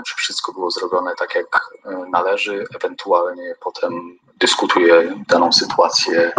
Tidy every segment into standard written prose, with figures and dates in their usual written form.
czy wszystko było zrobione tak, jak należy, ewentualnie potem dyskutuję daną sytuację.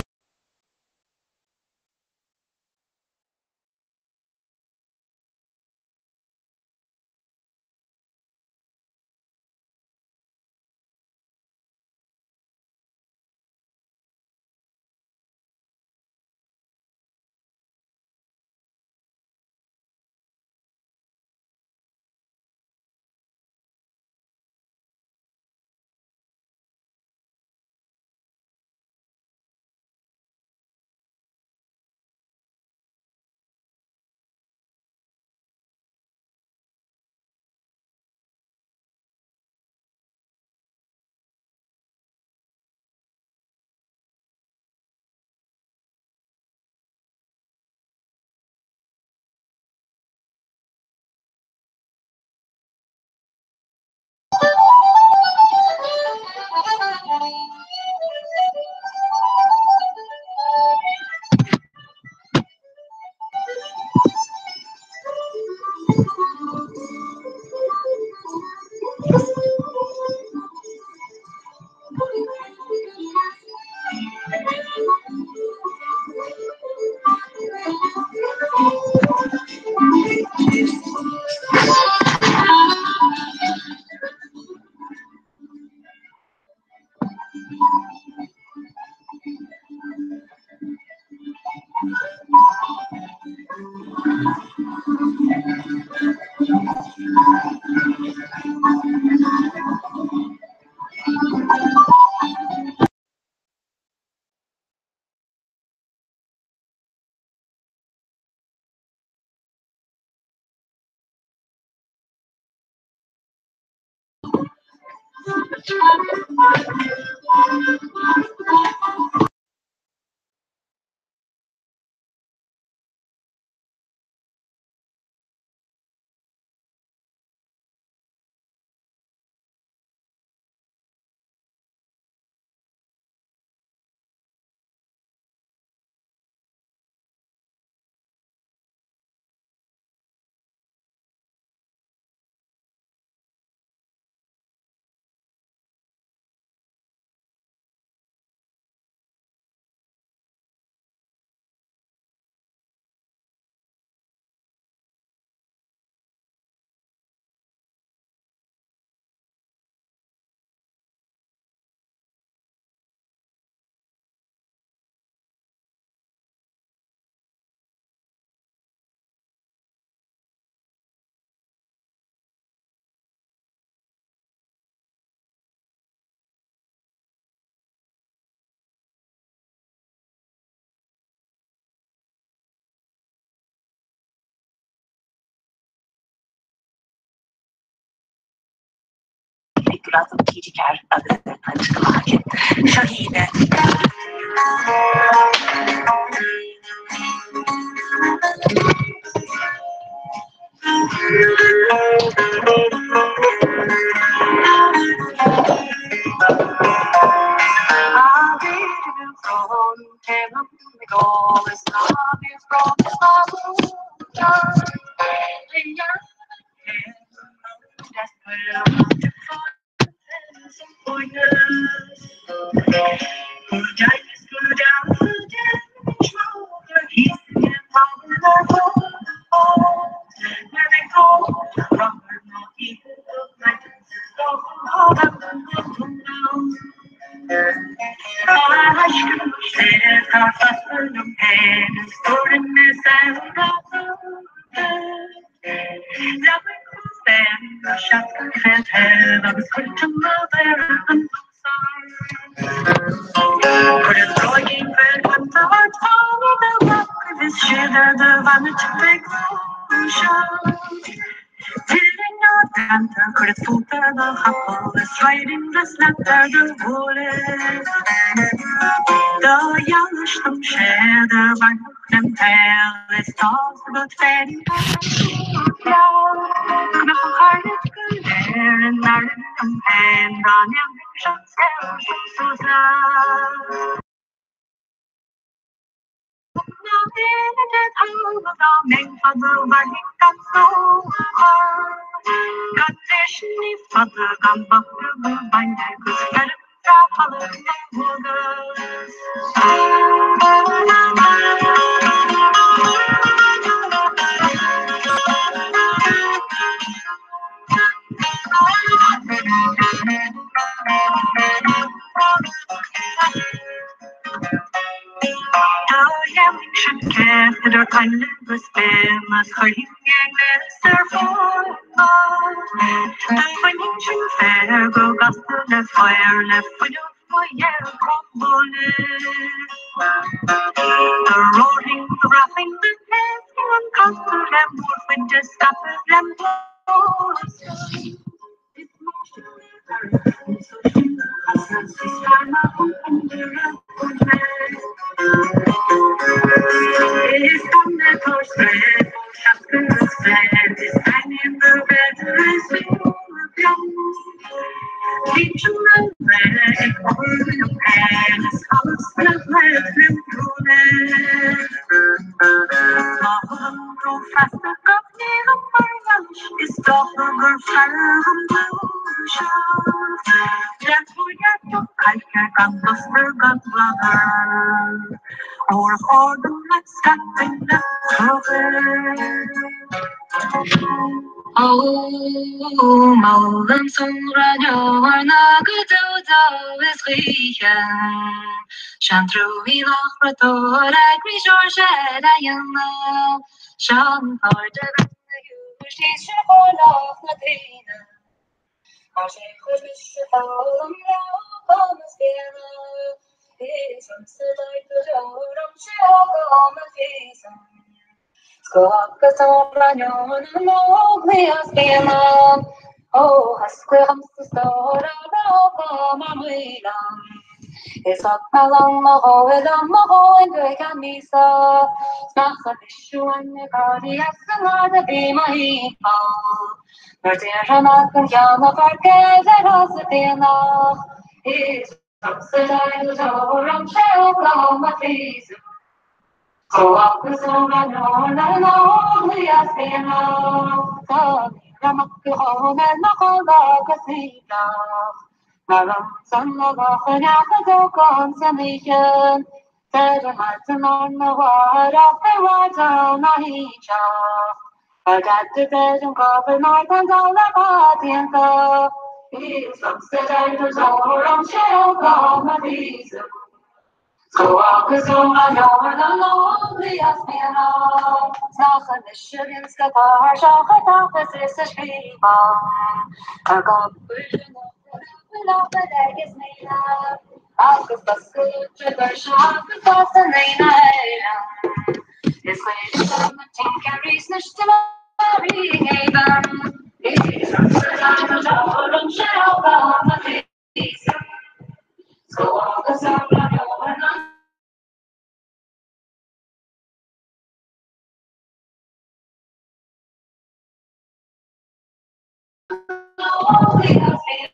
Ag Gradam TG4 agus ar Caint go maith aici. Seo í le. duine de thamall dá mbeinn fada mhairfinn gan sochar. Gan leis ní fada gan bata go bainne agus feirm bhreá talaimh mo dhualgas. Dá ndéanfainnse céacht idir ainle agus béim is chuirfinn é gléas ar fónamh. Do bhainfinn sin féar go gasta le faobhar le fuinneamh mo dhéag bualadh. Do rórfainn do bhraithfinn do phléascfainn an castar le mórchuid de scaipeadh lem thuarastal. Is mar sin é anso sin a chasadh is fearr mar iompam de réir Is gan le tabhairt spréidh ó seascair is spréid is daingean do bheith is liom. Bímse na laethe ag obair liom féin is allas le glaoch lem dhúile. Má thugaim rófheasta gach ní liom mar bhainis is dócha gur fearr dhom dúiseacht. Leath uair cailce gan duster gan bladar. Óir chóir dom leat scaipfinn le cruthú. Ó, molaim ón nGráinneoir ná go deo deo is choíche. Seantruaí nach raibh tóir ag Rí Seoirse ar a dhéanamh. Seanchairde na hiúistís seo chomhairleach na daoine. Mar sé chuir mise foghlaim leo conas déanamh. Is liomsa daid go deo raibh sé agam a phíosa. Agus ón na nÓglaigh as Fianna, ó theascaigh dhomsa stór a raibh mar mhaoileann. Is thug mé liom mo dhóigh liom mo dhóigh go ceann míosa, 's nach anois uainn na gardaí as an ngarda bhí mo thimpeall. Nuair d'iarr amach an ceann a pháirc eile as a mhianach, is liomsa daid go deo raibh sé agam a phíosa. Agus ón na nÓglaigh as Fianna, tá amach go Dhónaill Mac agus Aoibhneach. Mar ansan a bheadh an dóchán san oíche, Ar an maidin arna mhárach ar mhaidean a thaoiseach. Ar deacair ar an gcábhar mar tá an dall ar fad déanta. Is liomsa deir go deo raibh sé agam a phíosa. Agus ón na nÓglaigh as Fianna, nach anois a bhíonn scaipthe seo chomh is a scríobhann. Ar gach agus míle, agus oscailte doirse agus as an aoine Éireann. Is chuid na tincéirí sna stiméirí géibheann. Is an sé agam a phíosa. Agus ón na Nóglaigh as Fianna.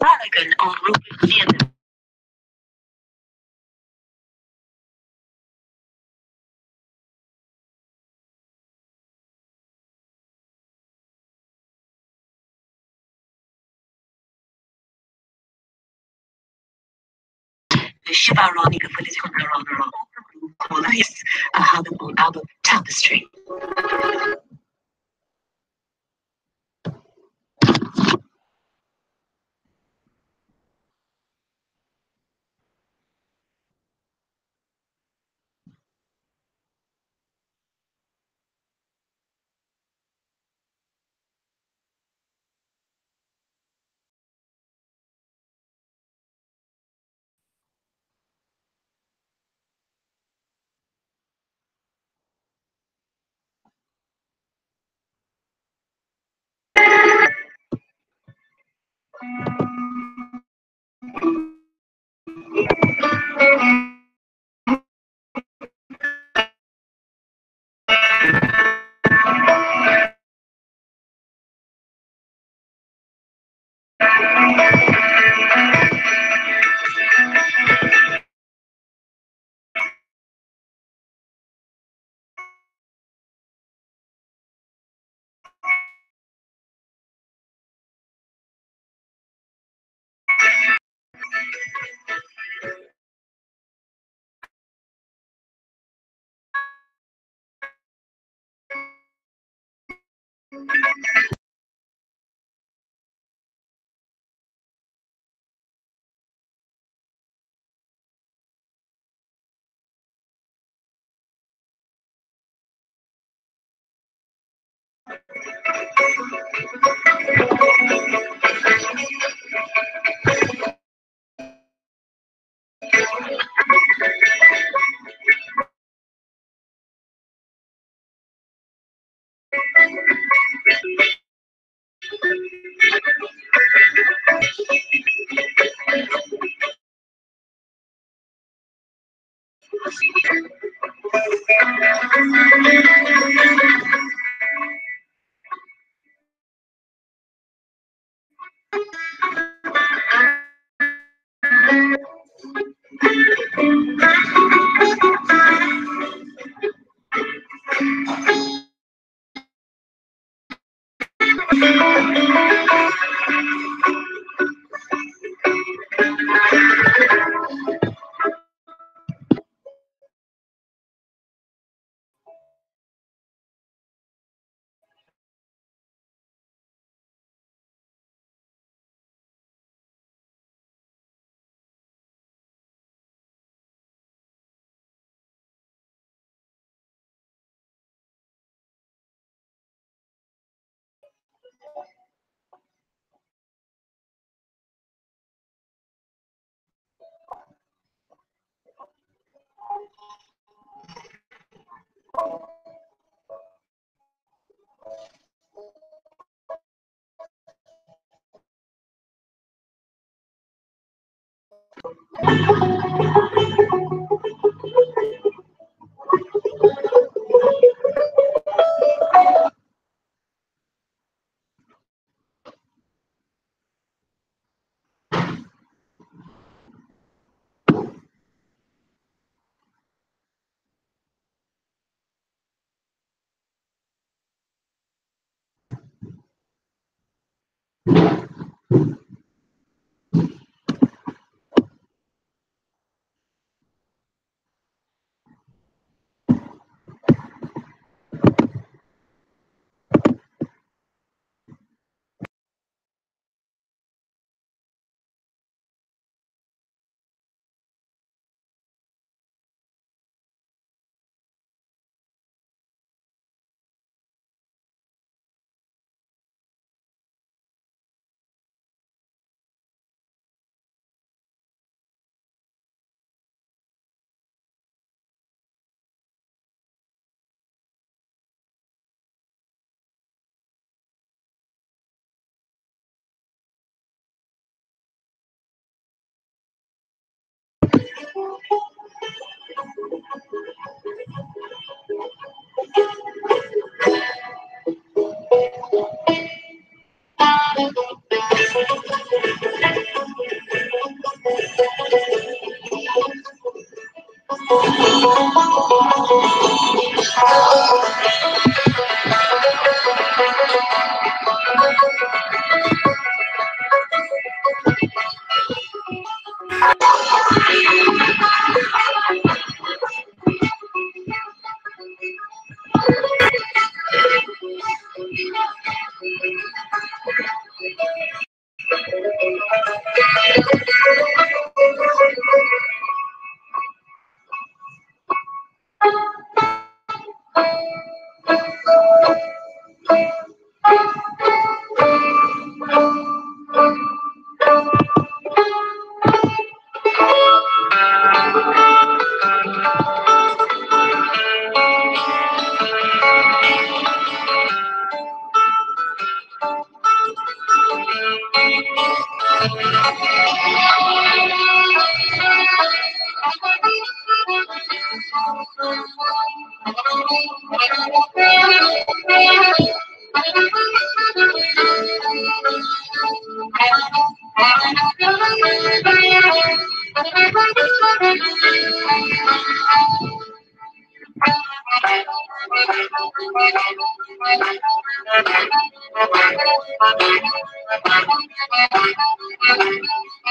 Leagan ón rubric bliana. Siobhránaí go bhfuil a thagann ón albam Tapestry. Thank you.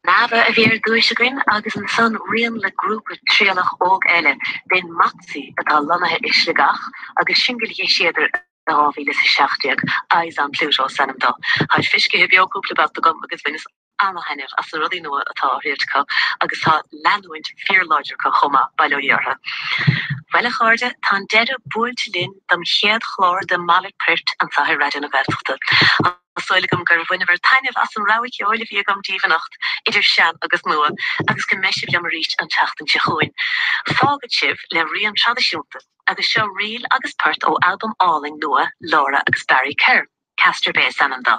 Nava a bhí ar dtúis againn agus ansan rian le grúpa trialach óg eile, b'in Matsi atá lonnaithe i Sligeach agus singil a d'eisíodar i 2017, Eyes on Pluto is ainm dó. Táid feiscithe beo cúpla babhta agam agus bhaineas ana-thaitneamh as na rudaí nua atá á thriailt acu agus tá leanúint fíorláidir acu chomh maith, bail ó Dhia orthu. Bhuel a chairde, tá an deireadh buailte linn dom chéad chlár de Malairt Poirt anseo ar Raidió na Gaeltachta. Tá súil agam gur bhaineabhair taitneamh as an rogha ceoil a bhí agam daoibh anocht, idir sean agus nua, agus go mbeidh sibh liom arís an tseachtain seo chugainn. Fágfad sibh le rian traidisiúnta, agus seo ríl agus port ó albam álainn nua Laura agus Barry Kerr, Castor Bay is ainm dó.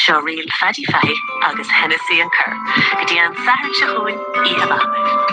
Seo ríl Phaddy Fahy agus Hennessy an Cur. Go dtí an Satharn seo chugainn, oíche mhaith agaibh.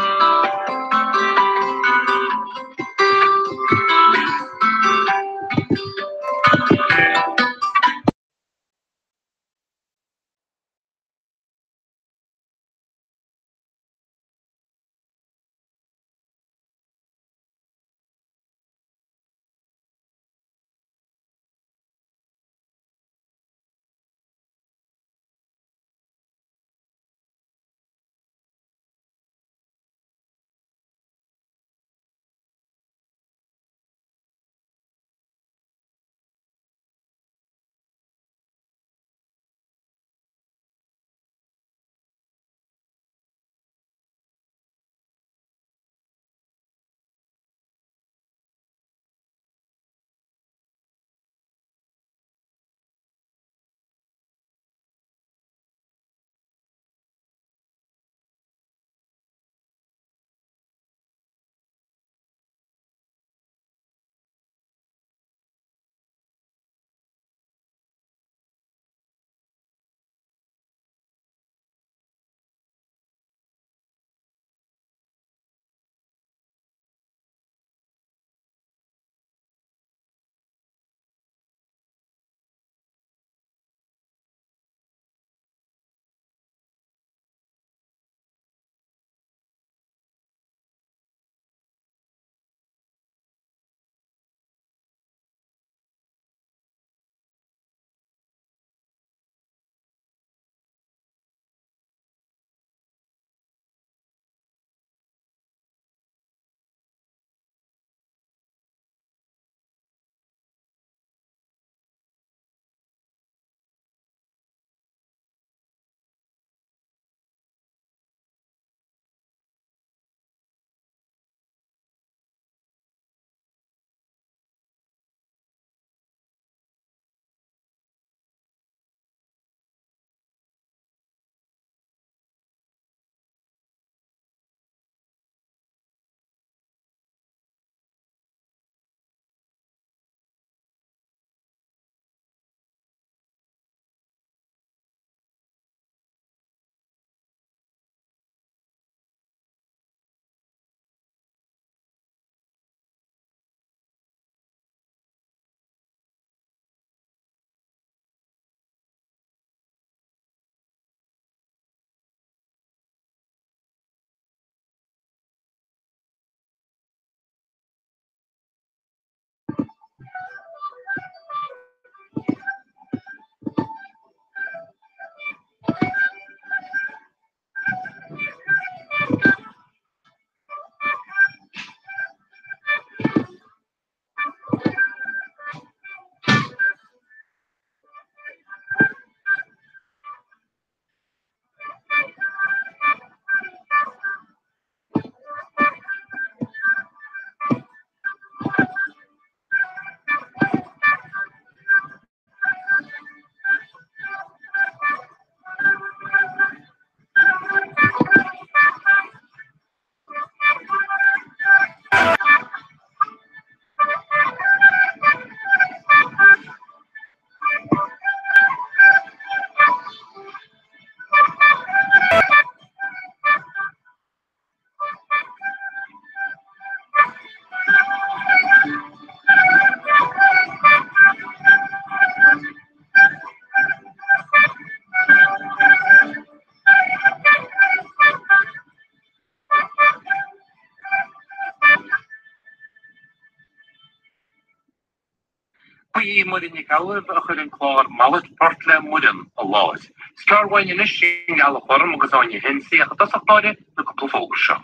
Ba í Muireann Nic Amhlaoibh a chuir an clár Malairt Poirt le Muireann i láthair. Is gearr uainn anois an Ghealach Ghorm agus Áine Hensey ach i dtosach báire na cúpla fógra seo.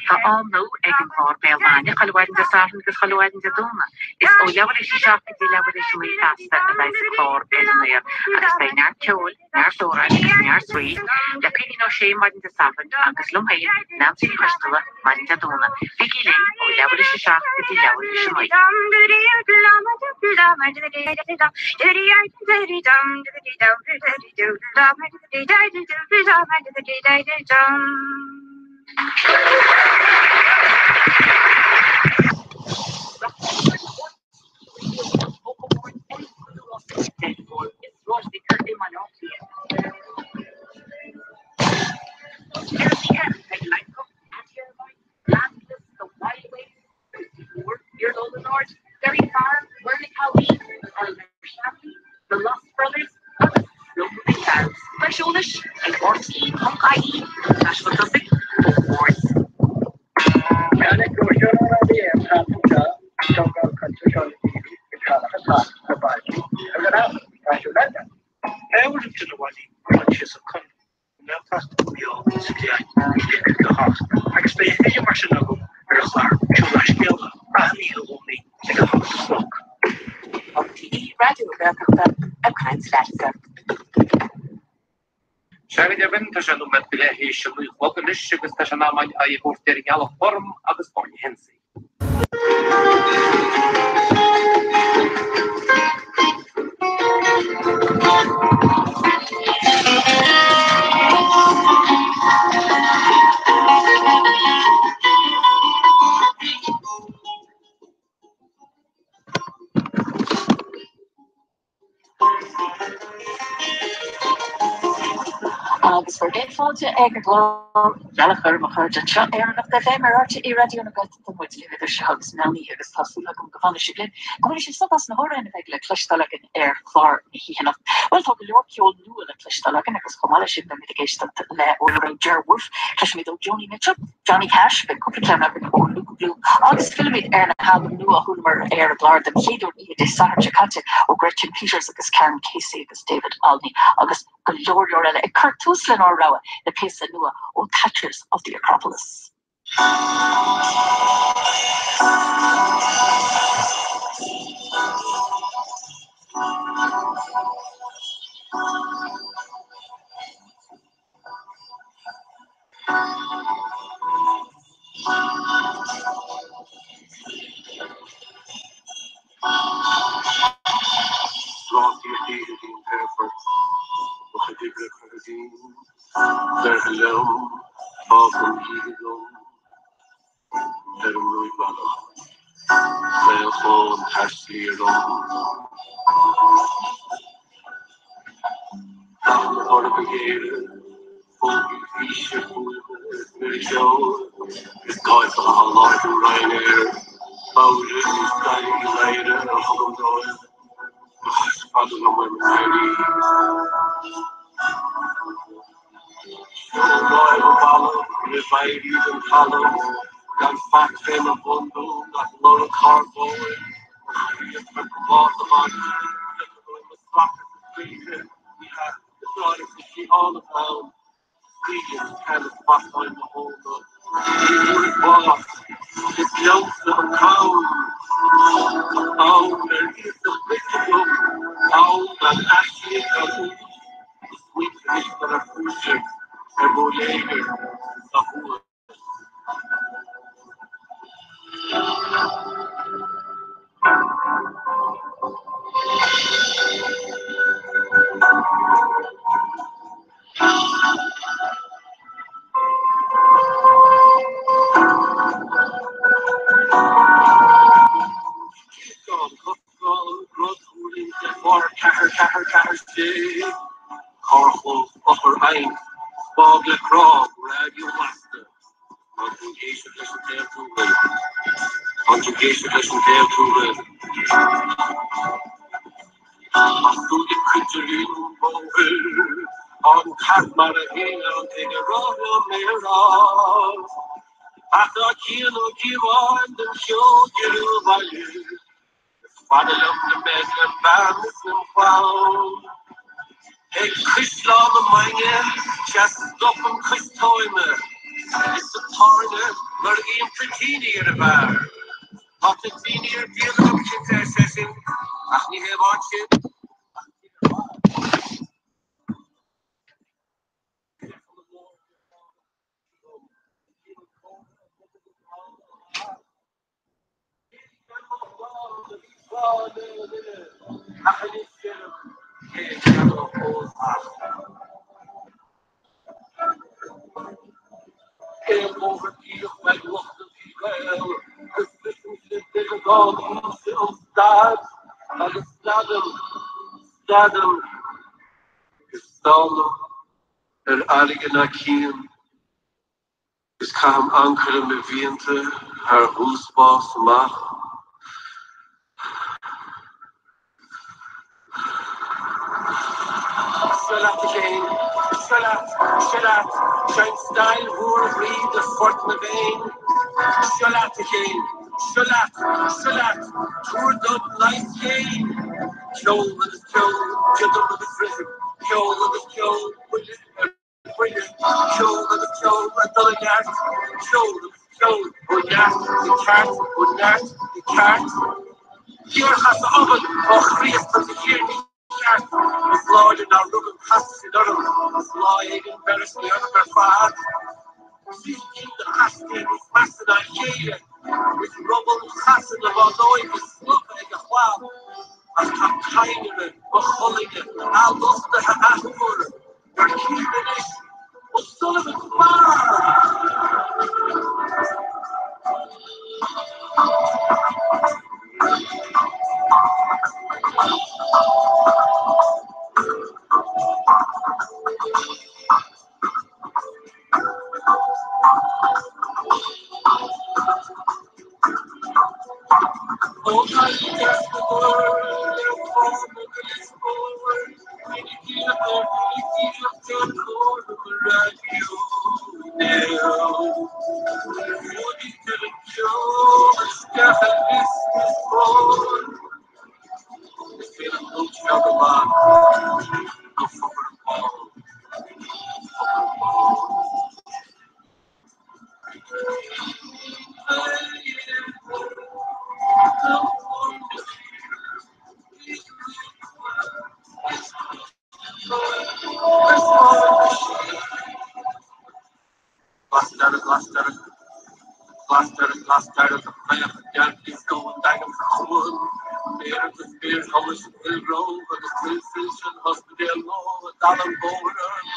Tá am nua ag an gclár Béal Maidine, chuile mhaidin Dé Sathairn agus chuile mhaidin Dé Domhnaigh. Is ó leathuair théis a 7 go dtí leathuair théis a 9 feasta a bheidh an clár ar an aer agus beidh neart ceoil, neart amhráin agus neart spraoi le Caoimhín Ó Sé maidin Dé Sathairn agus liom féin, Neansaí Ní Choisteala, maidin Dé Domhnaigh. Bígí linn ó leathuair théis a 7 go dtí leathuair théis a 9. Agus beidh a thuilleadh mar sin agam ar an chlár Seoladh Scéalta achan oíche Dhomhnaigh ag a hocht a chlog. RTÉ Raidió na Gaeltachta ag caint leatsa. Sea go deimhin, tá sé nóiméad go leith théis a naoi a chlog anois agus tá sé in am againn aghaidh a thabhairt ar an nGealach Ghorm agus Áine Hensey. Agus bhur gcéad fáilte ag an gclár Gealach Ghorm a chairde anseo ar Anocht FM ar RTÉ Raidió na Gaeltachta muid libh idir seo agus meán oíche agus tá súil agam go bhfanfaidh sibh linn, go mbainfidh sibh sult as na hamhráin a bheidh le cloisteáil againn ar chlár na hoíche anocht. Bhuel tá go leor ceol nua le cloisteáil againn agus chomh maith leis sin beimid ag éisteacht le ó Ger Wolfe, cloisfimid ó Joni Mitchell, Johnny Cash, beidh cúpla ceann againn ó Luka Bloom agus fillfimid ar na halbaim nua a chualamar ar an gclár den chéad uair oíche Dé Sathairn seo caite ó Gretchen Peters agus Karan Casey agus David Olney agus go leor leor eile ag cur tús lenár rogha le píosa nua ó Thatchers of the Acropolis. Sláinte oíche dínn aerfort, mo chuid oibre curtha díom, Bheirthe liom, fágtha im dhiaidh agam, ar an ruaig-bhealach, saolchlann thar sliar dom. Dath na ba ghéire, fógraí físe fuaime is mire ceoil, is gáifeach á láithriú Ryanair, b'fhabhra níos gaire í Laoire a thugaim dóibh, mo chas fada liom ar mo éirí. Seol láimh an bhalla roimh éirí den talamh, gan faic fé mo bhun dom ach lorg carbóin, mo chroí ag cur bás a bhaint, feicim mo sracadh sa spíce, ní hea, is áirithe sa síocháin atá ann, scaoileann teannas bacáin mo thóna, ní bhfuair bás, is liomsa an t-am, tá fonn ar iasacht duit agam, fonn gan aisíoc gan ús, mo smaointe anois dul ar cúiteamh ar mo léigear is á thuar. Coscán, grod thuarlínte, barr 4 4 4 6, carrchlós, eochair-aidhm, Fág le crá raidió lasta. Tá tú ag éisteacht leis an Ghaeltúra. Tá tú ag éisteacht leis an Ghaeltúra. Tá súile cuid de líon an bhóthair. An cat mar a chéile an té a rá liom é a rá. Ach tá Cian Ó Cíobháin den cheol deireadh abhaile. Is fada liom go mbeidh lem bhean is lem chlann. Ag Caisleán na Mainge sea stopaim cois toime. Is sa tábhairne lorgaím toitíní ar an bhfear. Tá toitíní ar díol agam cinnte ar seisean, ach ní hé amháin sin, ach tír mhaith. Stadaim is stánaim ar fharraige ná cian. Is caithim ancaire mo mhianta thar dhúspás amach. Seo leat a Chéin, seo leat, seo leat, seinn steall mhór bhrí de phort na bhFéinn. Seo leat a Chéin, seo leat, seo leat, tabhair dom leigheas féin. Ceol agus ceol, giodam agus rithim, ceol agus ceol, buille ar buille, ceol agus ceol ag dul i neart, ceol agus ceol ó neart go ceart, ó neart go ceart. Géarchasadh obann, ó Chríost agus a Thiarna cheart, is láidir ná rugann casadh siad orm, is lá éigin bhéarfaidh mé orm ar fad. Trí cinn de chaiscéim níos measa ná a chéile, is ruball chasadh na bánóige sloigthe ag a chlann, ach tá cadhnra mo cholainne athluchtaithe athuair. Gur cím anois O'Sullivan's Bar! Ó tá deas na gcor ar fána go Lios Mór, Glasdearg, glasdearg, glasdearg, glasdearg, a chaoch geal dioscó an Daingin sa chuan, Béar agus spéir sholais an Hillgrove agus fuil mhilse an Ospidéil Nua ag dalladh an bhóthair orm.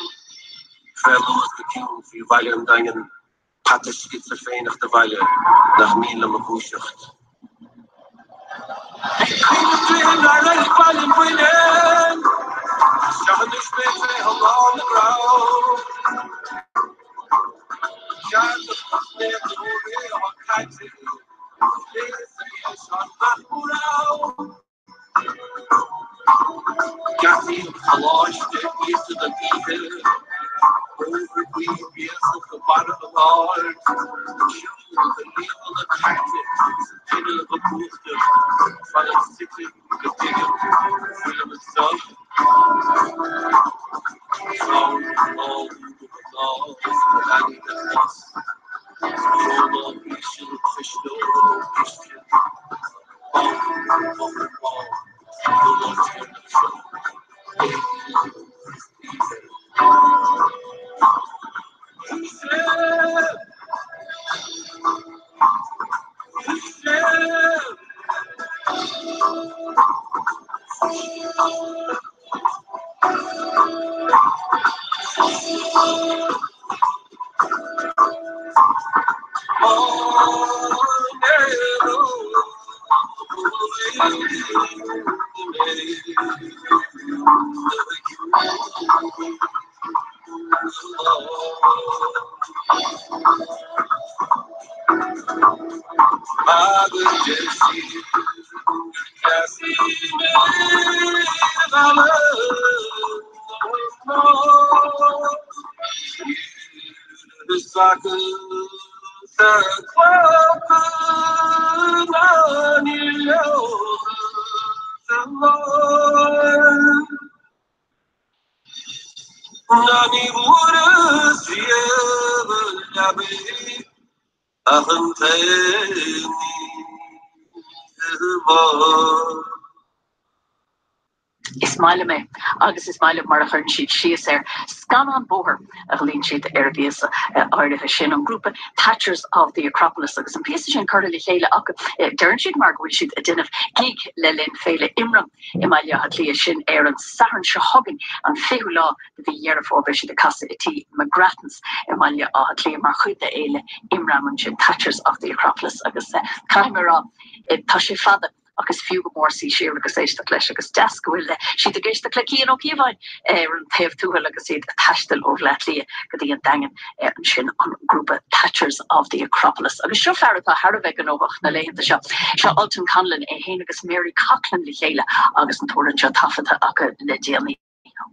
Tré luas go ciúin faoi bhaile an Daingin, peata scitsifréineach de bhaile nach mian liom a dhúiseacht. Ag cuimhneamh dlíthe nár fheil baile an Mhuilinn, seo anois mé fé tholláin na gcrann. Ceard a chosnaíonn ó ré atá caite, is léas a bhí seo nach mór ann. Geataí an choláiste íosa don oíche, bóthar buí béasach go barra an áir, ceol de líonadh caite is an t-inneall go múchta, fanaim suite go dtuigim go bhfuilim anseo. Fonn mall do mhná is do leanaí le clos, is crónán íseal cuisneoir ó uisce. Bán, bóthar bán, dúlán téarnamh seo, éigin is oíche. Agus deir siad gur deas í mé a mhealladh na mná. Níl a fhios acu sa chloch ná ní leo sa lár. Ná ní bhfuaireas riamh a leabaidh ach an t-aon oíche amháin. Is maith liom é agus is maith liom mar a chuireann siad síos air. Scannán bóthair a ghlaonn siad ar an bpíosa áirithe sin, an grúpa Thatchers of the Acropolis agus an píosa sin curtha le chéile acu, deireann siad, mar go bhfuil siad ag déanamh gig le linn Féile Imram i mBaile Átha Cliath, sin ar an Satharn seo chugainn, an 20ú lá de mhí Dheireadh Fómhair. Beidh siad ag casadh i Tí McGrattans i mBaile Átha Cliath mar chuid de Fhéile Imram ansin, Thatchers of the Acropolis, agus caithfidh mé a rá, tá sé fada ach is fiú go mór suí siar agus éisteacht leis agus deas go bhfuil siad ag éisteacht le Cian Ó Cíobháin ar an taobh tuathail agus iad ag taisteal ó Bhaile Átha Cliath go dtí an Daingean ansin, an grúpa Thatchers of the Acropolis. Agus seo fear atá thar a bheith gnóthach na laethanta seo. Seo Ultan Conlon, é féin agus Mary Coughlan le chéile agus an t-amhrán seo taifeadta acu le déanaí,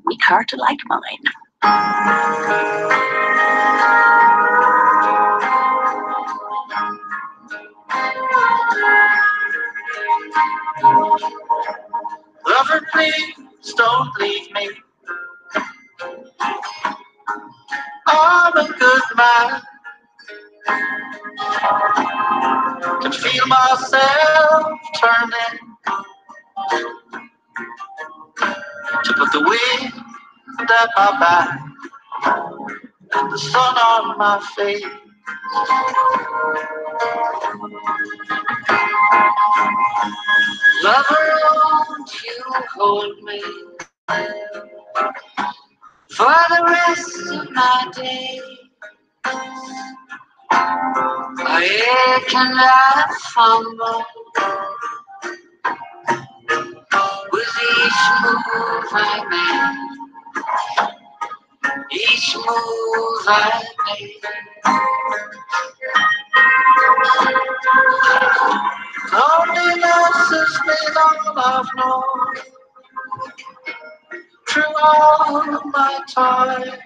Weak Heart Like Mine. Lover, please don't leave me. I'm a good man. Can feel myself turning to put the wind at my back and the sun on my face. Lover, won't you hold me for the rest of my days? I ache and I fumble with each move I make, each move I make. Loneliness has been all I've known through all my time.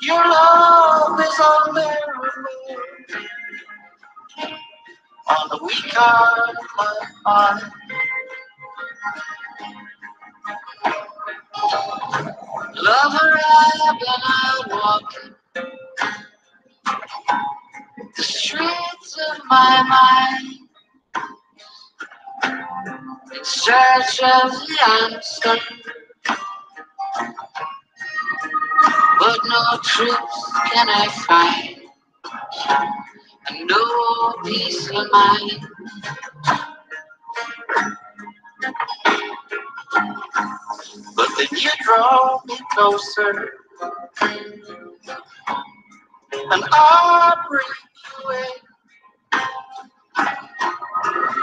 Your love is unbearable on the weak heart like mine. Lover, I've been out walking the streets of my mind in search of the answer, but no truth can I find, and no peace of mind. But then you draw me closer, and I bring you in.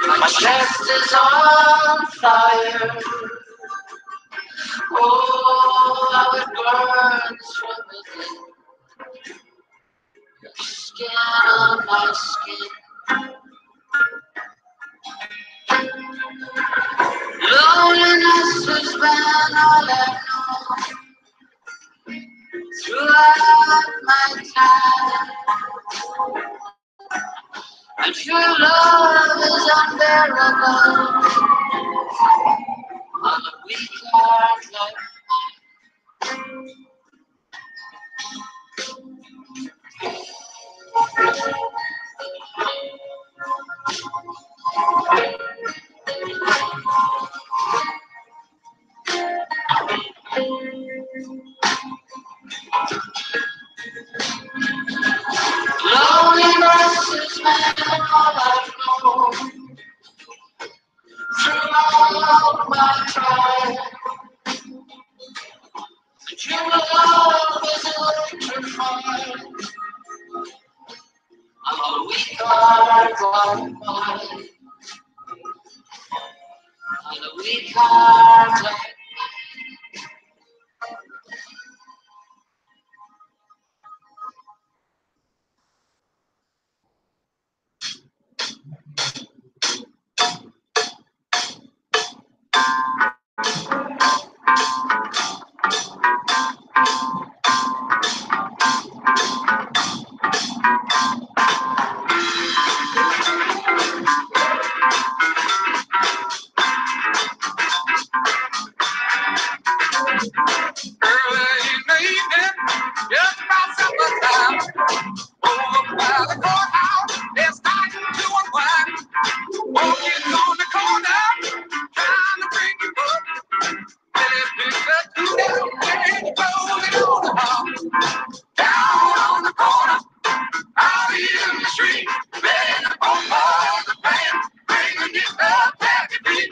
My chest is on fire. Oh, how it burns from within. Your skin on my skin. Loneliness has been all I've known throughout my time. And true love is unbearable on a weak heart like mine. Loneliness has been all I've known throughout my time. And true love is electrified on a weak heart like mine. On a weak heart like mine. Early in the evening, just about supper time, over by the courthouse, they're starting to unwind. Walking on the corner, trying to bring you up. Billy picks up two down and throws it on the house. Down on the corner, out in the street, playing the bumper, the band, bringing it up happy beat.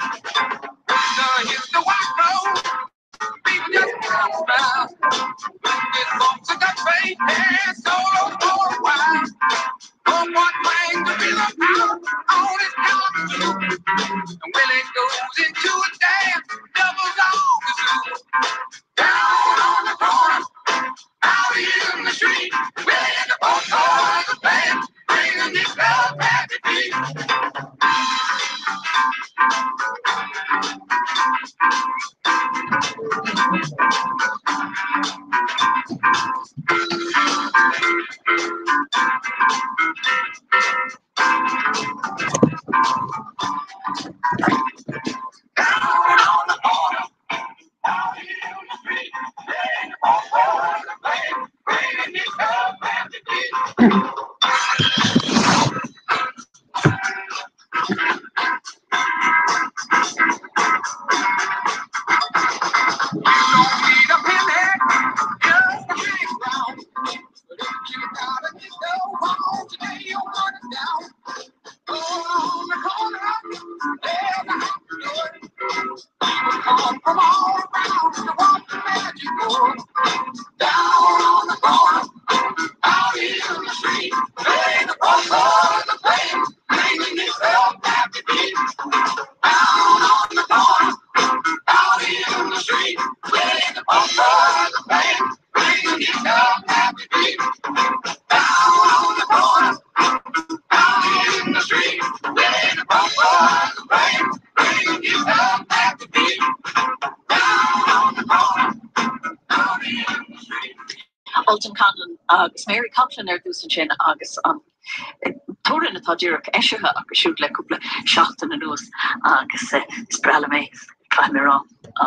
Now here's the white road, people just can't smile. This folks have got faith and solo for a while. One one bang the rhythm out on his kalamazoo. And Willie goes into a dance, doubles on the zoo. Down on the corner, out in the street, Willie and the boys the band, bringing this up happy beat. Down on the corner, out in the street, Willie and the boys the band, bringing this up happy beat. You don't need a pinhead, just a big round. But if you got a nickel, won't you lay your money down? Go on the corner, there's a happy door. People come from all around to watch the magic go. Down on the corner, out in the street, play the bumper, the band, bringing this up happy beat. Down on the corner, out in the street, play the bumper, the band, bringing this up happy beat. Down on the corner, out in the street, play the bumper, the band, bringing this up happy beat. Down on the corner, out in the street. Ultan Conlon agus Mary Coughlan ar dtús ansin agus an t-amhrán atá díreach eisithe acu siúd le cúpla seachtain anuas agus is breá liom é, caithfidh mé a rá,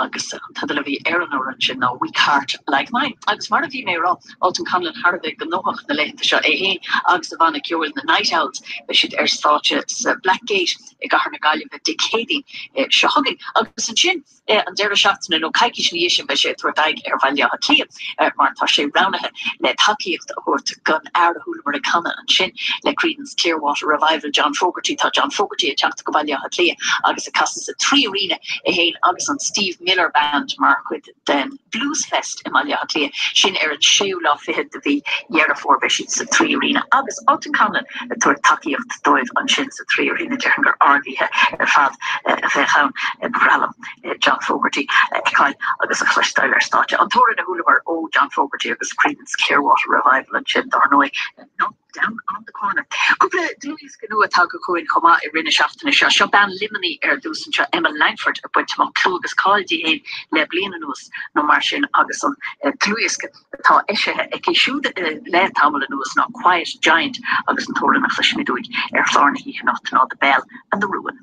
agus an teideal a bhí ar an amhrán sin ná Weak Heart Like Mine. Agus mar a bhí mé a rá, Ultan Conlon thar a bheith gnóthach na laethanta seo, é féin agus a bhanna ceoil na Night Owls, beidh siad ar stáitse sa Black Gate i gcathair na Gaillimhe Dé Céadaoin seo chugainn. Agus ansin. An deireadh seachtaine nó coicís ina dhiaidh sin beidh sé ag tabhairt aghaidh ar Bhaile Átha Cliath mar tá sé roghnaithe le tacaíocht a thabhairt don fhear a chualamar ag canadh ansin le Creedence Clearwater Revival, John Fogerty. Tá John Fogerty ag teacht go Baile Átha Cliath agus ag casadh sa 3Arena é féin agus an Steve Miller Band mar chuid den Bluesfest i mBaile Átha Cliath. Sin ar an séú lá fichead de mhí Dheireadh Fómhair. Beidh siad sa 3Arena agus Ultan Conlon ag tabhairt tacaíocht dóibh ansin sa 3Arena. Déarfainn gur ard-oíche ar fad a bheadh ann. Ba bhreá liom John Fogerty a fheiceáil agus a chloisteáil ar stáitse. An t-amhrán a chualamar ó John Fogerty agus Creedence Clearwater Revival ansin, dar ndóigh, ná Down on the Corner. Cúpla dlúthdhiosca nua tagtha chugainn chomh maith i rith na seachtaine seo. Seo bean Luimnigh ar dtús anseo, Emma Langford, ag baint amach clú agus cáil di féin le bliain anuas nó mar sin agus an dlúthdhiosca atá eisithe aici siúd le tamall anuas ná Quiet Giant agus an t-amhrán a chloisfimid uaidh ar chlár na hoíche anocht ná The Bell and the Ruin.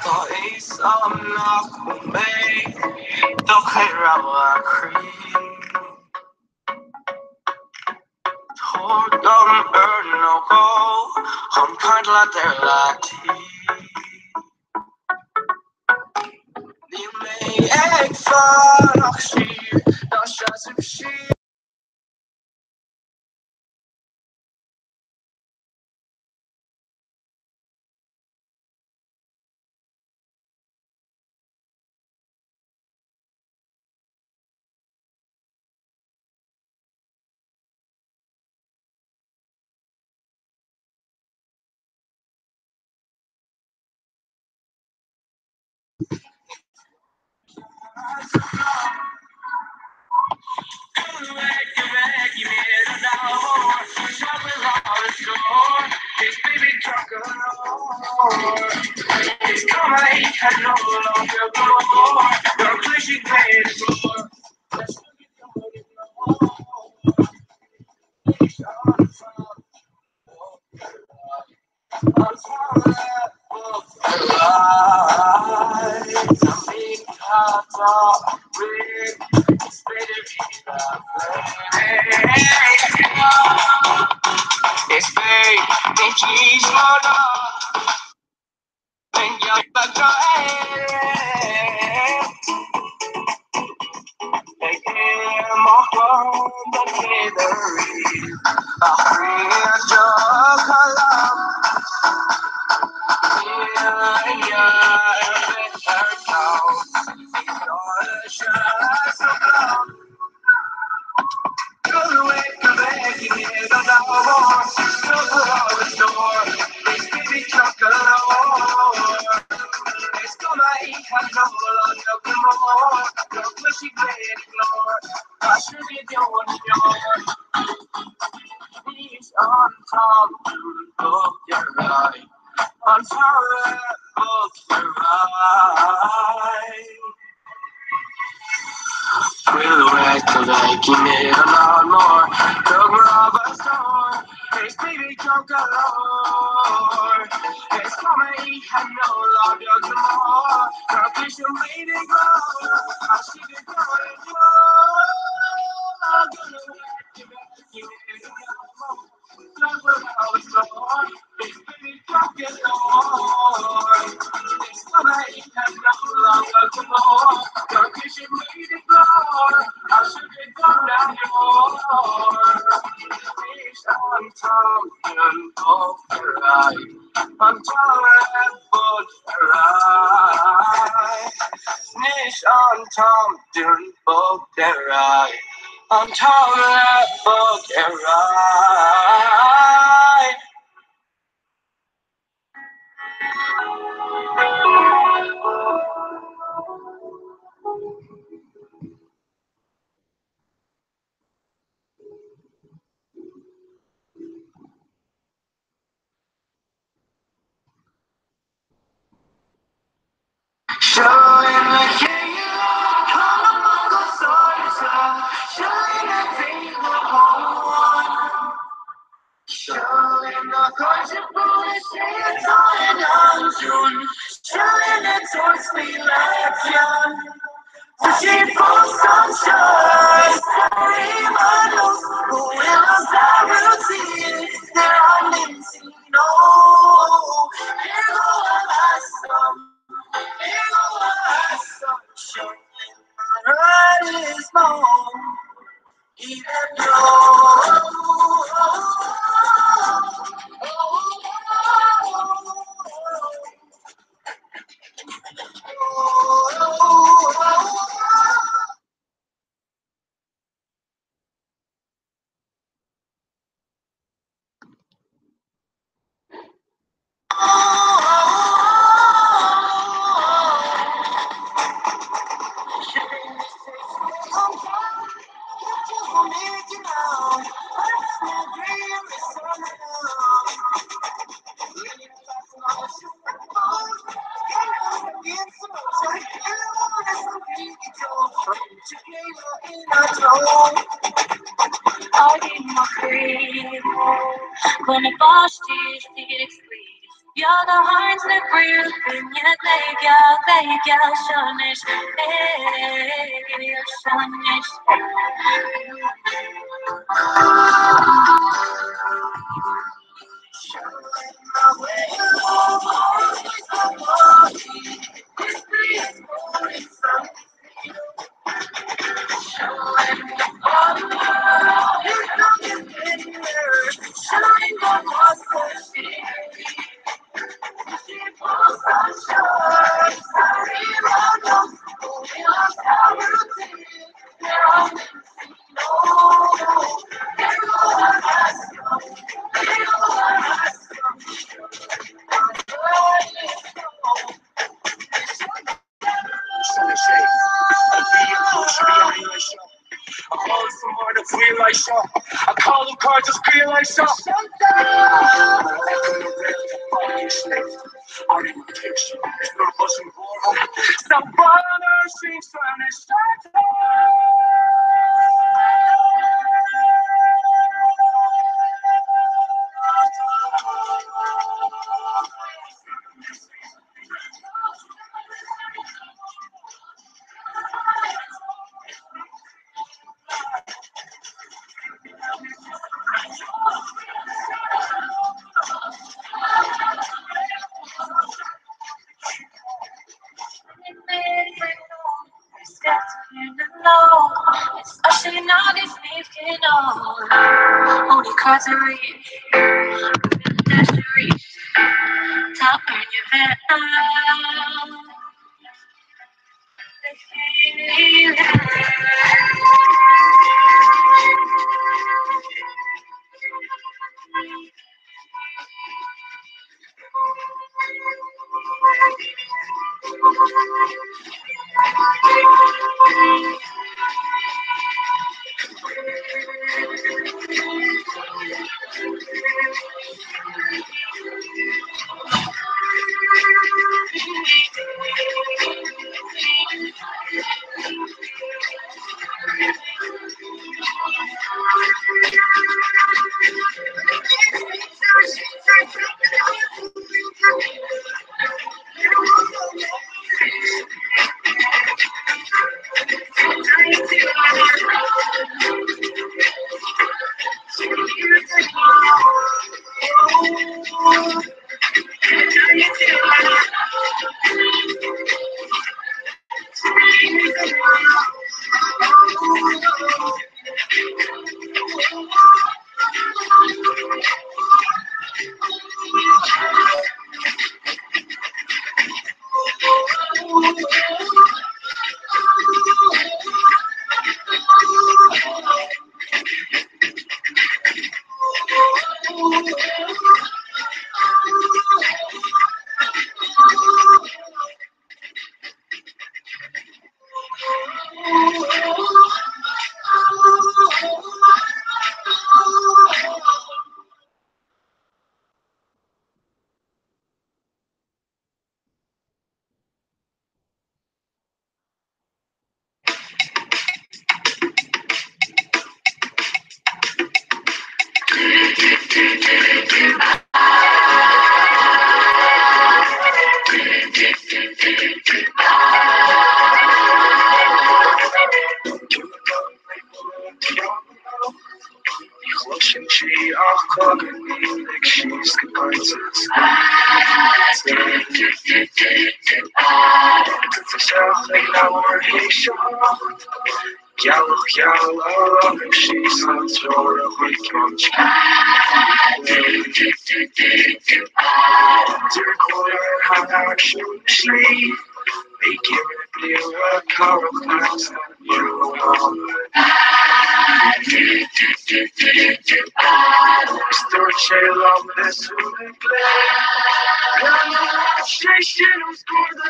Tá a fhios agam nach bhfuil mé do chuid rogha croí. Tabhair dom uair nó dhó chun caint leat ar leataobh. Níl mé ag fanacht siar ná seasamh siar. atá againn, is féidir iad a phlé. Is féidir níos mó ná Tír na nÓg, is Oisín agus Niamh Chinn Óir. Ó ní cairde arís, deis arís, tá orainn a bheith ann le chéile. Ní chloiseann sí ach clogainnín ag síos go caint is Ag isteach ag leathuair théis a hocht, Gealach gheal a leagan síos an treoir a chuig Ceann Scríbe. Deir comhairle thar n-ais na slí, Ag iarraidh bríomhar cabhrach leat Is dúirt sé liom le súile glé, Sé sin os comhair do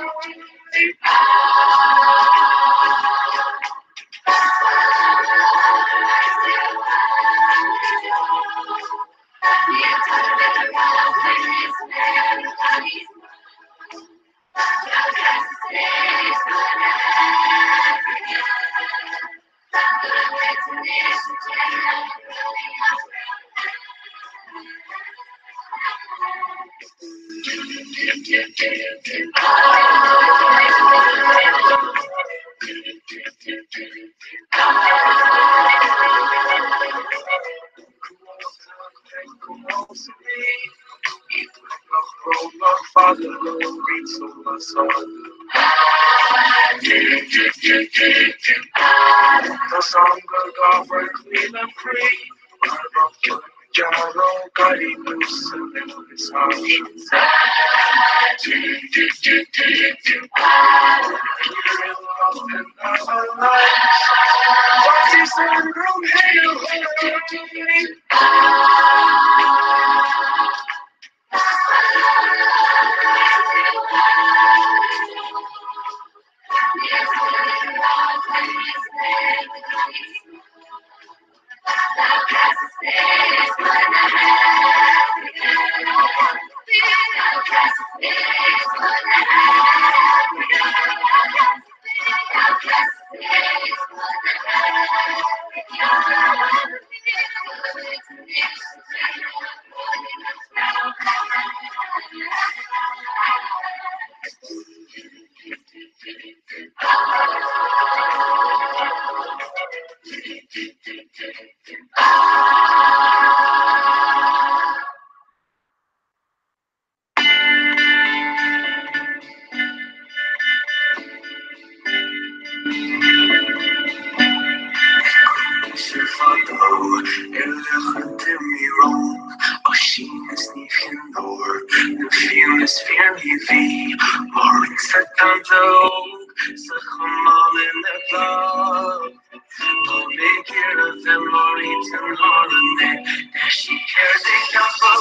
Tá go gabhar cloí le croí Gearó gairí is Is fear í bhí orainn sa gandóg sa chomáin ina bhláth. Tá mé ag iarraidh bheith mar Ethan Árann é sí céard a cheapfá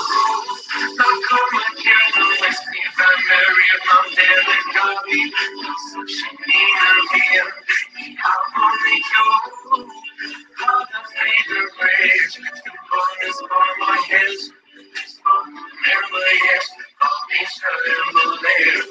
Ná cuma céard a is ní bheidh mé riamh ná déanamh Gabi Tá sin ní a bhíonn ní amháin a cheol Cad a féidir rage The bun is by my head Is ar mo dheis Tá mise i mo léir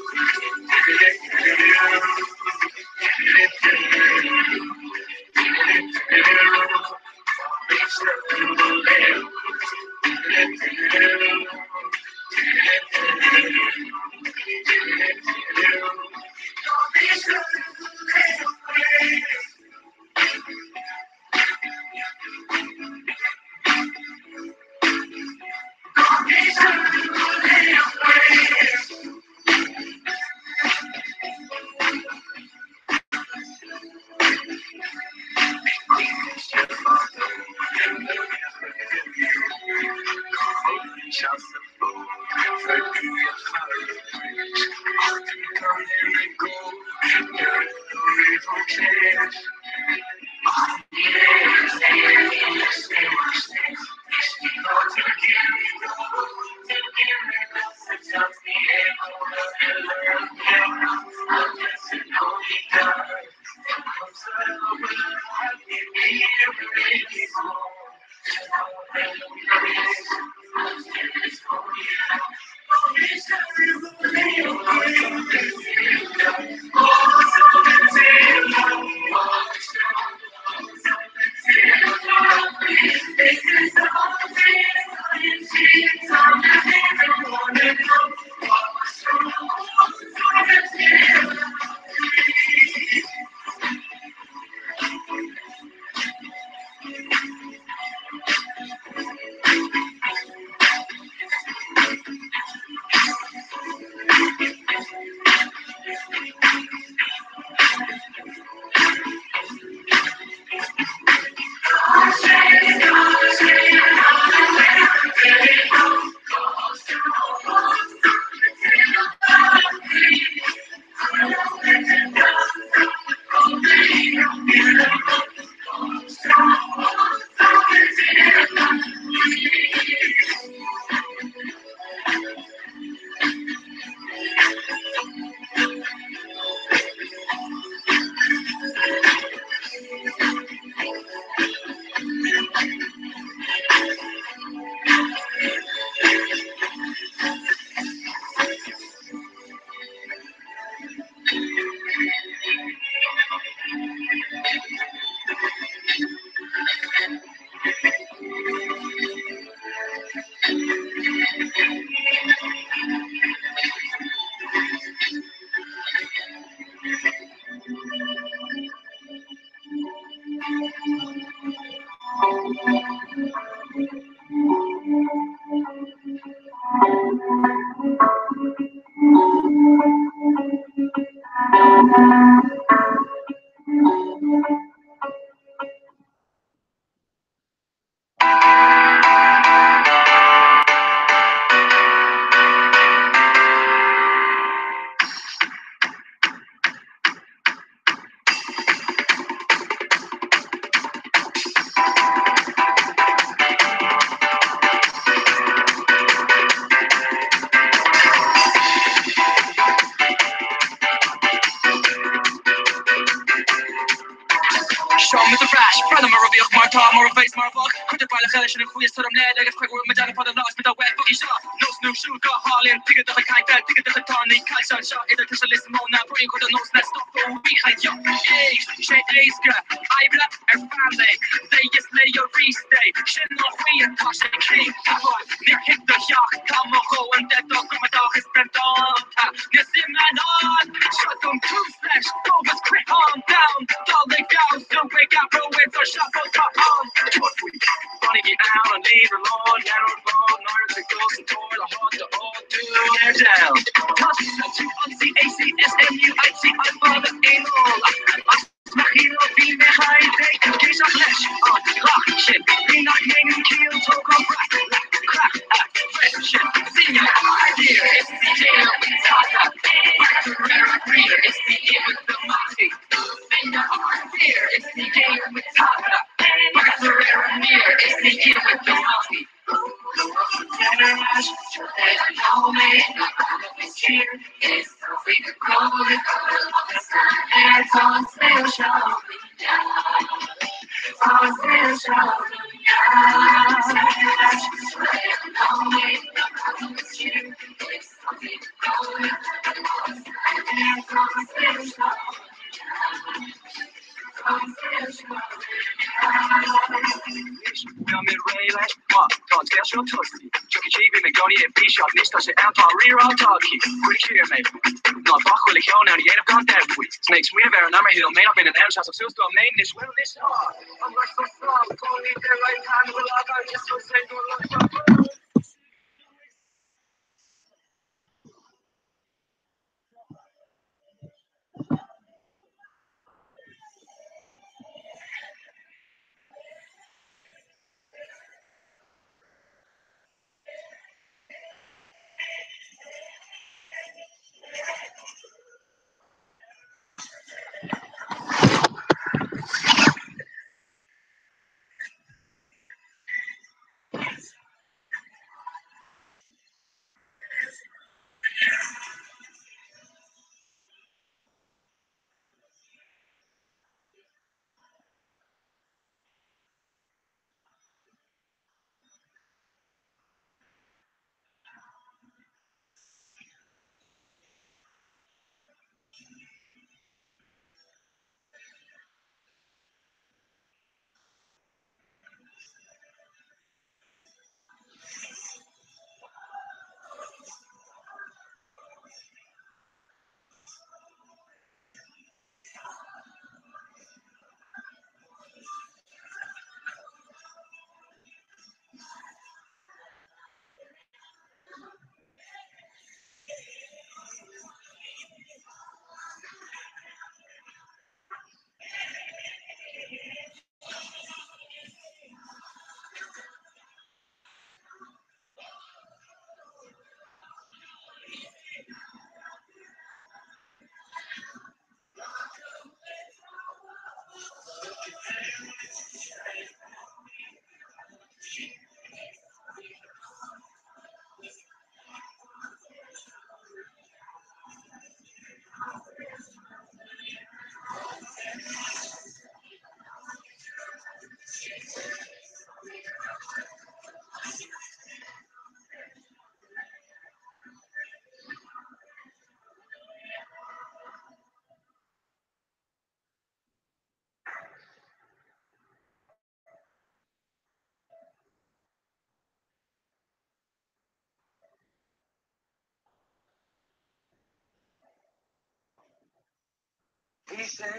Bhí sé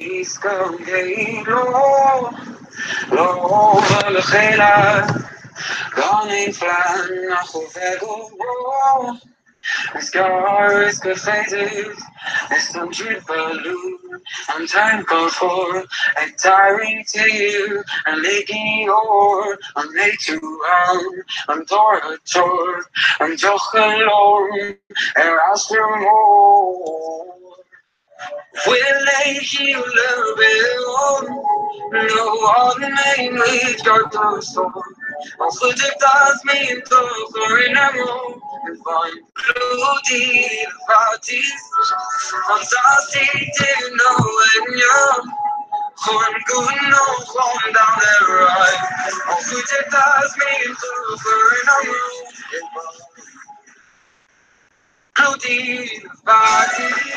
éasca an chéad lá, lá le chéile, gan aon phlean ach a bheith go breá. Is gearr is gur féidir, is an druid balún, an timpeall fuar ag tarraingt thiar, an ligí ór, an mbeidh tú ann, an dorchaiteoir, an droch-aláram ar aistear mór. Bhfuil aon chiall ar bith ann, nó an mbeidh muid gar don storm, an chuideachta as mianta a chur in amú, and find clúdaigh le faitíos, fantastic duine inniu, chun go ndóchán down ar aghaidh, an chuideachta as mianta a chur in amú, clúdaigh le faitíos.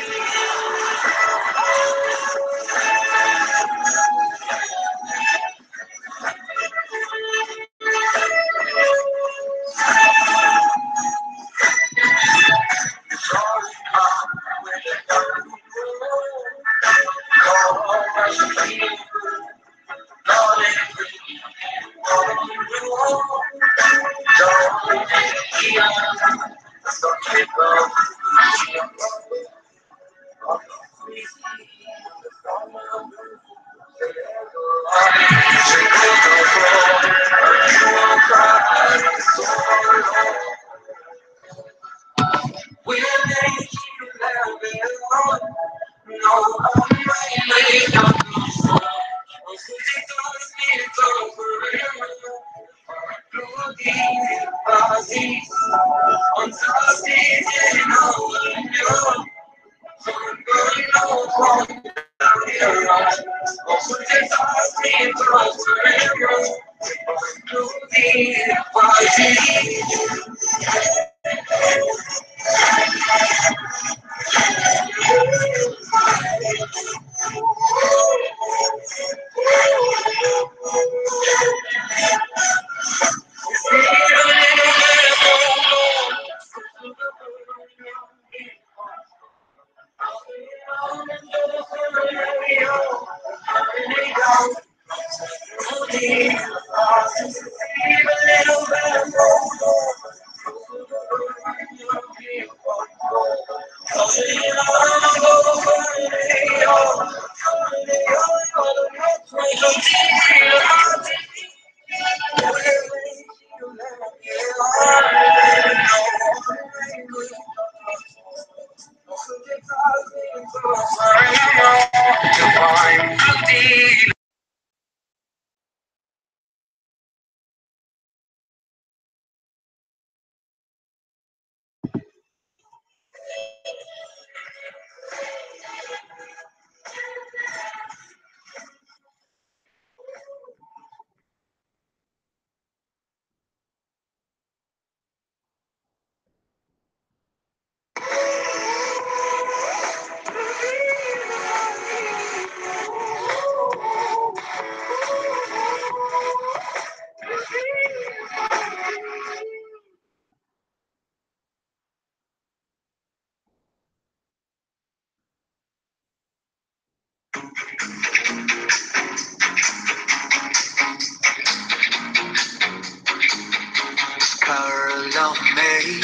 Is cara liom é.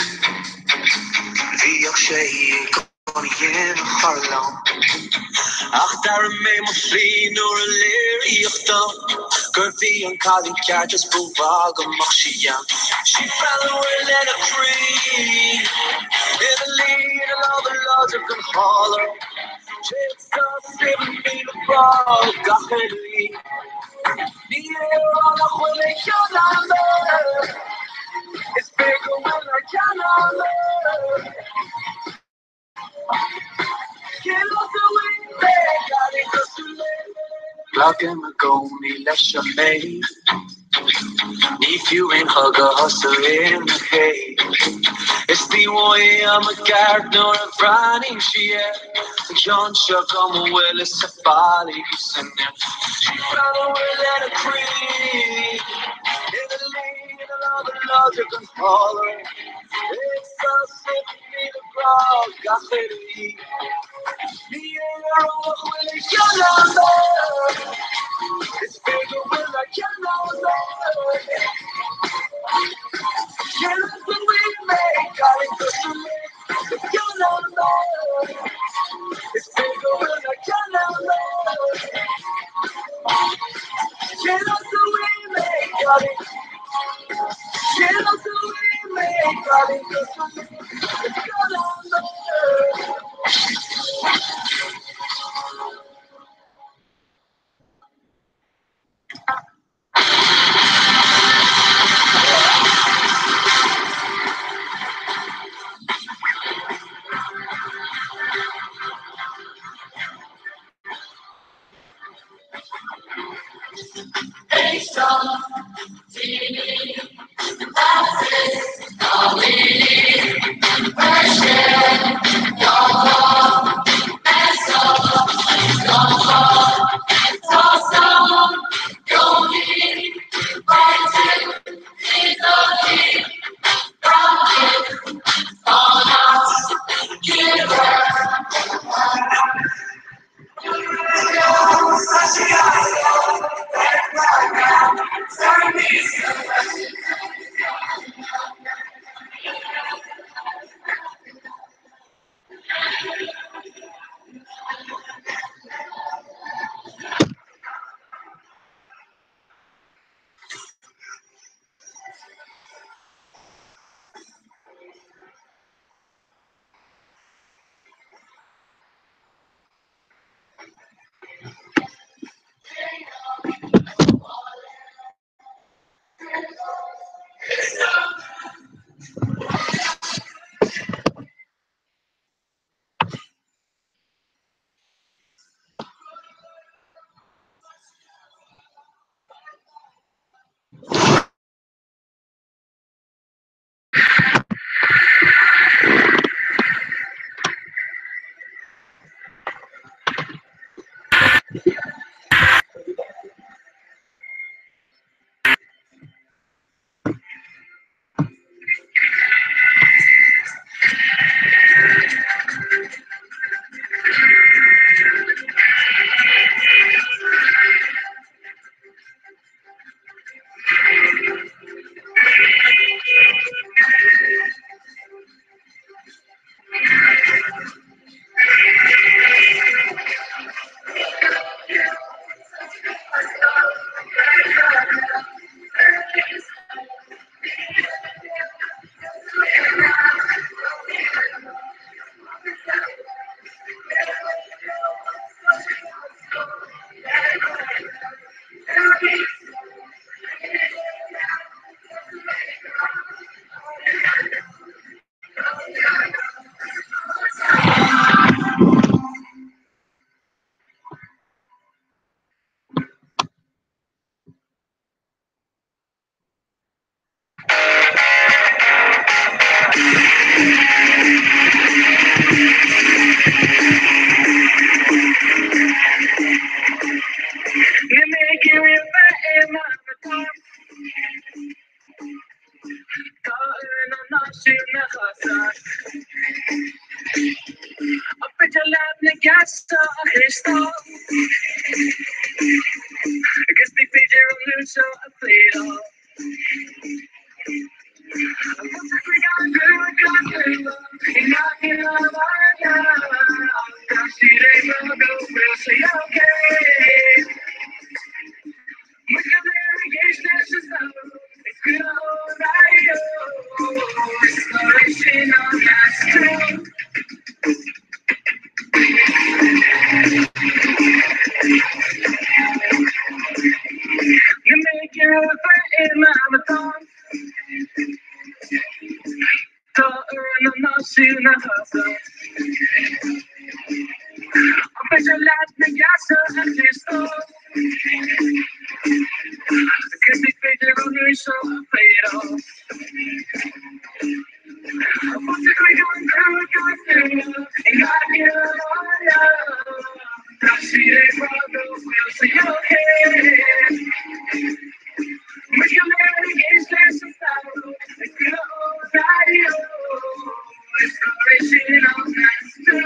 Bhíodh sé i gcónaí ina chara liom. Ach d'athraigh mé mo shlí nuair a léiríodh dom gurbh í an cailín ceart is ba mhaith go mbeadh sí ann. Sí ag breathnú air lena croí ina luí ina lámha láidre gan chall orm. Glagaim i gcónaí leis an méid. Ní fiú aon chogadh a thosú ina thaobh. Is ní mhothaím i gceart nuair a bhreathnaíonn sí ar an gceann seo agam a bhfuil is a faillí san air. Sí ag breathnú air lena croí ina luí ina lámha láidre gan chall orm. Is míle grá gach uile oíche. Ní hé a rá nach bhfuil a cheann ann Is fíor go bhfuil a cheann ann Cén as a bhfuil mé cailín cosúil léi a cheann ann Is fíor go bhfuil a cheann ann Cén as a bhfuil mé cailín Cén as a bhfuil mé cailín cosúil léi a cheann ann ag iarraidh a bheith i m'avatár. Tá ar na náisiúnachas An féidir leat na geasa a chloisteáil? Agus ní féidir an rún seo a phléadáil. An bhfuil sé chuig an gcrua gan chrua i ngach uile bhaile? Tá siad ag rá go bhfuil sé ok. Muid go léir ag éist leis an samhradh ag scaoileadh ón raidió. Is clár é sin an meas tú? Níl mé ag iarraidh a bheith i m'amadán. Tá ar na náisiúnachas An féidir leat na geasa a chloisteáil? Agus ní féidir an rún seo a phléadáil. Fáilte chuig an gcrua gan chrua i ngach uile bhaile. Tá siad ag rá go bhfuil sé ok. Muid go léir ag éist leis an samhradh ag scaoileadh ón raidió. Is clár é sin an meas tú?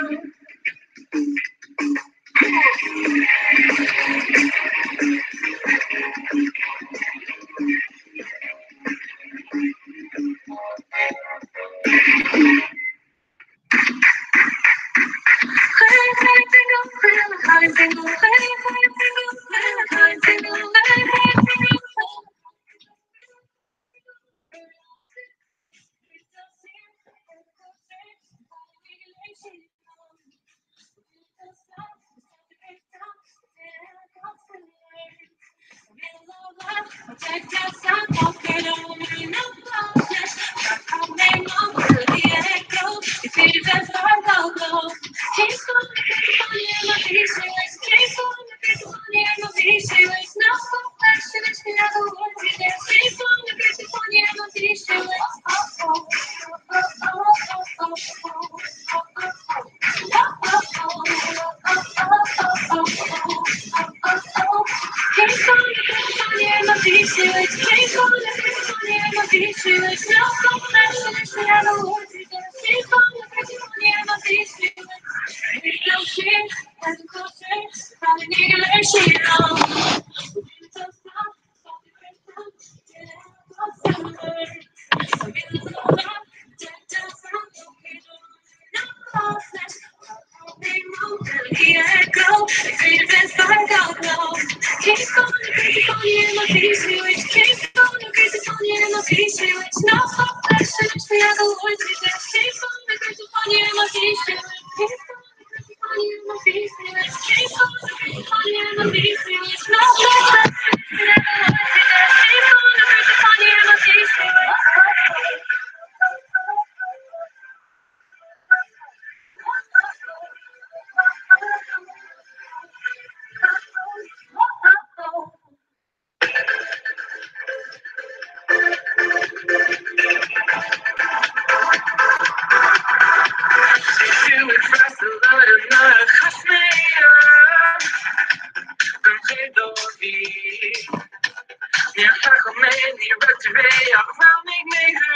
Tú ag freastal ar an nuair a chas mé orm don chéad uair bhí. Níor sheachain mé, ní raibh tú réidh ach roghnaigh mé thú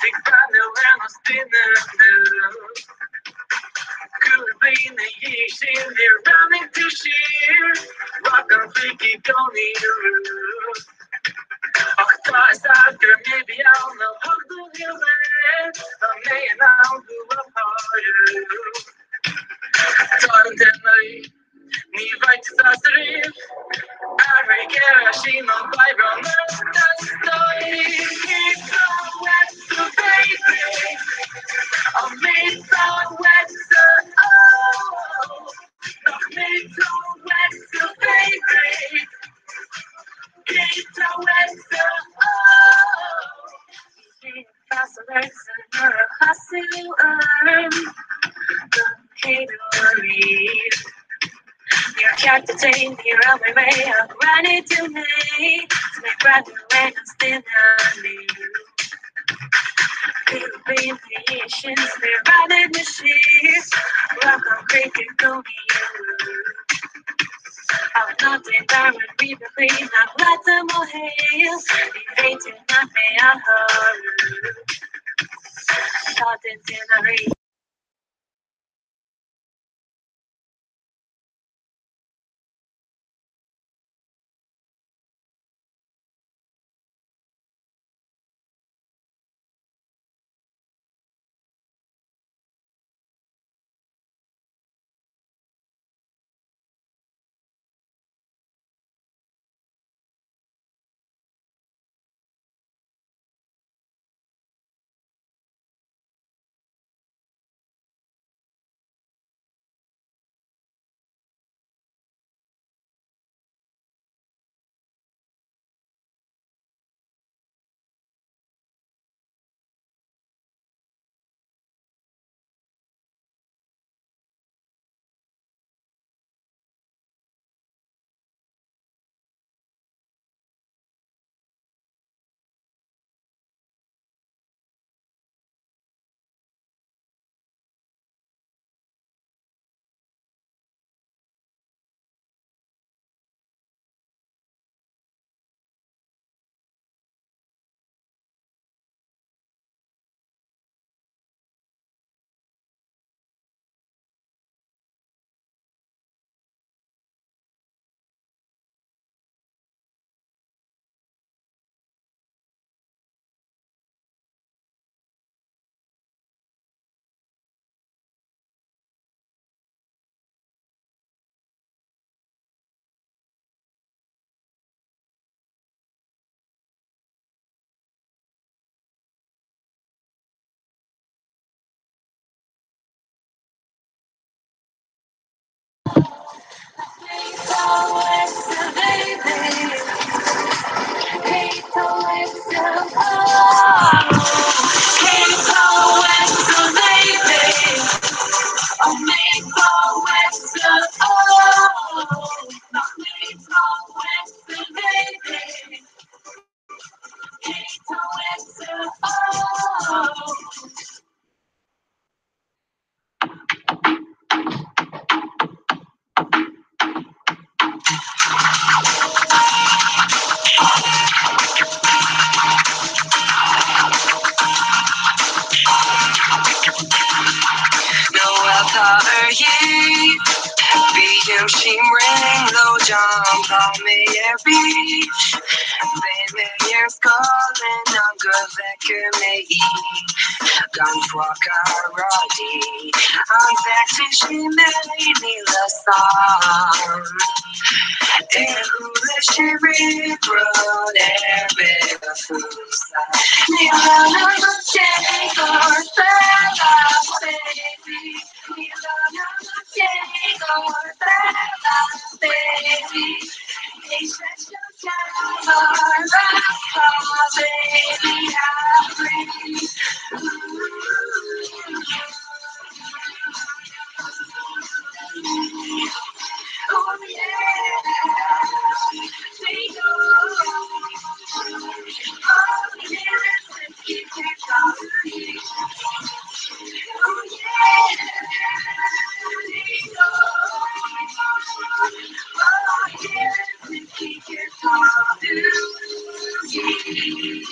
ag breathnú ar nós duine nua. Cúig bliana ina dhiaidh sin níor roghnaigh tú siar, Rock an Creek i gcónaí arú. Ach tá a fhios agat gur maybe ann a thug do shaol mé, tá mé in ann thú a shárú. Tá an Ní bheidh tú sásta riamh, athraigh ar ais í nó beidh brón ort a stóirín. Keep the wetsuit baby, I'll meet the wetsuit, oh, nach meet the wetsuit baby, keep the wetsuit, oh. Nuair a chas tú orm don chéad uair riamh. Níor cheart duit é, ní raibh mé réidh ach roghnaigh tú mé 's mé ag breathnú ar nós duine nua. Cúig bliana ina dhiaidh sin 's níor bhreathnaigh mé siar, Rock an Creek i gcónaí arú. Ach ná déan dearmad riamh a chroí nach leatsa mo shaol, ní féidir leat mé a shárú. Tá d'intinn a chroí. Noel tá uirthi, Bíonn sí brionglóideach, tá mé ar bís, Beidh mé ar scoil in am go bhfeicfidh mé í, Gan faic a rá di, an bhfeicfidh sí mé, níl a fhios a'm. Ar chuala sí riamh rud ar bith fúmsa? Níl anam ach déagóir Bella baby, Níl anam ach déagóir Bella baby, Éist leis an gceol baby a chroí. Oh yeah, they go. Oh yeah, Oh yeah, they go. Oh yeah,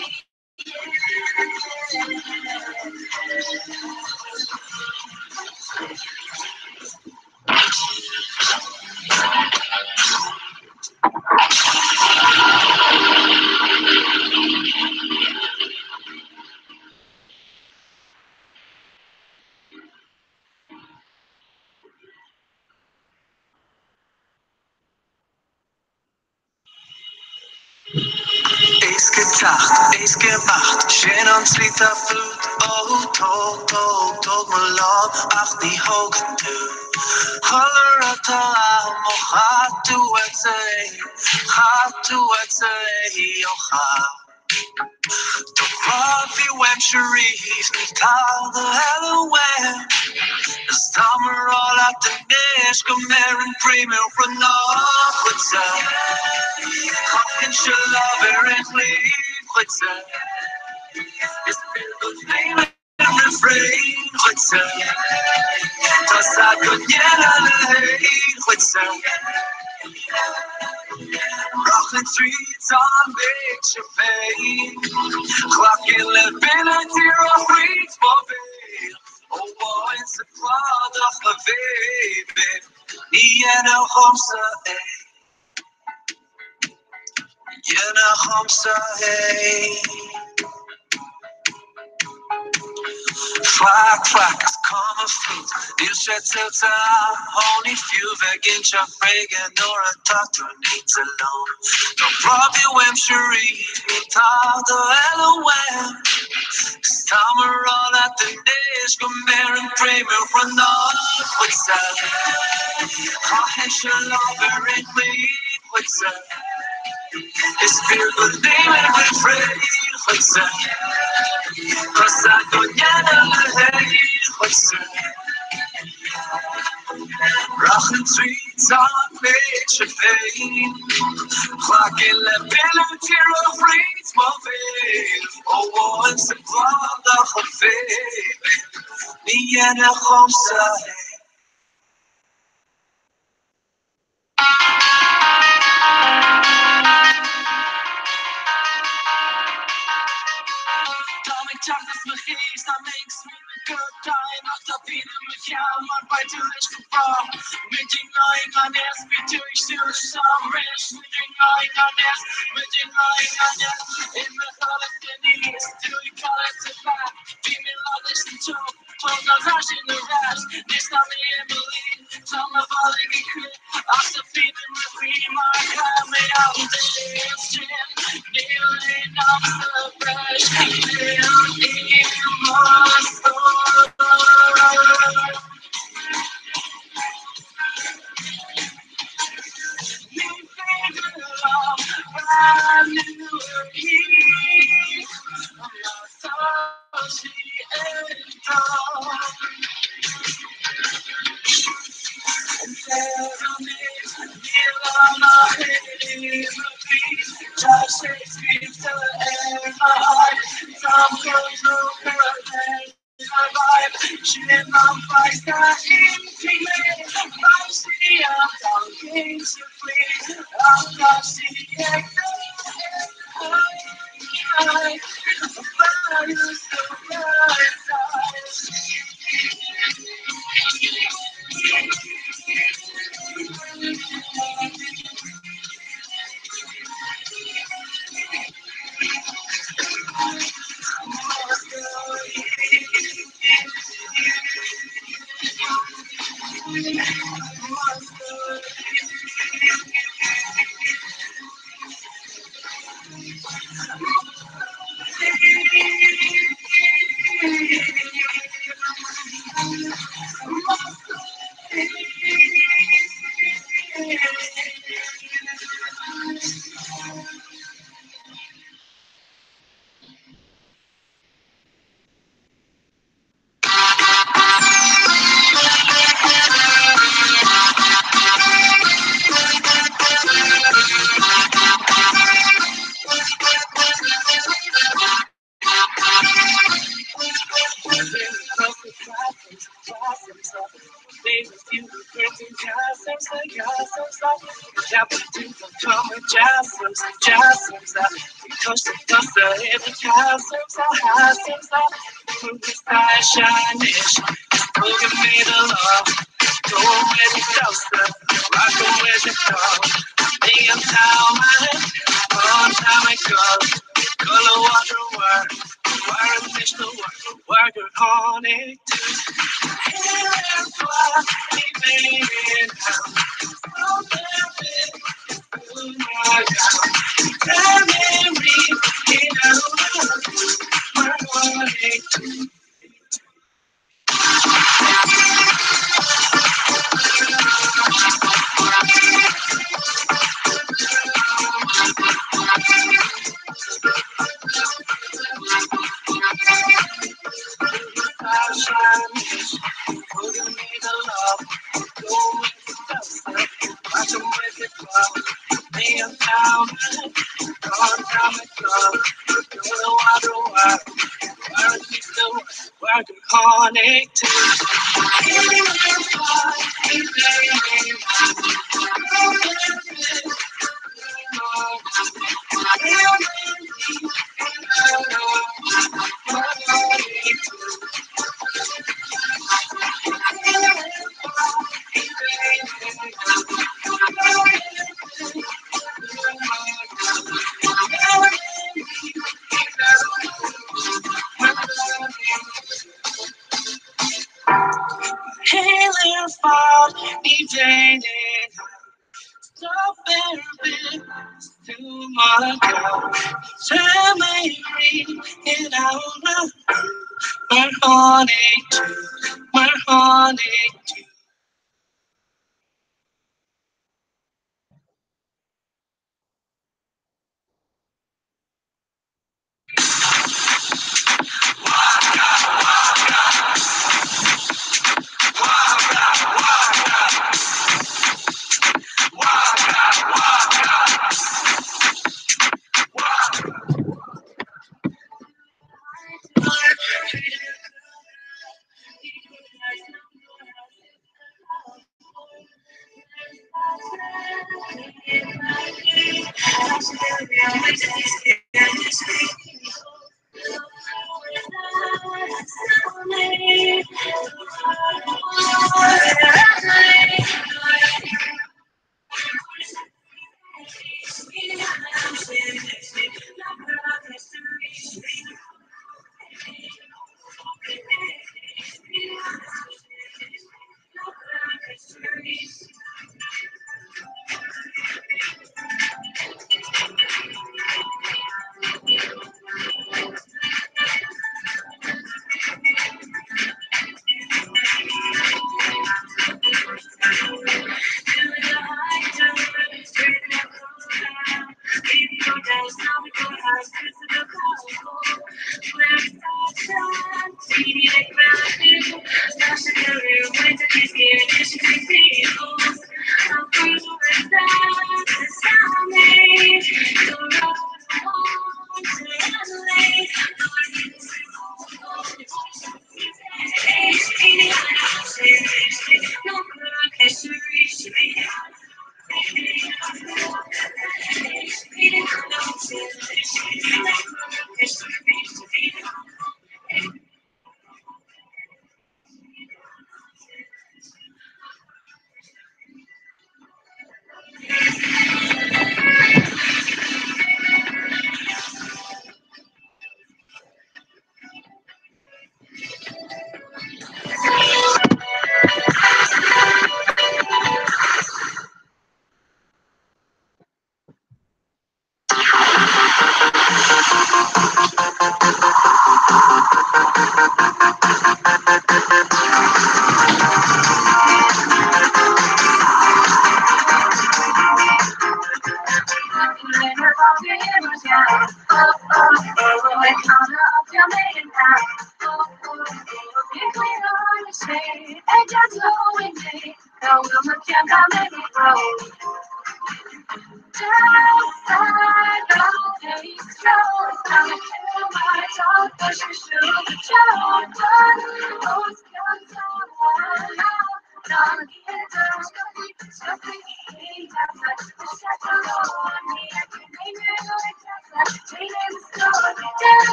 Éasca teacht, éasca imeacht, sin an tslí 'tá fút, ó tóg, tóg, tóg mo lámh ach ní thógann tú. Chuile rud atá a'm ó chaith tú uaitse é, chaith tú uaitse é, ó chaith. Do ghrá a bhí uaimse riamh, níl tada eile uaim. Is tá mé a rá leat anois go mbeireann greim ar mhná dhuitse. Chaithfinnse lámh ar an chlaíomh dhuitse. Is beag an féin roimh ré dhuitse. Tá Tá's go ndéana a leithéid dhuitse. Rachainn tríd an mhéid seo féin. Ghlacfainn le bille díreach fríd mo bhéal. Ó amháin sa chladach a bhéibé. Ní dhéanfadh dhomsa é. Ní dhéanfadh dhomsa é. Faic, faic, is cuma fút, níl sé tuillte ach ó ní fiú bheith ag inseacht bréige nuair atá tú nite liom. Tá prátaí uaimse riamh, níl tada eile uaim. Is tá mé ag rá leat anois go mbeirim greim ar ghranáid dhuitse. Chaithfinnse lámh ar aon chlaíomh dhuitse. Is fíor go léimfinn roimh ré dhuitse. Tá's agat go ndéanfainn a leithéid dhuitse. Rachainn tríd an méid seo féin. Ghlacfainn le bille díreach fríd mo bhéal. Ó amháin sa gcladach a bhéibé. Ní dhéanfadh dhomsa é. Tá mé ag teacht as mo chéill, tá mé ag smaoineamh go domhain ach tá pian i mo cheann mar beidh tú leis go brách. Muid i ngáí gan fhios, bhí tú ag siúl isteach arís, muid i ngáí gan fhios, muid i ngáí gan fhios, i mo chodladh aníos, tú ag cailleadh do mheath, bhí mé lag leis an teocht. Tógáil thar sin ar ais, anois tá mé i mo luí, tá mo bholg ag crith, ach tá pian i mo chroí mar chaith mé an béas sin. Níl aon am sa bhreis, níl i mo stór. Ní féidir liom breathnú uirthi má tá sí ag dul. Níl ann ach i mo chroí, tá sé scríofa ar m'aghaidh, táim chomh tógtha leis an vibe, sin an feist a impigh mé, beidh sí an dul cinnte faoi, ach tá sí ag dul ar aghaidh. Ar tú mar gur tháinig tú. Shaol ar fad ní bheinn in ann stop ar bith is tú i mo cheann. Ní bheidh mé riamh in ann athrú mar tháinig tú, mar tháinig tú.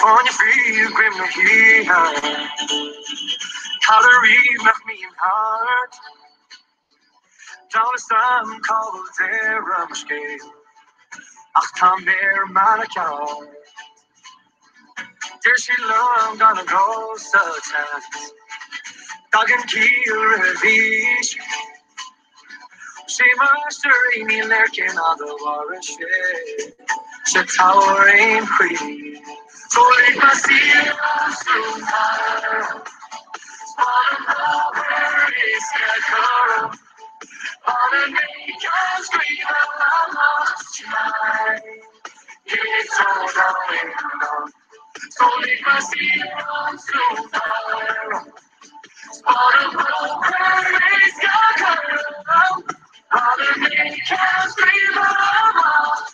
Fáinne fí i ngreim na hoíche, Callairí nach mbíonn thart. Dall is am cá bhfuil deireadh mo scéil, Ach tá mé ar an mbealach ceart. Deir sí liom gan agó sa teas. Tagann ciall roimh aois. Sé máistir é ní léir cén fhad a mhairfidh sé. Sé togha ar aon chaoi. So lig mé siar ón stúmar. Spáin an bóthar éasca cothrom. Fara mé ceann scríbe amach It's all going on. So lig mé siar ón stúmar. Spáin an bóthar éasca cothrom. Fara mé ceann scríbe amach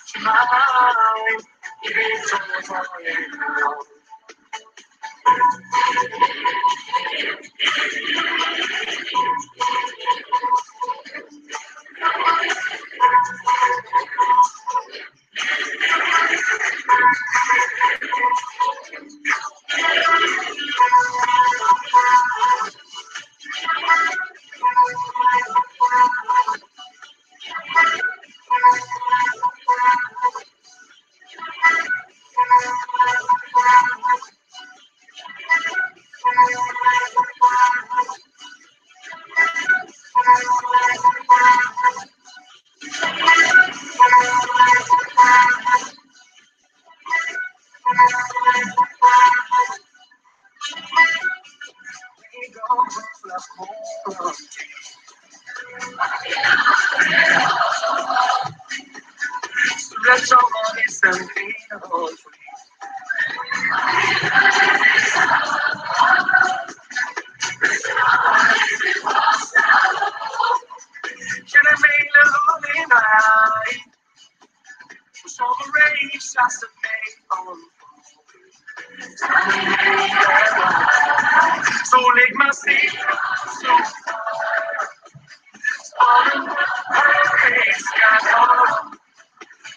It's all going on. So lig mé siar ón stúmar. Spáin an bóthar éasca cothrom.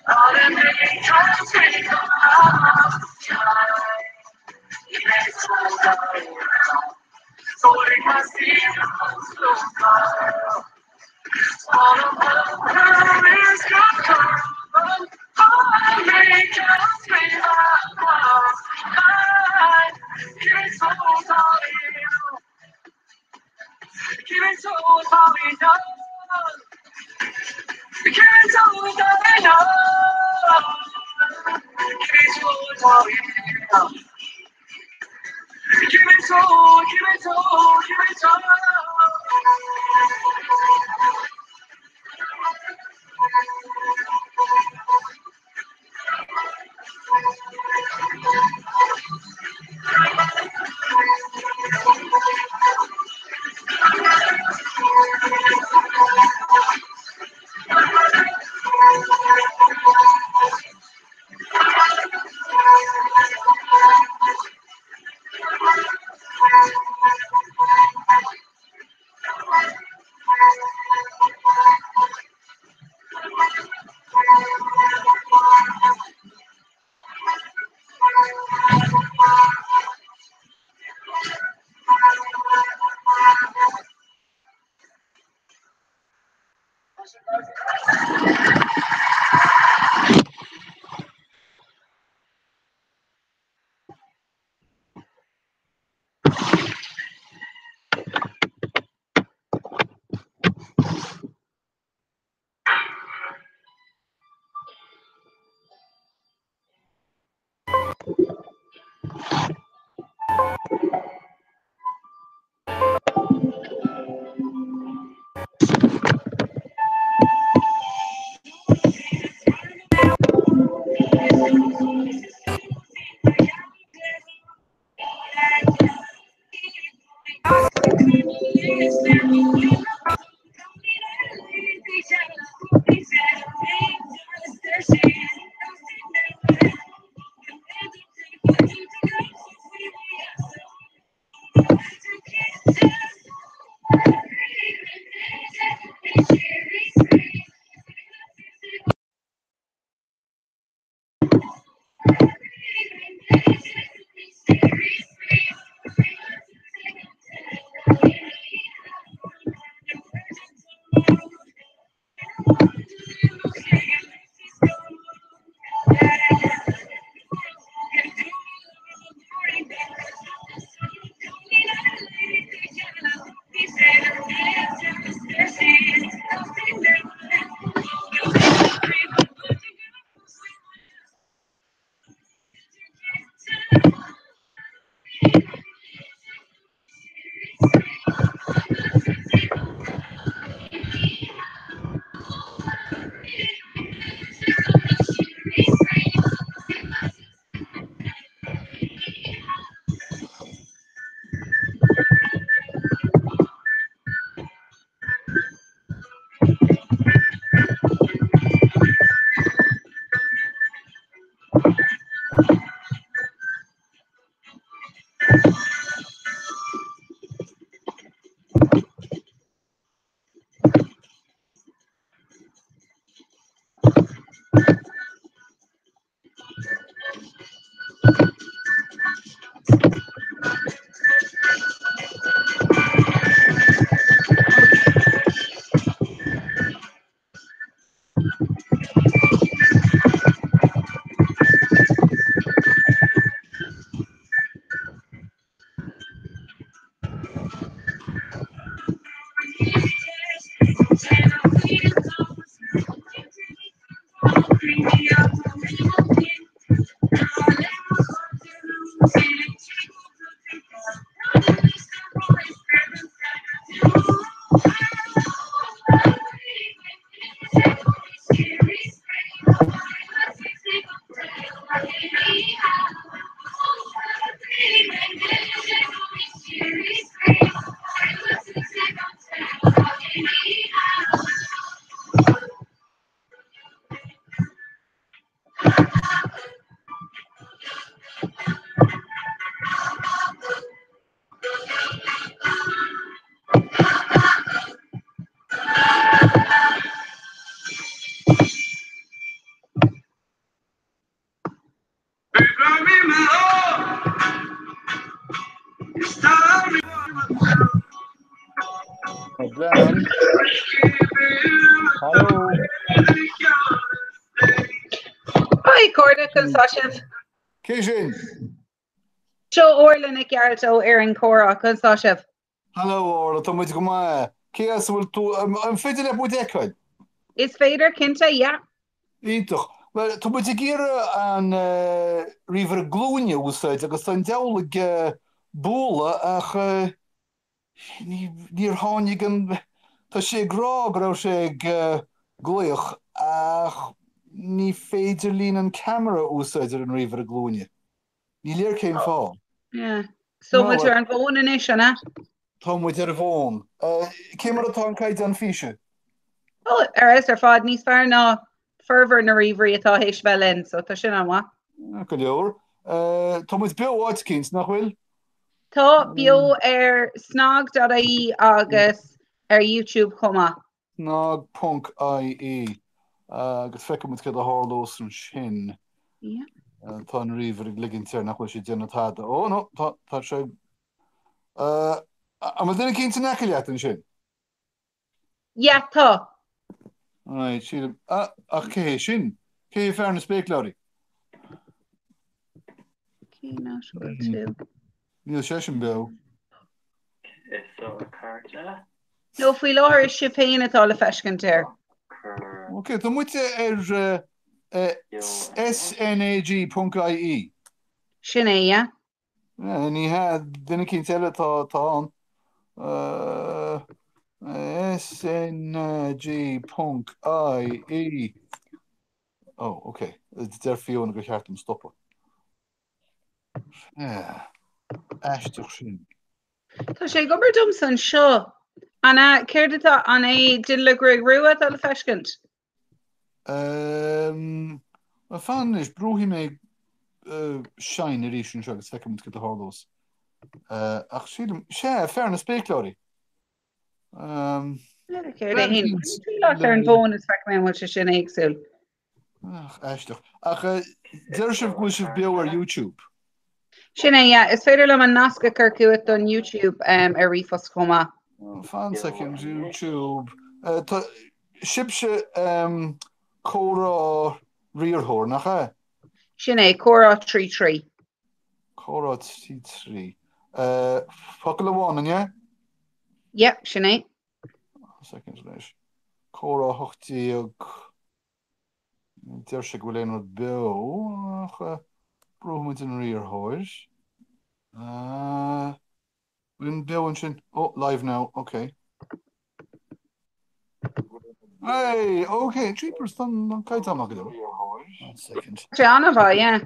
Fara mé ceann scríbe amach It's all going on. So lig mé siar ón stúmar. Spáin an bóthar éasca cothrom. Fara mé ceann scríbe amach It's all going on. Give it all, going on. Give it all, going on. Give it all, going on. Give it all, give it all, give it all. Glenn. Hello. Hi, cairde, conas tá sibh? Cé sin? Seo Orla Nic Gearailt ó fhoireann Comhrá, conas tá sibh? Hello Orla, tá muid go maith. Cé as a bhfuil tú? An féidir leat muid a fheiceáil? Is féidir, cinnte, yeah. Iontach. Bhuel, tá muid ag iarraidh an ríomhaire glúine a úsáid agus tá an diabhal ag bualadh ach níor tháinig an, tá sé ag rá go raibh sé ag glaoch ach ní féidir linn an ceamara a úsáid ar an ríomhaire glúine. Ní léir cén fáth. Yeah. So muid ar an bhfón anois, an ea? Tá muid ar an bhfón. Cé mar atá an caighdeán físe? Ó, ar fheabhas ar fad, níos fearr ná formhór na ríomhairí atá théis bheith linn, so tá sin an-mhaith. Go leor. Tá muid beo áit eicínt, nach bhfuil? Tá, beo ar snag.ie agus ar YouTube chomh maith. Snag ponc ie agus feicfidh muid céard a tharlós ansin. Tá an ríomhaire ag ligint air nach bhfuil sé ag déanamh tada. Ó no, tá, tá sé. An bhfuil duine eicínt in aice leat ansin? Yeah, tá. Right, sílim. Ah, ach cé hé sin? Cé hé fear na spéacláirí? Cén áit a bhfuil tú? Níl seisean beo. No, faoi láthair is sibh féin atá le feiscint air. Ok, tá muid ar snag.ie. Sin é, yeah. Ní hea, duine eicínt eile atá ann. snag.ie. Oh, ok. Deir Fiona gur cheart dom stopadh. Aisteach sin. Tá sé ag obair domsa anseo. An ea, céard atá, an é Duine le Gruaig Rua atá le feiscint? Ehm, bhuel fan anois, brúfaidh mé seinn arís anseo agus feicfidh muid cad a tharlós. Ach sílim, sea, fear na spéacláirí. Céard é fhéin? Bain triail as ar an bhfón is feicfidh mé an bhfuil sé sin éagsúil. Ach, aisteach. Ach deir sibh go bhfuil sibh beo ar YouTube? Sin é, yeah. Is féidir liom an nasc a chur chugat don YouTube ar ríomhphost chomh maith. Fan second, YouTube. Tá sibhse comhrá riarthóir, nach ea? Sin é, comhrá 3 3. Comhrá 3 3. Focal amháin, an ea? Yep, sin é. Second anois. Comhrá 18. Deir sé go bhfuil aon rud beo, ach brúfaidh muid an riarthóir. Bhfuil beo ansin? Oh, live now, ok. Hey, ok, jeepers, tá an caighdeán maith go leor. One second. Sé an-mhaith, yeah.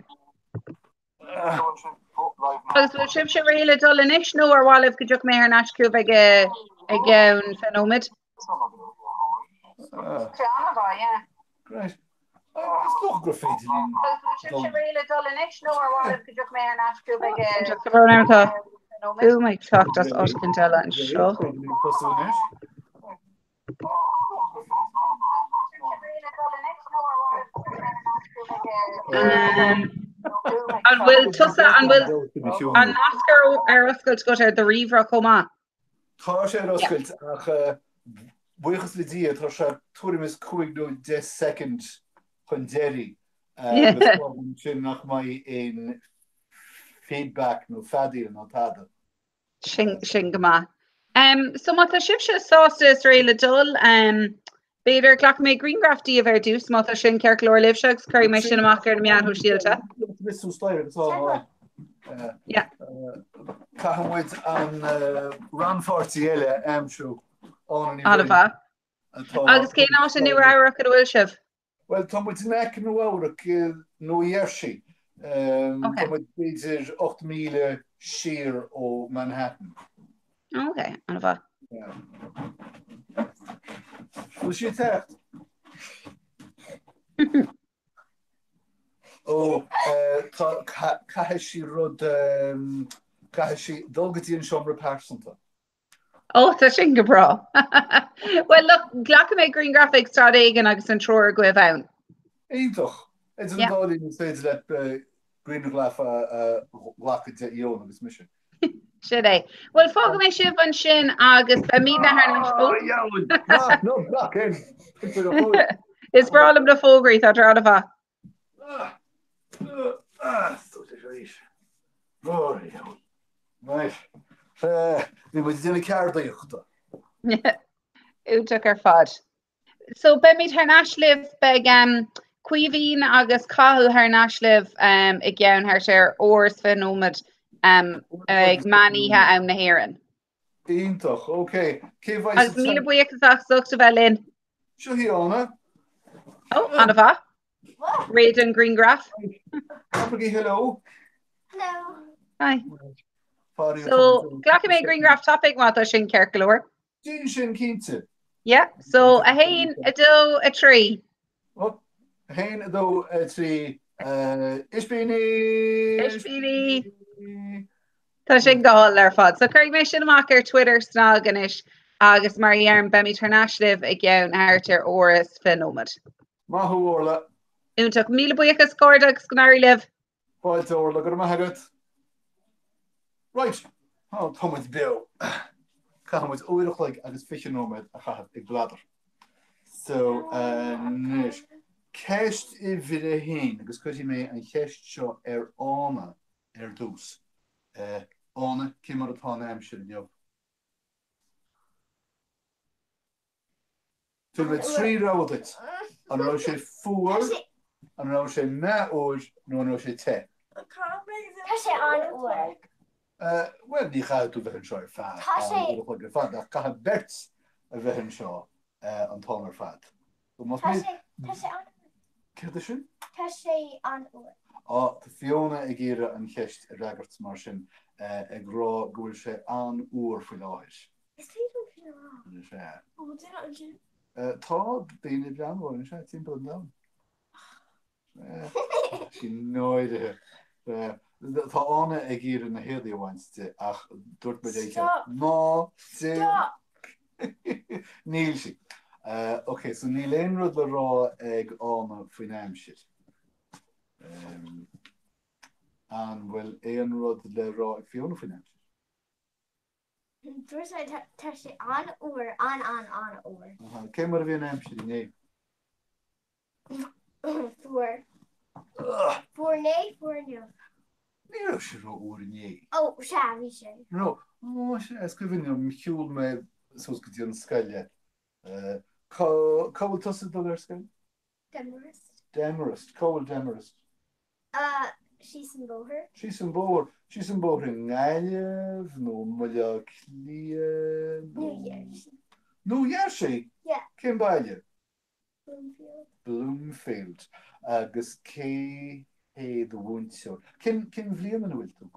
Agus bhfuil sibhse réidh le dul anois nó ar mhaith libh go dtiocfaidh mé thar n-ais chugaibh ag i gceann 20 nóiméad? Sé an-mhaith, yeah. Great. Is dócha gur féidir linn Agus bhfuil sibhse réidh le dul anois nó ar mhaith libh go dtiocfaidh mé thar n-ais chugaibh ag i gceann 20 nóiméad? Fuaim ag teacht as áit eicínt eile anseo. An bhfuil tusa, an bhfuil an nasc ar oscailt agat ar do ríomhaire chomh maith? Tá sé ar oscailt ach buíochas le Dia tá sé tuairim is 5 nó 10 soicind chun deiridh agus fágann sin nach mbeidh aon feedback nó feadaíl ná tada. Sin, sin go maith. Um, so má tá sibhse sásta is réidh le dul, um, b'fhéidir glacfaidh mé grianghraf díobh ar dtús má tá sin ceart go leor libhse agus cuirfidh mé sin amach ar na meáin shóisialta. Yeah. Caithfidh muid an rannpháirtí eile a aimsiú. Ána Ní Bhroin. An-mhaith. Atá Agus cén áit i Nua Eabhrac ina bhfuil sibh? Bhuel, tá muid in aice Nua Eabhrac i Nua Gheirsí. Tá muid b'fhéidir 8 míle siar ó Manhattan. Ok, an-mhaith. Bhfuil sí ag teacht? Ó, tá, caithfidh sí rud, caithfidh sí dul go dtí an seomra pearsanta. Ó, tá sin go breá. Well, look, glacfaidh mé grianghraf ag stad éigin agus an triúr agaibh ann. Iontach! Idir an dá linn is féidir leat grianghraf a ghlacadh de Fhiona agus mise. Sin é. Well, fágfaidh mé sibh ansin agus beimidne thar n-ais. Ó! Ná glac aon pictiúr go fóill. Is breá liom na fógraí, tá siad an-mhaith. Bhí muid ag déanamh ceardaíochta. Iontach ar fad. So beimid thar n-ais libh, beidh um, Caoimhín agus Cathal thar n-ais libh um, i gceann thart ar uair is 20 nóiméad um, ag meán oíche am na hÉireann. Iontach, ok. Cé bheidh Agus míle buíochas as ucht a bheith linn. Seo í Ána. Ó, an-mhaith. Réidh don ghrianghraf. Abraigí hello. Hello. Hi. So, glacfaidh mé grianghraf tapaidh má tá sin ceart go leor. Déan sin cinnte. Yeah, so 1, 2, 3. Oh, 1, 2, 3. Ispíní! Ispíní! Tá sin go hálainn ar fad. So cuirfidh mé sin amach ar Twitter SnaG anois agus mar a deirim beimid thar n-ais libh i gceann thart ar uair is 20 nóiméad. Maith thú, Orla. Iontach. Míle buíochas, a chairde, agus go n-éirí libh. Fáilte, Orla. Go raibh maith agat. Right. Tá muid beo. Caithfidh muid uair a chloig agus 20 nóiméad a chaitheamh ag bladar. So, anois, ceist uimhir a haon, agus cuirfidh mé an cheist seo ar Ána ar dtús. Ána, cé mar atá an aimsir inniu? Tabharfaidh mé 3 rogha duit. An raibh sé fuar, an raibh sé meathfhuar nó an raibh sé te? Tá sé an-fhuar. Bhuel, ní chaithfidh tú bheith anseo ar feadh an uair a chloig ar fad, ach caithfidh beirt a bheith anseo an t-am ar fad. Tá sé an-fhuar. Céard é sin? Tá sé an-fhuar. Á, tá Fiona ag iarraidh an cheist a fhreagairt mar sin, ag rá go bhfuil sé an-fhuar faoi láthair. Is féidir liom sin a rá. Is ea. An bhfuil duine ansin? Tá daoine ag breathnú orainn, sea, timpeall an domhain. Tá sí náirithe. Tá Ána ag iarraidh na héadaí a bhaint di ach dúirt mé léi ná déan. Stop! Níl sí. Ok, so níl aon rud le rá ag Ána faoin aimsir. An bhfuil aon rud le rá ag Fiona faoin aimsir? Dúirt mé tá sé an-fhuar, an-an-an-fhuar. Cé mar a bhí an aimsir inné? Fuar. Fuar inné, fuar inniu. Ní raibh sé ró-fhuar inné. Ó, sea, bhí sé. Raibh. Ó, sea, is cuimhin liom, shiúil mé suas go dtí an scoil leat. Cá bhfuil tusa ag dul ar scoil? Demarest. Demarest. Cá bhfuil Demarest? Síos an bóthar. Síos an bóthar. Síos an bóthar i nGaillimh nó i mBaile Átha Cliath nó. New Jersey. New Jersey? Yeah. Cén baile? Bloomfield. Bloomfield. Agus cé hé do mhúinteoir? Cén, cén bhliain ina bhfuil tú?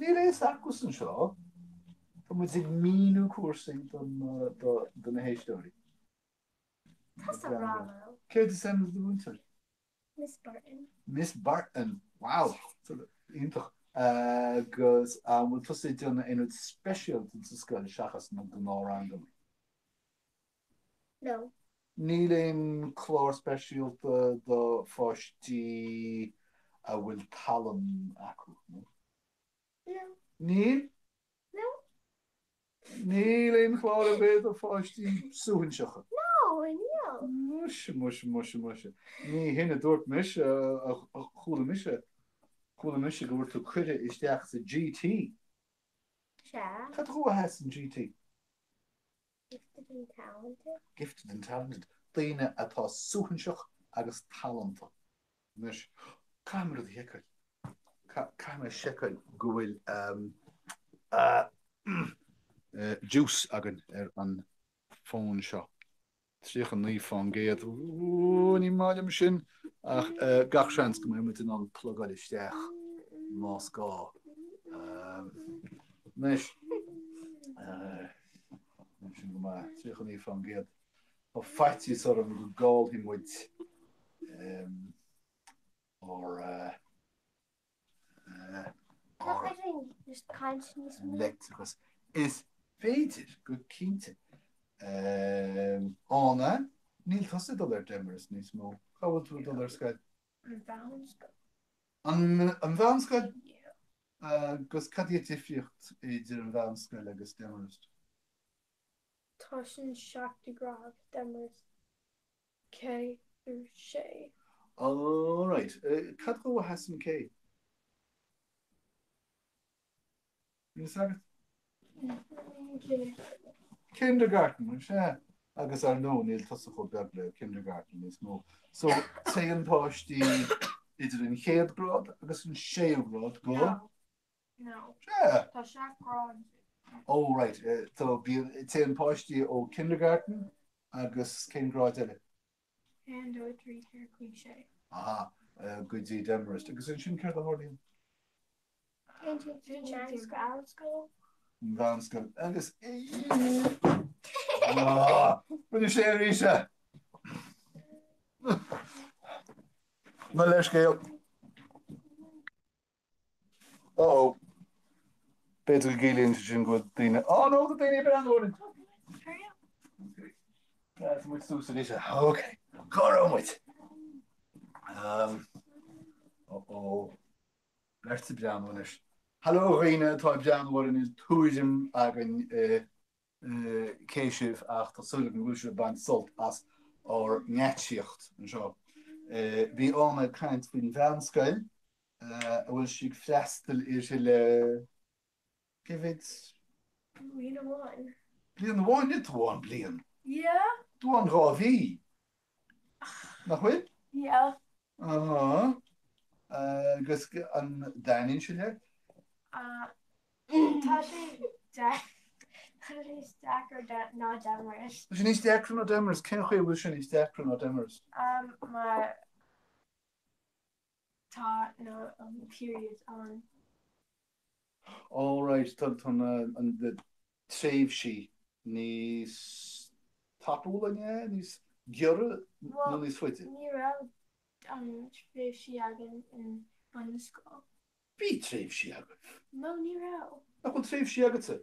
Níl a fhios acusan seo. Tá muid ag míniú cúrsaí don, do, do na héisteoirí. Tusa a rá leo. Céard is ainm do mhúinteoir? Miss Barton. Miss Barton. Wow! Iontach. Agus an bhfuil tusa ag déanamh aon rud speisialta sa scoil seachas na gnáthranganna? No. Níl aon chlár speisialta do pháistí a bhfuil tallann acu, nó? No. Níl? No. Níl aon chlár ar bith do pháistí suaithinseacha? No, níl. Muise, muise, muise, muise. Ní hin a dúirt mise, a chuala mise. Chuala mise go bhfuair tú cuireadh isteach sa GT. Sea. Cad chuige san GT? Gifted and talented. Gifted and talented. Daoine atá suaithinseach agus tallann. Anois, caithfidh mé rud a sheiceáil. Caithfidh mé seiceáil go bhfuil. Juice againn ar an bhfón seo. 39%, ooh, ní maith liom sin, ach gach seans go mbeidh muid in ann plugáil isteach más gá. Anois, sin go maith, 39%. Tá faitíos orm go gcaillfidh muid ár leictreachas. Is féidir, go cinnte. Ána, níl tusa ag dul ar Demarest níos mó. Cá bhfuil tú ag dul ar scoil? An mheánscoil. An mheánscoil? Agus cad í an difríocht idir an mheánscoil agus Demarest? Tá sin seachtú grád, Demarest K through 6. All right. Cad dó a sheasann K? Níl fhios agat? Kindergarten, sea. Agus ar ndóigh níl tusa chomh beag le kindergarten níos mó. So, téann páistí idir an chéad grád agus an séú grád go. No. No. Sea. Tá seacht grád. Oh right. So bíonn, téann páistí ó kindergarten agus cén grád eile? 1, 2, 3, 4, 5, 6. Aha, go dtí Demarest. Agus ansin céard a tharlaíonn? Téann siad go dtí an mheánscoil. An mheánscoil. Agus Rinne sé arís é! Mo leithscéal. Uh-oh. B'fhéidir go gciallaíonn sé sin go bhfuil daoine, oh no, tá daoine ag breathnú orainn! Tá muid suas arís. Ok, cá raibh muid? Um, uh-oh. Beirt ag breathnú anois. Hello a dhaoine atá ag breathnú orainn, níl tuairim againn eh, cé sibh ach tá súil agam go bhfuil sibh ag baint sult as ár ngeáitsíocht anseo. Bhí Ána ag caint faoin mheánscoil a bhfuil sí ag freastal uirthi le cé mhéad? Bliain amháin. Bliain amháin? Níl tú ann bliain. Yeah. Tú ann 2 mhí. Nach bhfuil? Yeah. Ahá. Agus an dtaitníonn sé leat? Tá sé tá sé níos deacra ná Demarest. Tá sé níos deacra ná Demarest? Cén chaoi a bhfuil sé níos deacra ná Demarest? Mar tá na periods ann. All right, tá na tréimhsí níos tapúla, an ea? Níos giorra nó níos faide? Bhuel, ní raibh an tréimhsí againn in bunscoil. Bhí tréimhsí agaibh. No, ní raibh. Nach bhfuil tréimhsí agatsa?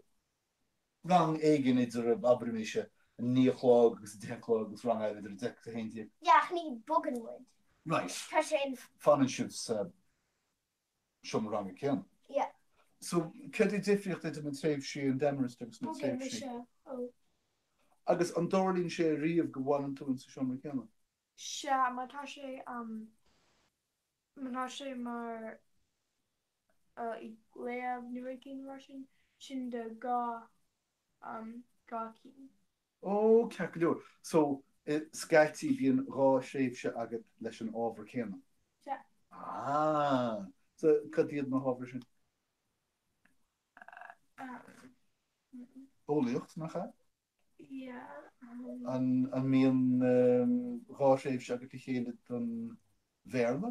Rang éigin idir, abraimis, a 9 a chlog agus a 10 a chlog agus rang eile idir a 10 agus a 11. Yeah, ach ní bogann muid. Right. Tá sé in. Fanann sibh sa seomra ranga céanna. Yeah. So, céard í difríocht idir na tréimhsí in Demarest agus na Bogann tréimhsí? mise ó. Agus an dtarlaíonn sé riamh go bhfanann tú insa seomra céanna? Sea, má tá sé, má tá sé mar ag léamh nó rud éigin mar sin, sin do dhá, dhá cinn. Ó, ceart go leor. So, scaití bíonn dhá thréimhse agat leis an ábhar céanna? Sea. Ah! So, cad iad na hábhair sin? Eolaíocht, nach ea? Yeah. An mbíonn dhá thréimhse agat le chéile don Bhéarla?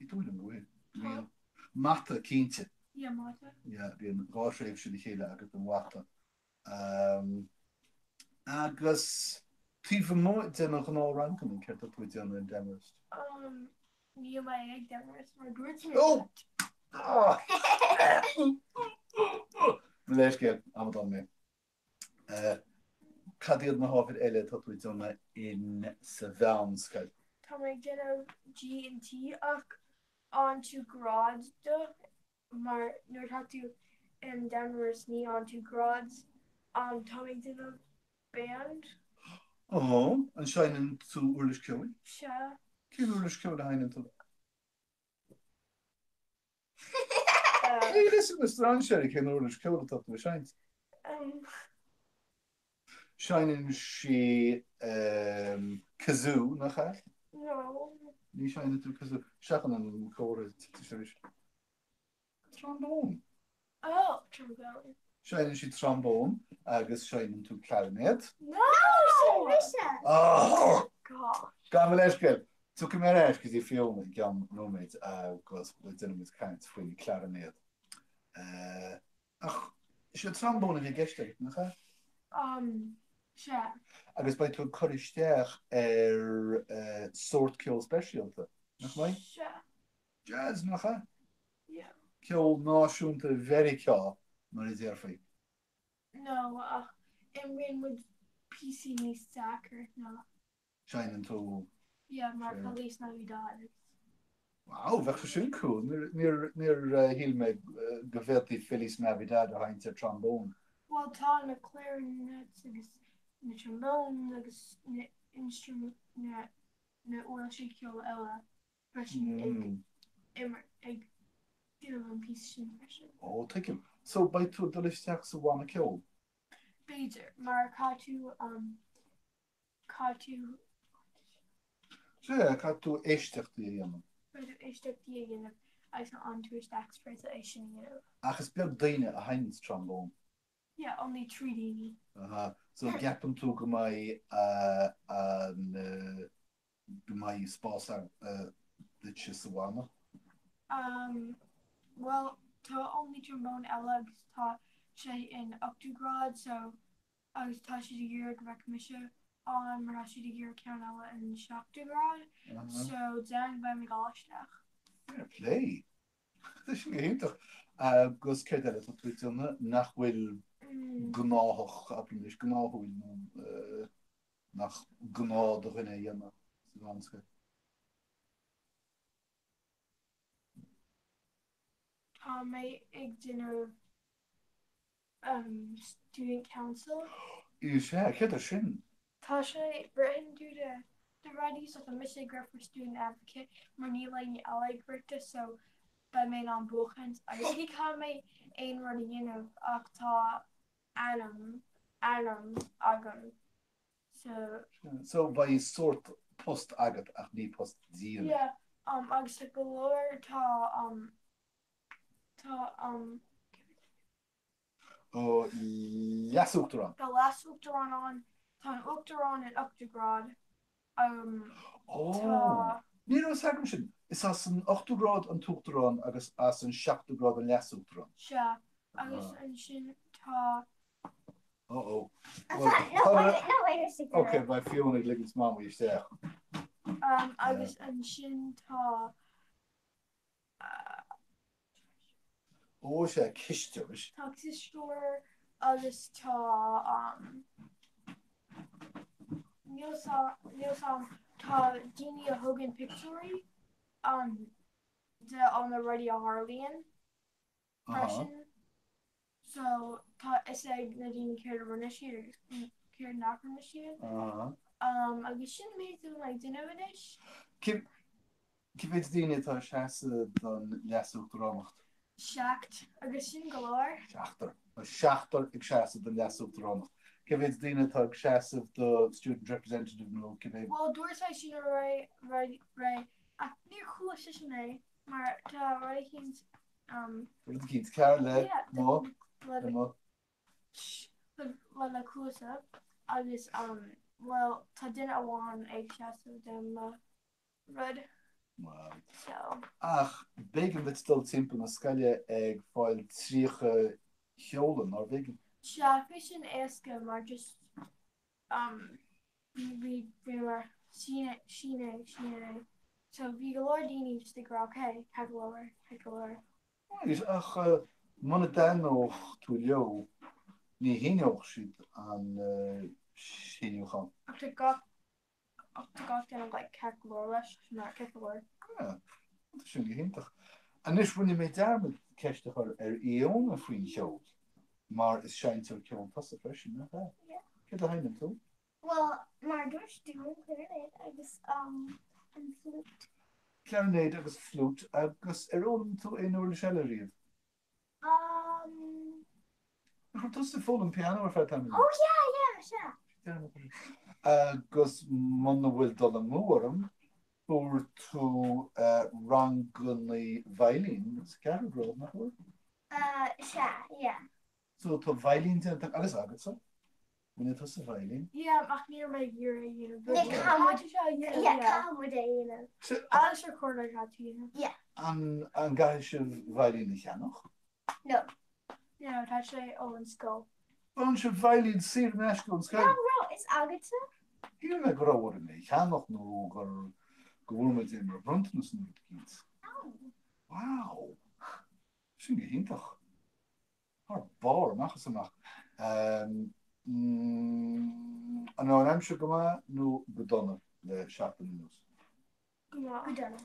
Ní dóigh liom go bhfuil. Bíonn. Mata, cinnte. Yeah, mata. Yeah, bíonn dhá thréimhse le chéile agat don mhata. Agus taobh amuigh de na gnáthranganna, céard atá tú ag déanamh in Demarest? Níl mé ag Demarest mar dúirt mé Oh! Mo leithscéal, amadán mé. Cad iad na hábhair eile atá tú ag déanamh in sa mheánscoil? Tá mé ag déanamh G and T ach fhaigheann tú grád do mar nuair atá tú in Demarest ní fhaigheann tú grád. Tá mé ag déanamh band. Ó, an seinneann tú uirlis ceoil? Sea. Cén uirlis ceoil a sheinneann tú? Níl fhios ag na strainséirí cén uirlis ceoil atá tú ag seinnt. Seinneann sí kazoo, nach ea? No. Ní sheinneann tú kazoo. Seachain an comhartha tite arís. Trombone. Oh, trombone. Seinneann sí trombón agus seinneann tú clarinéad. No! Sin mise! Oh! Gosh. Gabh mo leithscéal. Tiocfaidh mé ar ais go dtí Fiona i gceann nóiméid agus déanfaidh muid caint faoin clarinéad. Ach is é trombón a bhí i gceist agat, nach ea? Um, sea. Agus beidh tú ag cur isteach ar sórt ceol speisialta, nach mbeidh? Sea. Jazz, nach ea? Yeah. Ceol náisiúnta Mheiriceá, mar a déarfaí. No, ach imríonn muid píosaí níos deacra ná. Seinneann tú. Yeah, mar Feliz Navidad agus. Wow, bheadh sé sin cool. Níor shíl mé go bhféadfaí Feliz Navidad a sheinnt ar trombón. Bhuel, tá na clarinets agus na trombones agus na instrument, na na uirlisí ceoil eile freisin ag imirt, ag déanamh an píosa sin freisin. Ó, tuigim. So, beidh tú ag dul isteach sa bhanna ceoil? B'fhéidir, mar caithfidh tú, um, Caithfidh tú. Sea, caithfidh tú éisteachtaí a dhéanamh. Caithfidh tú éisteachtaí a dhéanamh agus faigheann tú isteach fríd é sin a dhéanamh. Ach is beag daoine a sheinneanns trombón. Yeah, only 3 daoine. Aha, so gceapann tú go mbeidh an, go mbeidh spás duitse sa bhanna? Um, bhuel, tá only trombone eile agus tá sé in ochtú grád, so agus tá siad ag iarraidh go mbeadh mise ann mar tá siad ag iarraidh ceann eile in seachtú grád so déarfainn go mbeidh mé ag dul isteach. Fair play! Tá sin go hiontach. Agus céard eile atá tú ag déanamh nach bhfuil gnáthach, abraimis, gnáthúil nó nach gnáth do dhuine a dhéanamh sa mheánscoil? Tá mé ag déanamh Student Council. Is ea, céard é sin? Tá sé, ritheann tú do do rudaí so tá mise ag rith for Student Advocate mar níl éinne eile ag rith do so beidh mé in ann buachaint agus ní caithfidh mé aon rud a dhéanamh ach tá ainm ainm agam so. So beidh sórt post agat ach ní post dian é. Yeah, um agus tá go leor tá um tá um. Ó, leasuachtarán. Tá leasuachtarán ann. Tá an uachtarán in ochtú grád. Ó, ní raibh fhios agam sin. Is as an ochtú grád an t-uachtarán agus as an seachtú grád an leasuachtarán. Sea, agus ansin tá. Uh-oh. Ok, beidh Fiona ag ligint Mamaí isteach. Agus ansin tá. Ó, sea, cisteoir. Tá cisteoir agus tá níl 's a'm, tá daoine a thugann pictiúirí de all na rudaí a tharlaíonn freisin. So tá fhios ag na daoine céard a rinne siad agus céard nach rinne siad. Agus sin an méid atá mé ag déanamh anois. Cé mhéad daoine atá ag seasamh don leasuachtaránacht? Seacht, agus sin go leor. Seachtar. Tá seachtar ag seasamh don leasuachtaránacht. Cé mhéad daoine atá ag seasamh do student representative nó cibé? Bhuel, dúirt sé sin aréir ach níor chuala seisean é mar tá rud eicínt Rud eicínt cearr le mo, le mo. Le na cluasa agus bhuel tá duine amháin ag seasamh do mo rud so. Ach b'éigean duit dul timpeall na scoile ag fáil 30 sheoladh, nárbh éigean? Sea, bhí sin éasca mar just bhí bhíomar sínigh sínigh sínigh so bhí go leor daoine just ag rá ok ceart go leor ceart go leor. Right, ach muna dtaitneodh tú leo ní shíneodh siad an síniúchán. Ach tá gach Ach tá gach duine like ceart go leor leis, sin ceart go leor. Ah, tá sin go hiontach. Anois, rinne mé dearmad ceist a chur ar Fhiona faoin cheol, mar is seinnteoir ceoil tusa freisin, nach ea? Yeah. Céard a sheinneann tú? Bhuel, mar a dúirt tú, an clarinet agus um, an flute. Clarinet agus flute, agus ar fhoghlaim tú aon uirlis eile riamh? Um. Nach raibh tusa ag foghlaim pianó ar feadh tamaill? Oh yeah, yeah, sea. Agus muna bhfuil dul amú orm, fuair tú ranganna veidhlín sa ceathrú grád, nach bhfuair? Uh, sea, yeah. So tá veidhlín déanta agus agatsa? Rinne tusa veidhlín? Yeah, ach ní raibh mé ag iarraidh a dhéanamh. Yeah, caithfidh muid, yeah, caithfidh muid é a dhéanamh. Agus recorder caithfidh tú a dhéanamh. Yeah. An an gcaithfidh sibh veidhlín a cheannach? No. No, tá sé ón scoil. Faigheann sibh veidhlín saor in aisce ón scoil? No, raibh, is agatsa? Shíl mé go raibh orainn é a cheannach nó gur go bhfuair muid é mar bhronntanas nó rud eicínt. No. Wow! Sin go hiontach. Thar barr, amach is amach. An raibh an aimsir go maith nó go dona le seachtain anuas? Go maith. Go dona.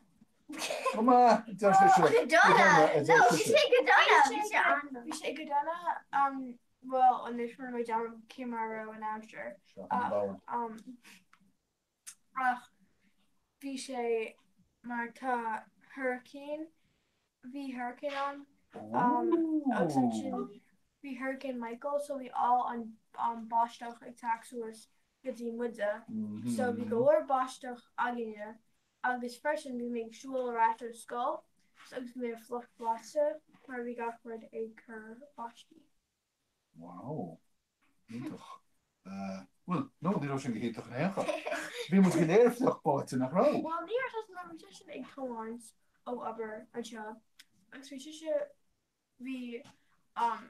Go maith, a deir sise. Go dona! No, bhí sé go dona! Bhí sé an-dona. Bhí sé go dona, bhuel, anois rinne mé dearmad cé mar a raibh an aimsir. Ach bhí sé mar tá hurricane, bhí hurricane ann agus ansin bhí Hurricane Michael so bhí all an an báisteach ag teacht suas go dtí muide so bhí go leor báisteach againne agus freisin bhí mé ag siúl ar ais ar scoil so agus bhí mé fliuch báite mar bhí gach rud ag cur báistí. Wow. Iontach. Bhuel, no, ní raibh sin go hiontach in aon chor. Bhí muid go léir fliuch báite, nach raibh? Bhuel, ní raibh sise mar bhí sise ag tiomáint ó obair anseo agus bhí sise, bhí um,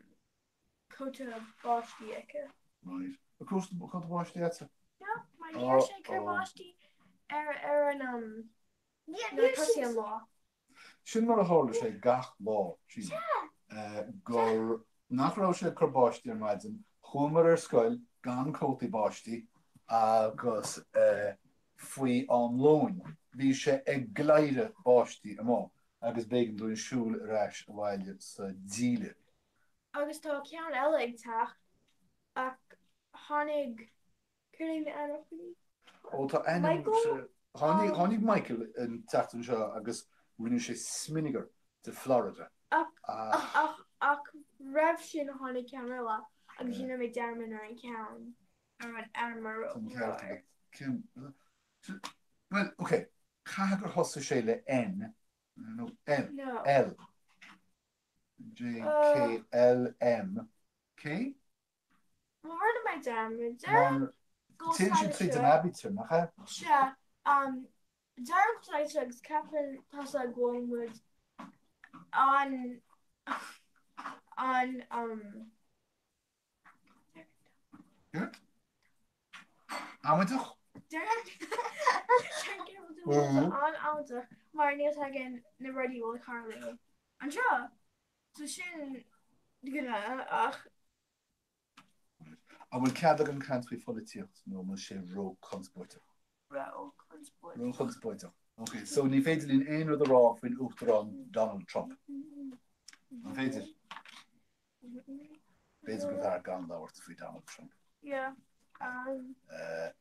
cóta báistí aici. Right. A cóta báistí agatsa? No, mar ní raibh sé ag cur báistí ar, ar an um, nuair a thosaigh an lá. Sin mar a tharla sé gach lá, sílim, gur nach raibh sé ag cur báistí ar maidin, chuamar ar scoil gan cótaí báistí agus faoi am lóin bhí sé ag gléireadh báistí amuigh agus b'éigean dúinn siúl ar ais abhaile sa díle. Agus tá ceann eile ag teacht ach tháinig Céard é an ainm faoi? Ó tá ainm Michael? Tháinig tháinig Michael an tseachtain seo agus rinne sé smionagar de Florida. Ach ach ach roimh sin tháinig ceann eile agus rinne mé dearmad ar an ceann ar an ainm a raibh an ceart agat. Cén Bhuel, ok, caithfidh gur thosaigh sé le N nó L No. L J K L M K? Rinne mé dearmad. Deirim go Téann siad tríd an aibítir, nach ea? Sea. Deirim go saghas agus ceapann tusa go bhfuil muid an an Céard? Amaideach? Deirim go bhfuil muid an-amaideach mar níl fhios againn na rudaí a bhfuil ag tarlú anseo. So sin gnáth ach. An bhfuil cead agam caint faoi pholaitíocht nó an bhfuil sé ró-chonspóideach? Ró-chonspóideach. Ró-chonspóideach. Ok, so ní féidir linn aon rud a rá faoin Uachtarán Donald Trump. An féidir? B'fhéidir gurbh fhearr gan labhairt faoi Donald Trump. Yeah. Um.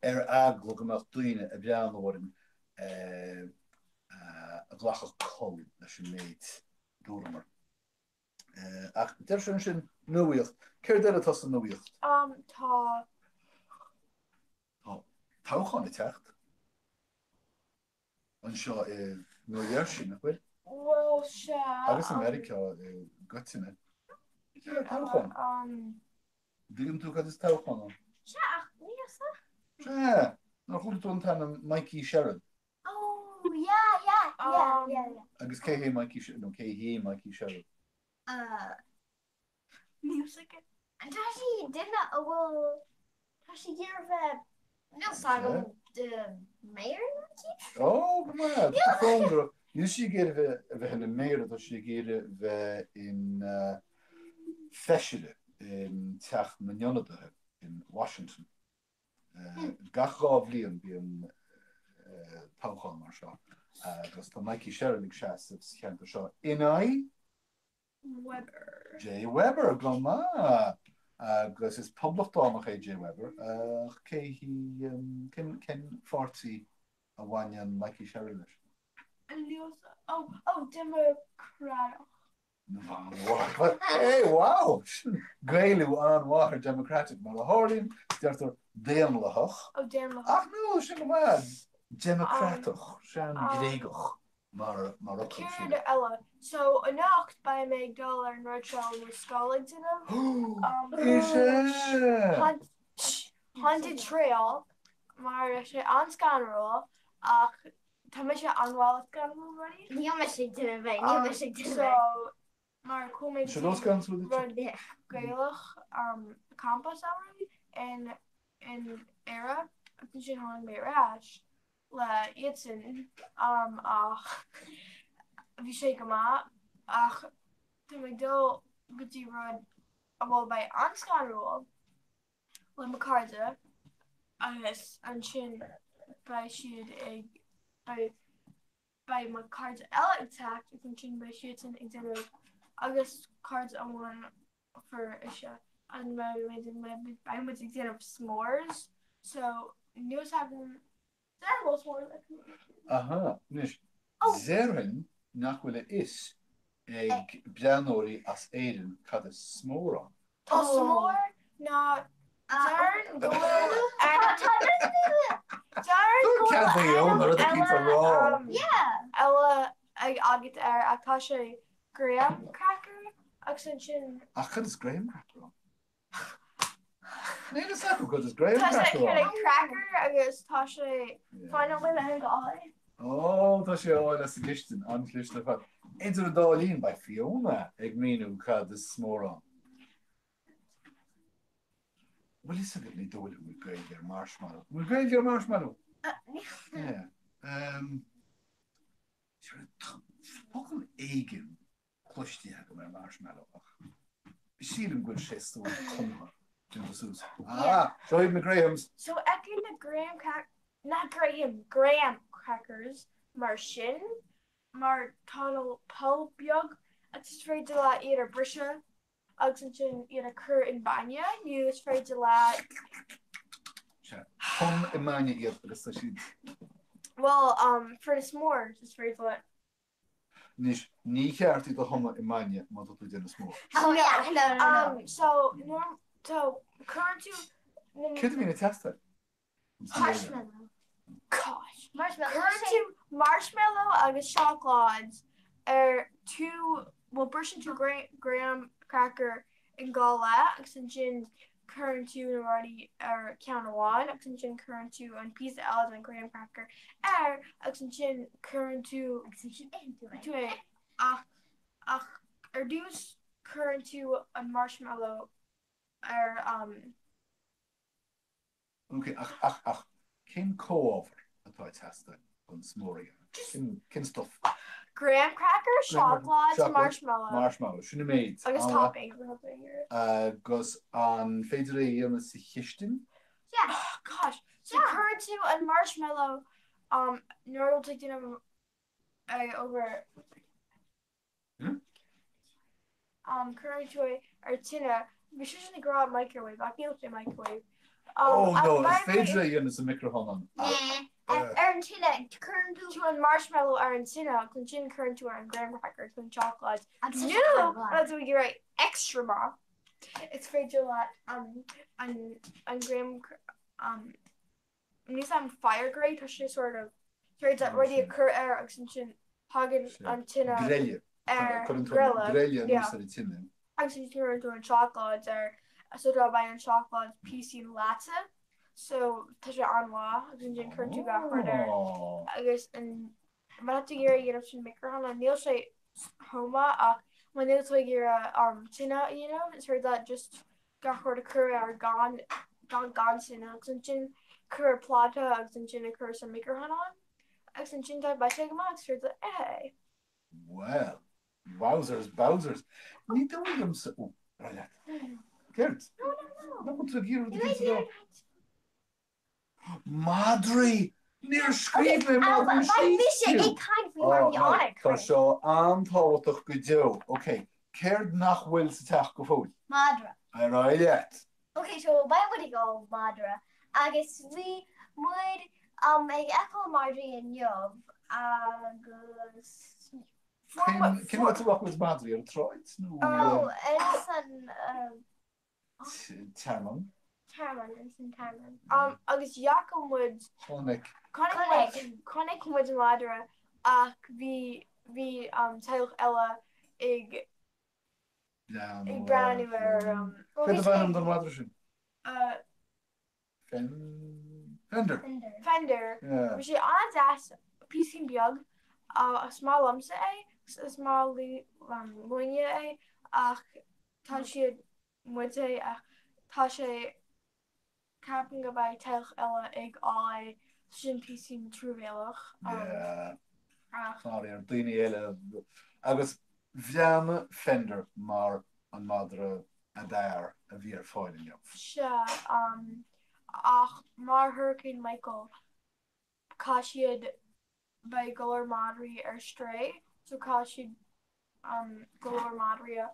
Ar eagla go mbeadh daoine ag breathnú orainn a ghlacfadh col leis an méid dúramar. Ach deir sé ansin, nuaíocht. Céard eile atá sa nuaíocht? Tá. Tá toghchán ag teacht anseo i Nua Gheirsí, nach bhfuil? Bhuel, sea. Agus i Meiriceá i gcoitinne. Sea, toghchán. Dtuigeann tú cad is toghchán ann? Sea, ach níl a fhios. Sea! Nár chuala tú an t-ainm Mikie Sherrill? Oh, yeah, yeah, yeah, yeah, yeah. Agus cé hé Mikie Sherrill, nó cé hí Mikie Sherrill? Uh, Níl fhios agam. Tá sí duine a bhfuil, tá sí ag iarraidh bheith, níl fhios agam, the mayor nó cíte? Oh, go maith, tá cóngarach. Níl sí ag iarraidh bheith a bheith ina méara, tá sí ag iarraidh bheith ina feisire in Teach na nIonadaithe in Washington. Gach 2 bhliain bíonn toghchán mar seo agus tá Mikie Sherrill ag seasamh sa cheantar seo in aghaidh Weber. Jay Webber, go maith! Agus is poblachtánach é Jay Webber ach cé hí, cén pháirtí a bhaineann Mikie Sherrill leis? Oh, oh, Democratach. Hey, wow! Sin Gaelú an-mhaith ar Democratic mar a tharlaíonn, deirtear daonlathach. Oh, daonlathach. Ach no, sin go maith. Democratach, sean-Ghréagach. Mar mar fhocal Céard sílim. eile? So anocht beidh mé ag dul ar an rud seo a bhfuil scoil ag déanamh. Is ea! Haunted Trail mar tá sé an-scanrúil ach tá mise an-mhaith le scanrúil rudaí. Níl mise ag déanamh é, níl mise ag déanamh é. So mar chuaigh mé Is é scanrúil rud duit? Gaelach campa samhraidh in in Éire agus ansin tháinig mé ar ais le iadsan ach bhí sé go maith ach tá mé ag dul go dtí rud a bhfuil beidh an-scanrúil le mo cairde agus ansin beidh siad ag beidh beidh mo cairde eile ag teacht agus ansin beidh siadsan ag déanamh agus cairde amháin fear is ea an mbeidh beidh muid ag déanamh s'mores so níl fhios agam déarfainn go bhfuil s'mores acu. Aha, anois, déarfainn nach bhfuil a fhios ag breathnóirí as Éirinn cad is s'more ann. Tá s'more ná déarfainn go bhfuil déarfainn go bhfuil ainm eile ag agat air ach tá sé graham cracker agus ansin. Ach cad is graham cracker ann? Níl fhios acu cad is graham Tá sé cracker ann. cracker agus tá sé fine bhfuil ar gáil. Ó, tá sé á fháil as an gcistin, an-chliste ar fad. Idir an dá linn, beidh Fiona ag míniú cad is s'more ann. Bhfuil fhios agat, ní dóigh liom go bhfuil Gaeilge ar marshmallow. An bhfuil Gaeilge ar marshmallow? Yeah. Um, focal éigin cloiste agam ar marshmallow ach sílim go bhfuil sé sórt cumtha déanta suas. Ah, seo iad na Grahams! So fheicfidh na Graham crack, na Graham, Graham crackers mar sin, mar tá na poll beag agus is féidir leat iad a briseadh agus ansin iad a chur in bainne nó is féidir leat. Sea, tum i mbainne iad agus tá siad. Well, um, for the s'mores is féidir leat. Anois, ní cheart iad a thumadh i mbainne má tá tú ag déanamh s'more. Oh yeah, no, no, no. Um, so, norm, so, cuireann tú na. Céard a bhíonn ag teastáil? Marshmallow. Gosh. Marshmallow. Cuireann tú marshmallow agus seacláid ar tú, bhuel, briseann tú graham cracker in dhá leath agus ansin cuireann tú na rudaí ar ceann amháin agus ansin cuireann tú an píosa eile den graham cracker air agus ansin cuireann tú Agus ansin itheann tú é. tú é ach ach ar dtús cuireann tú an marshmallow ar um Ok, ach, ach, ach, cén comhábhar atá ag teastáil chun s'more a dhéanamh? Cén, cén stuff? Graham cracker, seacláid, marshmallow. Marshmallow, sin an méid. Agus topping. Agus an féidir é a dhéanamh sa chistin? Yeah. Oh gosh. So cuireann tú an marshmallow um, nuair atá tú ag déanamh é over Cuireann tú é ar tine. Bhí seisean ag rá microwave ach níl sé microwave. Oh no, is féidir é a dhéanamh sa micreathonnán ach. Ar an tine, cuireann tú. tú an marshmallow ar an tine agus ansin cuireann tú ar an graham cracker an tseacláid. Nó má tá tú ag iarraidh extra maith, is féidir leat an graham Níl an fire grate tá sé sort of féidir leat rudaí a chur air agus ansin tagann an tine Greille. ar Cuireann tú grille. greille anuas Yeah. ar an tine. Agus ansin cuireann tú an seacláid air so dá mbeidh an seacláid píosaí leáite so tá sé an-mhaith agus ansin cuireann tú gach rud air Oh. agus an má tá tú ag iarraidh dhéanamh sin micreathonnán níl sé chomh maith ach má níl tú ag iarraidh um, tine a dhéanamh is féidir leat just gach rud a chur air gan gan gan tine agus ansin cur ar pláta agus ansin a chur sa micreathonnán agus ansin tá beidh sé go maith agus féidir leat ithe é. Well, wowzers bowsers. Ní dóigh liomsa, ó, ar aghaidh leat. Céard? No, no, no. Nach bhfuil tú ag iarraidh rud Níl éicint a rá? mé Madraí! Níor scríobh mé madraí Beidh síos mise fiú! ag caint faoi mar bhí Ó, an tá seo an-tábhachtach go deo. Ok, céard nach bhfuil sa teach go fóill? Madra. Ar aghaidh leat! Ok, so beidh muid ag fháil madra agus bhí muid um, ag feiceáil madraí inniu agus Cén cén áit a bhfaca muid madraí? Ar an tsráid nó? Oh, ins an uh, Tearmann. Tearmann, ins an tearmann. Um, agus dheacha muid Chonaic. Chonaic muid chonaic muid madra. Ach bhí bhí teaghlach eile ag ag breathnú ar Céard ab ainm don mhadra sin? Fender. Fender. Bhí sé an-deas, píosín beag. Is maith liomsa é, is maith linn é ach tá siad muid é ach tá sé ceapaim go mbeidh teaghlach eile ag fháil é sin píosín truamhéalach. Yeah. Faraor, daoine eile. Agus bhreathnaigh Fender mar an madra ab fhearr a bhí ar fáil inniu. Sea, ach mar Hurricane Michael, caithfidh siad, beidh go leor madraí ar strae, so caithfidh siad go leor madraí a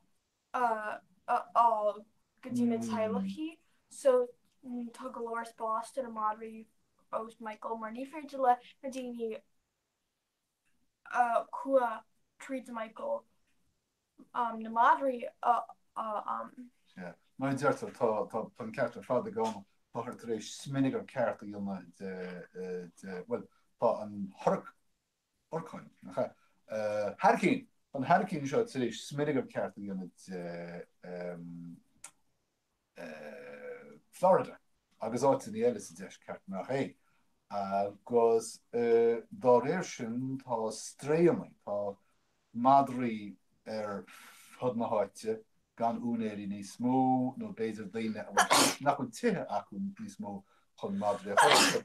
fháil go dtí na teaghlachaí, so tá go leor spás do na madraí ó Michael mar ní féidir le na daoine a chuaigh tríd Michael na madraí a Sea. Mar a deirtear, tá, tá, tá an ceart ar fad ag Áine. Táthar tar éis smionagar ceart a dhéanamh de, de, bhuel, tá an hurrac, huracán, nach ea? Hairicín! Tá an hairicín seo tar éis smionagar ceart a dhéanamh de, Florida agus áiteanna eile sa deisceart nach é. Agus dá réir sin tá strayanna, tá madraí ar fud na háite gan úinéirí níos mó nó b'fhéidir daoine a bhfuil, nach bhfuil tithe acu níos mó chun madraí a chur orthu.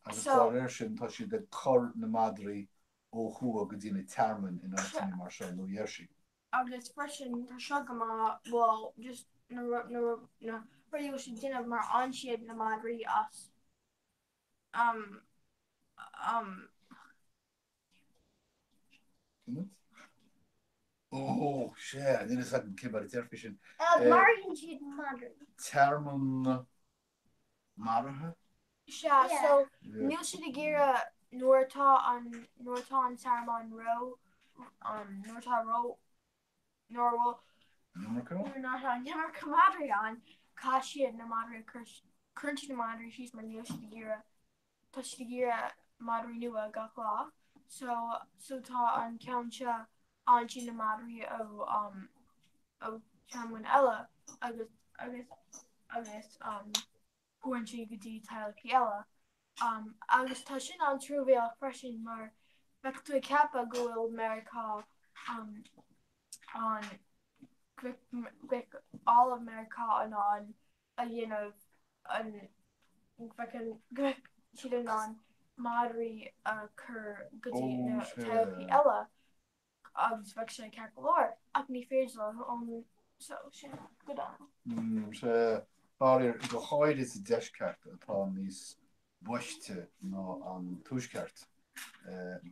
Agus dá réir sin tá siad ag cur na madraí ó thuaidh go dtí na tearmainn in áiteanna mar seo, Nua Gheirsí. Agus freisin tá seo go maith, bhuel just na na na rudaí a bhfuil siad ag déanamh mar fhaigheann siad na madraí as um um Ó, sea, níl a fhios agam cé mar a déarfaí sin. Maraíonn siad madraí. Tearmann maraithe? Sea, so níl siad ag iarraidh nuair atá an nuair atá an tearmann ró nuair atá ró nuair a bhfuil nuair atá an iomarca madraí ann, caithfidh siad na madraí a chur cuireann siad na madraí síos mar níl siad ag iarraidh tá siad ag iarraidh madraí nua gach lá so so tá an ceann seo fhaigheann siad na madraí ó um ó tearmainn eile agus agus agus um cuireann siad go dtí teaghlaigh eile um agus tá sin an-truamhéalach freisin mar bheadh tú ag ceapadh go bhfuil Meiriceá um an bheadh all of Meiriceá in ann a dhéanamh an go mbeadh siad in ann madraí a chur go dtí na teaghlaigh eile agus bheadh sé ceart go leor ach ní féidir leo so sin go dona. Sea, faraor, go háirithe sa deisceart atá níos boichte ná an tuaisceart,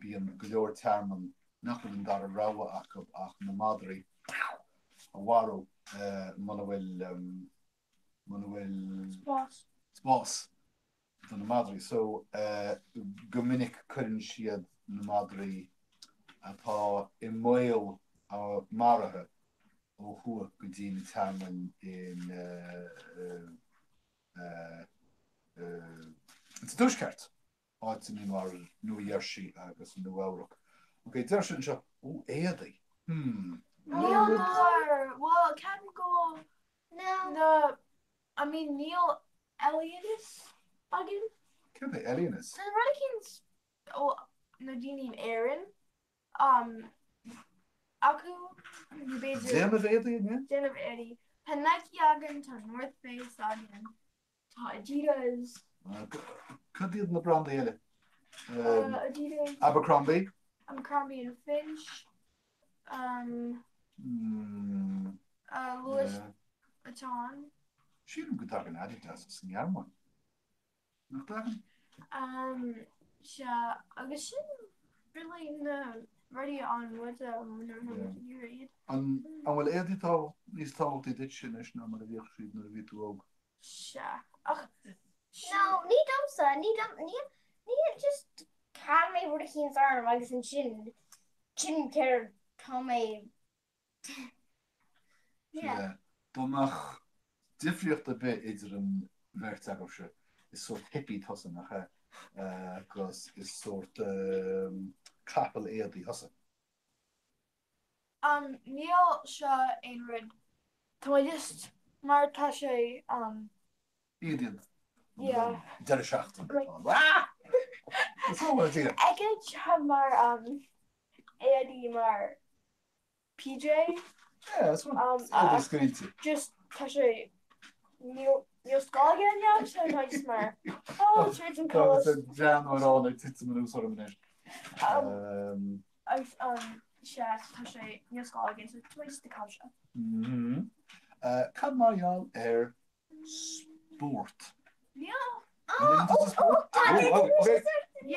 bíonn go leor tearmann nach bhfuil an dara rogha acu ach na madraí a mharú muna bhfuil muna bhfuil spás spás do na madraí. So go minic cuireann siad na madraí atá i mbaol a maraithe ó thuaidh go dtí na tearmainn in sa tuaisceart. áiteanna mar Nua Gheirsí agus Nua Eabhrac. Ok, deir siad anseo, ó, éadaí. Hmm. Níl mar, bhuel, ceapaim go bhfuil na, I mean, níl Eleanas againn. Céard é Eleanas? Tá rud eicínt ó na daoine in Éirinn um, acu, nó b'fhéidir. Déanamh éadaí, an ea? Déanamh éadaí. Tá Nike againn, tá North Face againn. Tá Adidas. Cad iad na brandaí eile? Adidas. Abercrombie. Abercrombie and Fitch. Louis Vuitton. Sílim go dtagann Adidas as an nGearmáin. Nach dtagann? Sea, agus sin really na rudaí a fhaigheann muid nuair atá muid ag iarraidh iad. An bhfuil éadaí níos tábhachtaí duitse anois ná mar a bhíodh siad nuair a bhí tú óg? Sea, ach. No, ní domsa, ní dom, ní, ní, just caithfidh mé rud eicínt orm agus ansin, sin céard tá mé, yeah. Sea, dá mbeadh difríocht ar bith idir an bheirt agaibhse, is sórt hippie tusa, nach ea? Agus is sórt. Capall éadaí thusa? Um, níl seo aon rud. Tá mé just mar tá sé um. Éadaí an Yeah. deireadh seachtaine. Like- Ah! Is so well dear. Ag seo mar um éadaí mar PJ. Yeah, that's what Um, éadaí scaoilte. Just tá sé níl níl scoil again yet, so tá just mar oh, tríd an Tá cos. an dream ar ag titim anuas orm anois. Um, Um, agus um sea tá sé níl scoil again, so tá mé just ag caitheamh seo. mhm. Uh, Cad mar gheall ar spórt? Níl. An ndéanann tusa spórt? tá Oh, oh, okay.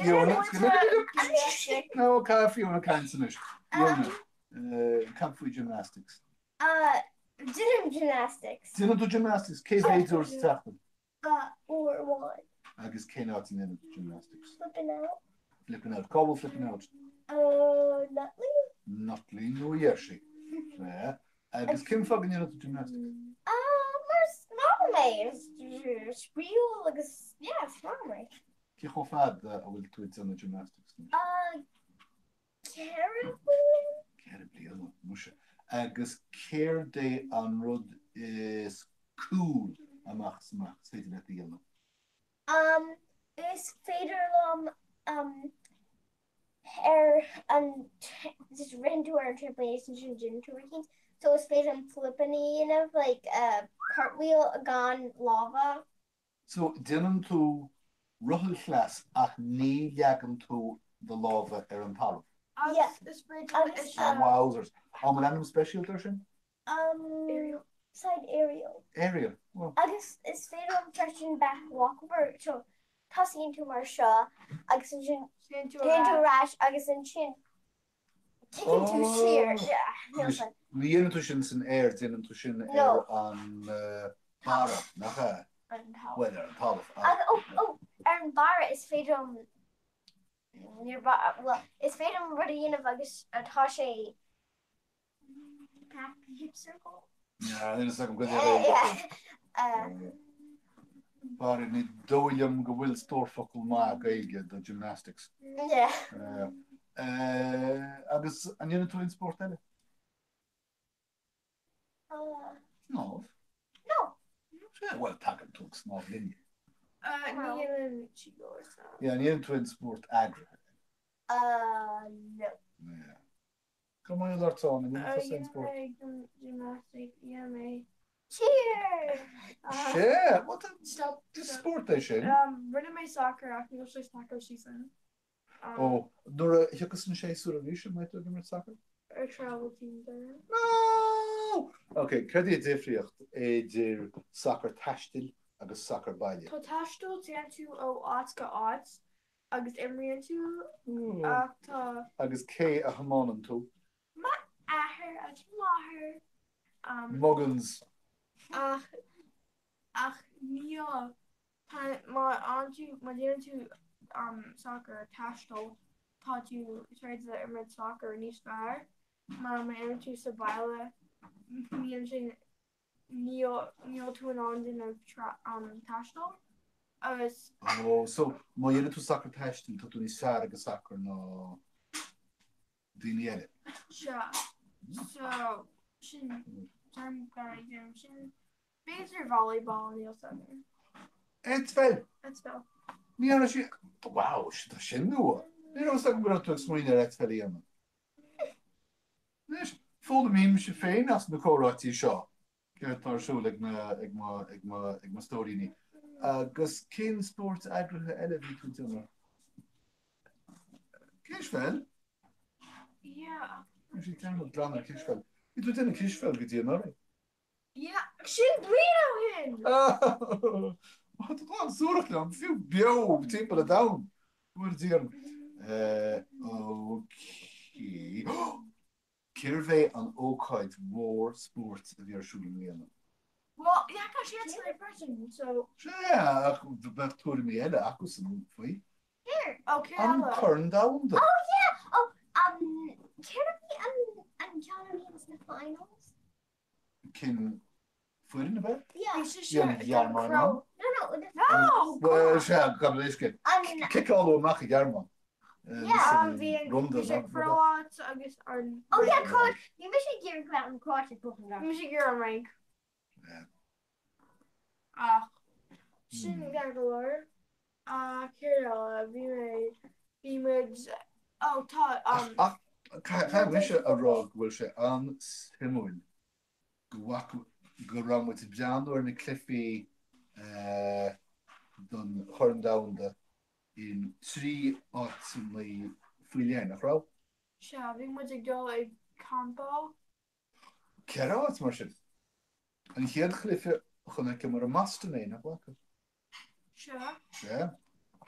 Fiona, Fiona. No, caithfidh Fiona caint anois. Fiona, uh, cad faoi gymnastics? Uh, Déanaim gymnastics. Déanann tú gymnastics, cé mhéad uair sa tseachtain? Uh, uair amháin. Agus cén áit a ndéanann tú gymnastics? Flipping out. Flipping out. Cá bhfuil flipping out? Uh, Nutley? Nutley, Nua Gheirsí. Sea. Agus cén fáth go ndéanann tú gymnastics? Uh, mar is maith liom é. Is spraíúil agus, yeah, is maith liom é. Cé chomh fada a bhfuil tú ag déanamh gymnastics anois? Uh, 4 bliana. 4 bliana, muise. Agus céard é an rud is cool amach is amach is féidir leat a dhéanamh? Um, is féidir liom um, ar an just ritheann tú ar an trampoline agus ansin déanann tú rud éicint. So is féidir liom flipeanna a dhéanamh, like uh, cartwheel gan lámha. So déanann tú rothalchleas ach ní leagann tú do lámha ar an talamh. Yeah. Agus is féidir liom Agus, is uh, Wowzers. An bhfuil ainm speisialta air sin? Um, aerial. side aerial. Aerial. Well, Agus is féidir liom freisin back walkover. So tosaíonn tú mar seo agus ansin Téann tú téann tú ar ar ais agus ansin tiocfaidh tú siar. Oh. Yeah, níl Anois, san. ní dhéanann tú sin san aer, déanann tú sin No. ar an uh, barra, nach ea? an talamh. Bhuel, ar an talamh. ach- Agus oh, oh, ar an barra is féidir liom níor ba- well, is féidir liom rud a dhéanamh agus atá sé back hip circle. Yeah, níl a fhios agam go Yeah, dtéann. yeah. Uh, Barra, ní dóigh liom go bhfuil stór focal maith Gaeilge do gymnastics. yeah. Uh, uh, agus an ndéanann tú aon spórt eile? Uh, Snámh? no. Sea, bhuel, tagann tú ag snámh linne. Uh, ní dhéanann sí go leor snámh. Yeah, ní dhéanann tú aon spórt eagraithe. Uh, no. Yeah. Go maith leat, an ndéanann Uh, tusa aon dhéan spórt? mé gymnastic, dhéan mé. Cheers! Uh, Sea, what the- stop. is stop. spórt é sin? Um, rinne mé soccer ach níl sé soccer season. Um, Ó, nuair a thiocfas an séasúr arís, an mbeidh tú ag imirt sacair? Ar travel team there. No! Ok, cad é an difríocht idir sacar taistil agus sacar baile? Tá taisteal téann tú ó áit go áit agus imríonn tú ach tá Agus cé a thiomáineann tú? athair agus máthair um, Muggins. ach ach níl tá má fhaigheann tú má dhéanann tú um, soccer taisteal tá tú is féidir le imirt soccer níos fearr mar má imríonn tú sa bhaile níl sin níl níl tú in ann déanamh tra- um, taisteal agus Ó, so má dhéanann tú sacar taistil, tá tú níos fearr ag an sacar ná daoine eile. Sea. So, sin term gan déanamh sin b'fhéidir volleyball níl san. Eitpheil! Eitpheil. Ní raibh sí Wow, tá sin nua. Ní raibh a fhios agam go raibh tú ag smaoineamh ar eitpheil a dhéanamh. Anois, foghlaimímse féin as na comhráití seo céard atá ar siúl ag na ag mo ag mo ag mo stóiríní. Agus cén spórt eagraithe eile a bhí tú ag déanamh? Cispheil? Yeah. Bhí sí dearmad glan ar cispheil. Bhí tú ag déanamh cispheil go dtí anuraidh. Yeah, sin bliain ó shin! Tá tú an-suarach liom, fiú beo timpeall an domhain. Bhuel, déarfainn. Ok. Cérbh é an ócáid mhór spóirt a bhí ar siúl i mbliana? Well, yeah, tá sé an person, so. Sea, ach bheadh tuairimí eile acusan faoi. Here. Oh, céard An eile? Corn Domhanda. Oh yeah! Oh, um, céard a bhí an an ceann a bhí sna finals? Cén foireann ab ea? Yeah. Bhí sé Bhí an Ghearmáin ann. No, no, the No! Bhuel, sea, gabh mo leithscéal. An Ciceáladh amach an Ghearmáin. Bhí sé Croáit agus an. Oh yeah, Croáit. Bhí mise ag iarraidh go mbeadh an Chróit ag buachan Bhí mise ag iarraidh an Fhrainc. Ach sin ceart go leor. Ach céard eile? Bhí mé, bhí muid, oh tá um. Ach caithfidh mise a rá go bhfuil sé an-suimiúil go bhfaca, go raibh muid ag breathnú ar na cluichí don Chorn Domhanda in 3 áiteanna faoi leith, nach raibh? Sea, bhí muid ag dul ag campáil. 4 áit, mar sin. An chéad chluiche chonaiceamar i mBoston é, nach bhfaca? Sea. Sea.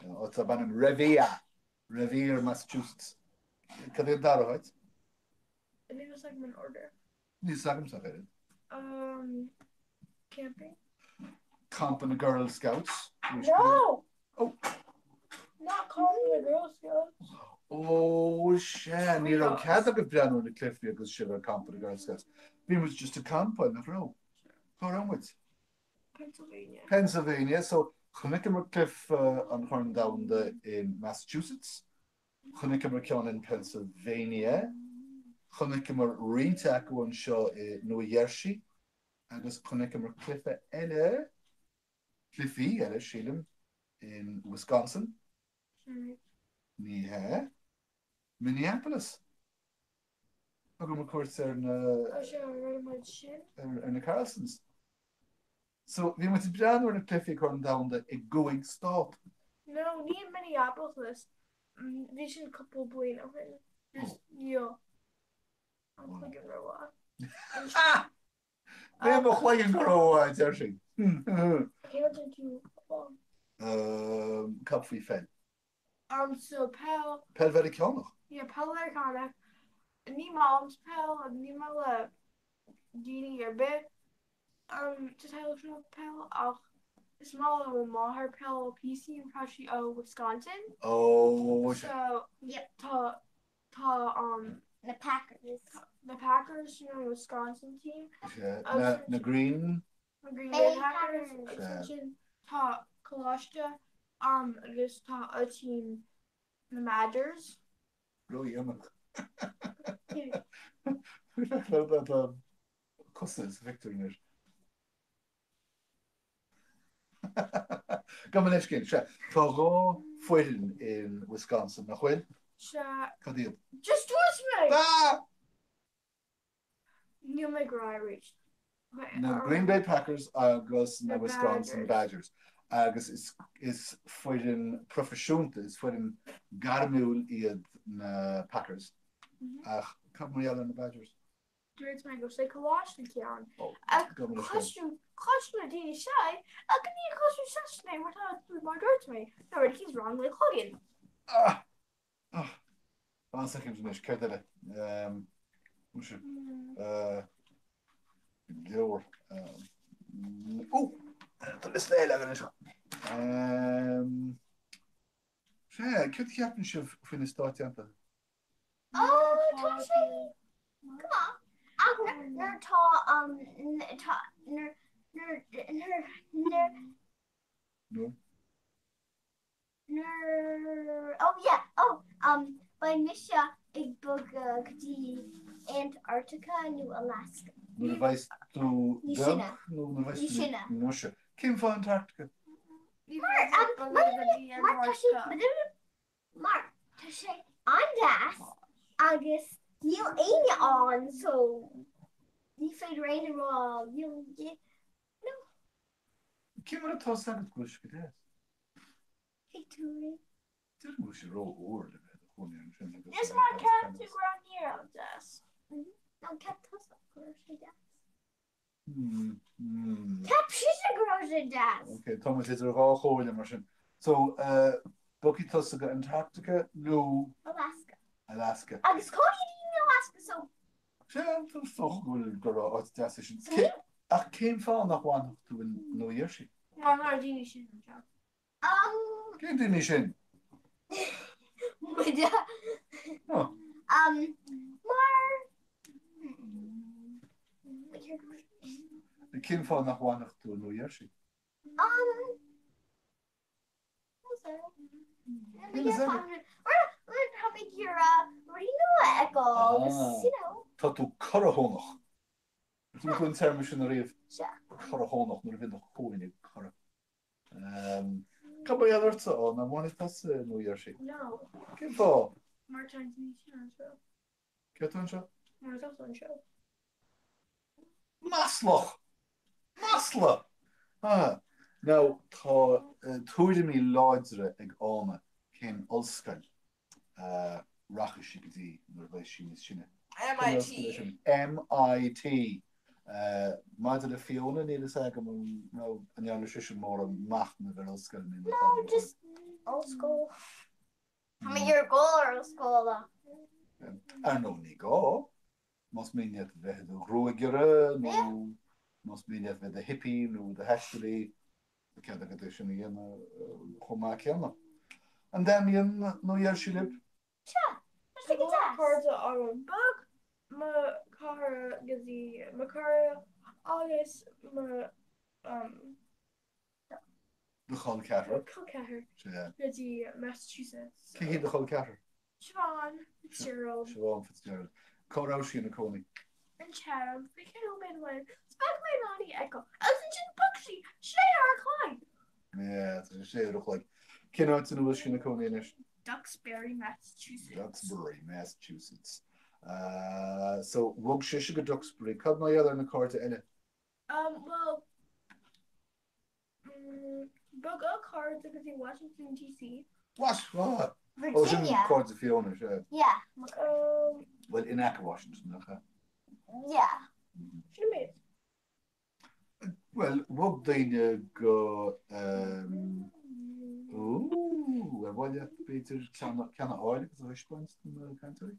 Áit darb ainm Revere. Revere, Massachusetts. Cad é an dara háit? Níl fhios agam an order. Níl fhios agamsa ach oiread. Um, camping. Campa na Girl Scouts. No! Oh. Not campa na Girl Scouts. Ó, sea, ní raibh cead agaibh breathnú ar na cluichí agus sibh ar campa na Girl Scouts. Bhí muid just ag campáil, nach raibh? Cá raibh muid? Pennsylvania. Pennsylvania, so chonaiceamar cluiche an Chorn Domhanda in Massachusetts, Chonaiceamar ceann in Pennsylvania, chonaiceamar roinnt acu anseo i Nua Gheirsí agus chonaiceamar cluiche eile, cluichí eile, sílim, in Wisconsin. Ní hea. Minneapolis. Thugamar cuairt ar na, ar na Carlsons. So, bhí muid ag breathnú ar na cluichí Corn Domhanda i gcúig stát. No, ní i Minneapolis. Bhí sin cúpla bliain ó shin. Just níl an cloigeann rómhaith. Níl mo chloigeann go rómhaith, a deir sí. Cén áit ar tú fán? Cad faoi pheil? So peil. Peil Mheiriceánach? Yeah, peil Mheiriceánach. Ní maith liomsa peil, ní maith le daoine ar bith sa teaghlach seo peil ach is maith le mo mháthair peil píosaí tá sí ó Wisconsin. Ó, sea. So tá tá um Na Packers. Na Packers sin an Wisconsin team. Sea, na na Green. Na Green Bay Packers agus ansin tá coláiste um agus tá a team na Badgers. Ródhéanach. Tá cosa sa phictiúr anois. Gabh mo leithscéal, sea, tá 2 foireann in Wisconsin, nach bhfuil? Sea. Cad iad? Just dúirt mé! Ah! Níl mé ag rá arís. Na Green Bay Packers agus na Wisconsin Badgers. Agus is is foireann proifisiúnta, is foireann gairmiúil iad na Packers. Ach cad mar gheall ar na Badgers? Dúirt mé go sé coláiste ceann. Ach chloiseann na daoine seo é ach ní chloiseann seisean é mar tá mar dúirt mé tá rud eicínt wrong le cloigeann. Ah! Ah! Fan soicind anois, céard eile? Muise. Leor. Ó! Tá liosta eile againn anseo. Sea, céard a cheapann sibh faoi na Stáit Aontaithe? Ó, tá sé go maith. Ach nuair atá tá nuair nuair nuair nuair Nuair? Nuair oh yeah oh um beidh mise ag bogadh go dtí Antarctica nó Alaska. Nuair a bheas tú Níos beag sine. nó nuair a bheas Níos tú sine. Muise. Cén fáth Antarctica? Mar um mar mar tá sé mar tá sé an-deas agus níl éinne ann so ní féidir éinne rá níl no. Cé mar atá 's agat go bhfuil sé go deas? Pictiúirí. Déarfainn go bhfuil sé rófhuar le bheith i do chónaí ansin agus Is mar ceap tú go raibh ní raibh deas. No, ceap tusa go raibh sé deas. Ceap sise go raibh sé deas. Ok, tá muid idir dhá chomhairle mar sin. So, bogfaidh tusa go Antarctica nó Alaska. Alaska. Agus cónaíonn daoine in Alaska so. Sea, is dócha go bhfuil gur áit deas é sin. Ach cén fáth nach bhfanfadh tú in Nua Gheirsí? Mar tá na daoine sin anseo. Um. Cén daoine sin? Muide. Oh. Um, mar. Cén fáth nach bhfanfadh tú i Nua Gheirsí? Um. mé ag iarraidh rudaí nua a fheiceáil agus you know. Tá tú corrathónach. Ar chuala tú an téarma sin ariamh? Sea. Corrathónach, nuair a bhíonn do thóin ag corradh. Cad mar gheall ortsa? Ó, nach mbainfidh tusa Nua Gheirsí? No. Cén fáth? Mar tá an sin anseo. Céard atá anseo? Mar tá anseo. Maslach! Masla! Ah. Now, tá tuairimí láidre ag Ána cén ollscoil a rachaidh sí go dtí nuair a bheidh sí níos sine. MIT. MIT. Maidir le Fiona, níl fhios agam an raibh, an ndearna sise mórán machnaimh ar ollscoileanna nó No, just ollscoil. Tá mé ag iarraidh dul ar ollscoil. Ar ndóigh, ní gá. Más mian leat bheith i do ghruagaire nó más mian leat bheith i do hippie nó i do thaistealaí, tá cead agat é sin a dhéanamh chomh maith céanna. An dtaitníonn Nua Gheirsí libh? Sea, tá sé go deas. Cairde agam. Bhog mo chara go dtí mo chara agus mo Do chol ceathrar. Col ceathrar. Sea. Go dtí Massachusetts. Cé hí do chol ceathrar? Siobhan Fitzgerald. Siobhan Fitzgerald. Cá raibh sí ina cónaí? In Chatham, 20 nóiméad uaim. Is bheadh mé in ann í a fheiceáil. Agus ansin bhog sí sé uair a chloig! Yeah, tá sé sé uair a chloig. Cén áit ina bhfuil sí ina cónaí anois? Duxbury, Massachusetts. Duxbury, Massachusetts. So, bhog sise go Duxbury. Cad mar gheall ar na cairde eile? Um, well, bhog a cairde go dtí Washington DC. What? What? Ó, sin Virginia. cairde Fiona, sea. Yeah, mo chairde. Um, Bhuel, in aice Washington, nach ea? Yeah. Sin an méid. Bhuel, bhog daoine go, um, Ooh, ar mhaith leat, b'fhéidir, ceann a ceann a fháil agus a thaispeáint do na cainteoirí?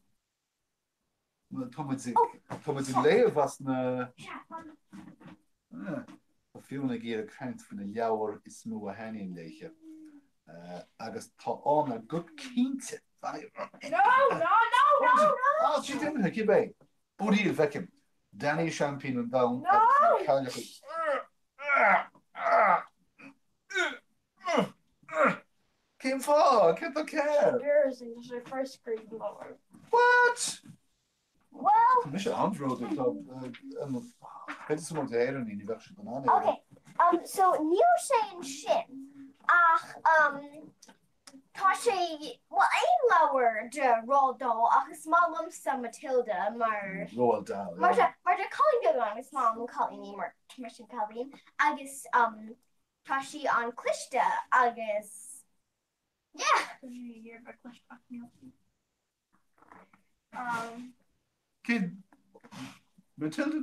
Tá muid ag tá muid ag léamh as na Tá Fiona ag iarraidh caint faoi na leabhair is mó a thaitníonn léithe. Agus tá Ána go cinnte. No, no, no, no, no! Ah, sí déanamh cibé. Búdaíl feicim. Danny seaimpín an domhain agus na cailleacha. Cén fáth? Céard atá cearr? Embarrassing, tá sé first grade leabhar. What? Well. Tá mise an-bhródúil tá an chuid is mó d'Éireannaigh ní bheadh siad in ann é. Okay, um, so níl sé ansin ach um, tá sé well aon leabhar de Roald Dahl ach is maith liomsa Matilda mar Roald Dahl, mar yeah. tá mar tá cailín beag ann is maith liom cailíní mar tá mise cailín agus um, Tá sí an-cliste agus yeah. Tá sí ag iarraidh bheith cliste ach níl sí. Um. Cé Matilda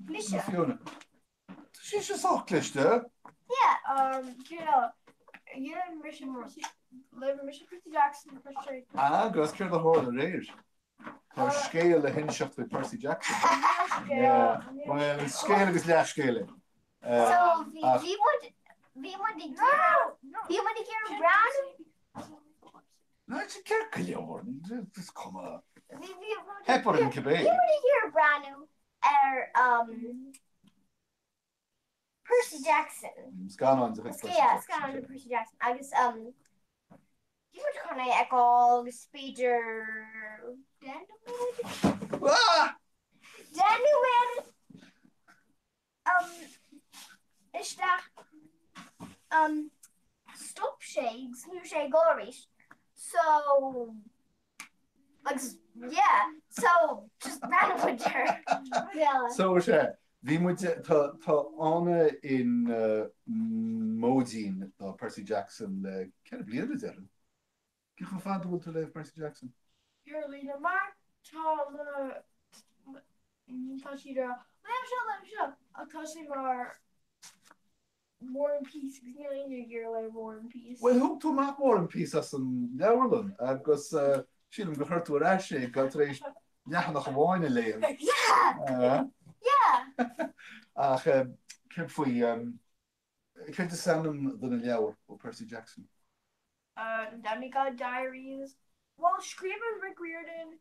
Mise. nó Fiona? Tá sise sách cliste. Yeah. Um, céard eile? Dhéanann mise Percy, léigh mise Percy Jackson Percy. Agus céard a tharla aréir? Tá scéal le hinseacht faoi Percy Jackson. Bhuel, scéal agus leathscéal é. So bhí bhí muid bhí muid ag iarraidh bhí muid ag iarraidh breathnú Ná sé ceart go leor, is cuma. Bhí bhí Theip orainn cibé. Bhí muid ag iarraidh breathnú ar um, Percy Jackson. Scannán de chuid Percy Yeah, Jackson. scannán de Percy Jackson agus um, bhí muid chun é a fheiceáil agus b'fhéidir 10 nóiméad Ah! 10 nóiméad um, isteach um, stop sé agus ní raibh sé ag dul arís. So Agus yeah, so just breathnaigh muid air. Yeah. So sea, bhí muid, tá, tá Ána ina móidín do Percy Jackson le 4 bliana, déarfainn. Cé chomh fada a bhfuil tú ag léamh Percy Jackson? Carolina mar tá na tá siad ag rá léigh seo léigh seo ach tá sé mar War and Peace agus níl éinne ag iarraidh léamh War and Peace. Bhuel, thug tú amach War and Peace as an leabharlann agus sílim gur chuir tú ar ais é gan tar éis leathanach amháin a léamh. Yeah! Yeah! Ach céard faoi, céard is ainm do na leabhair ó Percy Jackson? Demigod Diaries. Bhuel, scríobhann Rick Riordan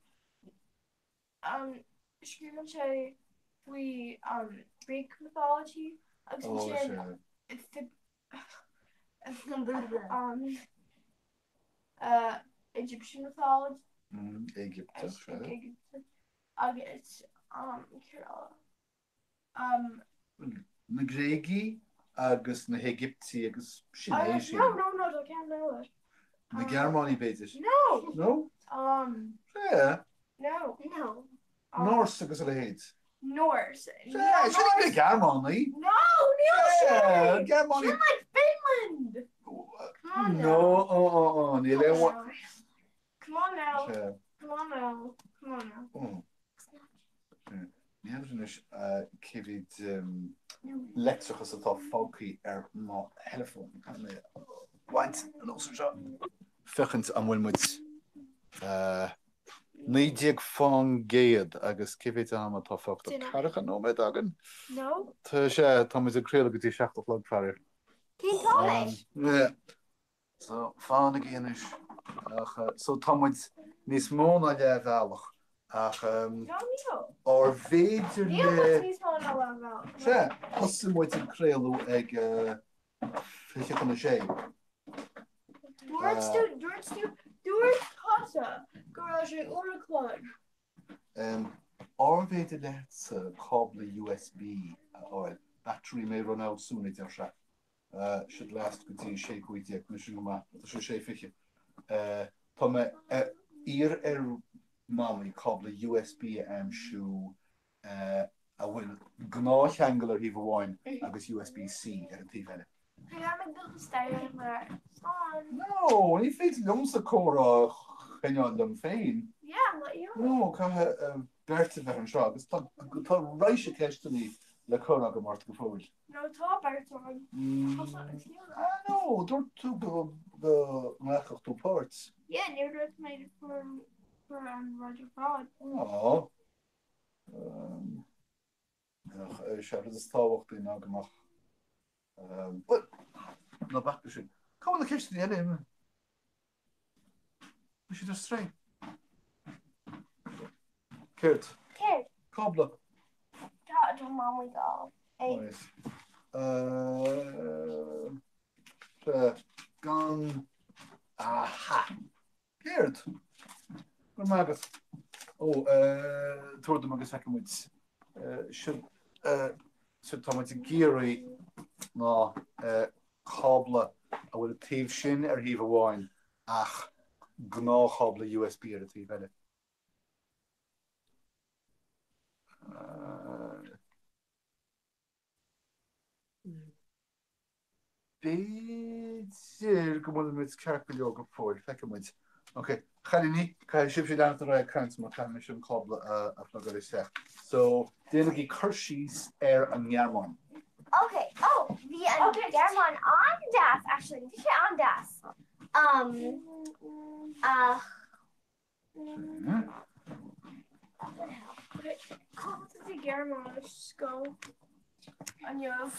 Scríobhann sé faoi Greek mythology agus ansin Egyptian mythology. Éigipteach, sea. Éigipteach agus céard eile? Na Gréagaigh agus na hÉigiptigh agus sin é sin. No, no, no, tá ceann eile. Na Gearmánaigh b'fhéidir? No! No? Sea. No. No. Norse agus a leithéid. Norse. Sea, sin iad na Gearmánaigh. No, níl Sea, sin! Gearmánaigh. Sin like Finland! Come on now. No, oh, oh, oh, níl aon Come on now. Sea. Come on now. Come on now. Oh. Ní fheadar anois cé mhéad leictreachas atá fágtha ar mo theileafón. Caithfidh mé a bhaint anuas anseo. Féachaint an bhfuil muid 19% agus cé mhéad ama atá fágtha? Tá ceathracha nóiméad againn? No. Tá sé, tá muid ag craoladh go dtí 7 a chlog, faraor. Cén t-am é? So, fanaigí anois. Ach, so tá muid níos mó ná leathbhealach ach arbh fhéidir Níl le. muid níos mó ná leathbhealach. Sea, thosaigh muid ag craoladh ag 5:40. Dúirt tú, dúirt tú, dúirt tusa go raibh sé uair a chlog. Arbh fhéidir leatsa cábla USB a fháil? Battery may run out soon, a deir sé. Should last go dtí 6:15, nó sin go maith, tá sé 6:20. Tá mé ag iarraidh ar Mamaí cábla USB a aimsiú a bhfuil gnáthcheangal ar thaobh amháin agus USB-C ar an taobh eile. No, ní féidir liomsa comhrá a choinneáil liom féin. No, caithfidh beirt a bheith anseo agus tá raidhse ceisteanna le cur agam ort go fóill. No, tá beirt ann. Tá an tír. Ah, no, dúirt tú go nglacfadh tú páirt. Yeah, níor dhúirt mé for for an rud ar fad. Á. Ach is é an rud is tábhachtaí ná go mbeadh, bhuel, ná bac leis sin. Cá bhfuil na ceisteanna eile imithe? Bhí siad ar strae. Céard? Céard? Cábla. Tá tá Mamaí gá. Right. Gan. Aha! Céard? Go raibh maith agat. Ó, tabhair dom agus feicfidh muid. Sin, sin tá muid ag iarraidh ná cábla a bhfuil an taobh sin ar thaobh amháin ach gnáthchábla USB ar an taobh eile. B'fhéidir go bhfuil muid ceart go leor go fóill, feicfidh muid. Ok, chailíní, caithfidh sibhse leanacht ar aghaidh ag caint mar caithfidh mise an cábla a phlugáil isteach. So, déanaigí cur síos ar an nGearmáin. Ok, oh, bhí an Ghearmáin an-deas, actually, bhí sé an-deas. Um, ach Chuaigh muid go Gearmáinis scoil inniu.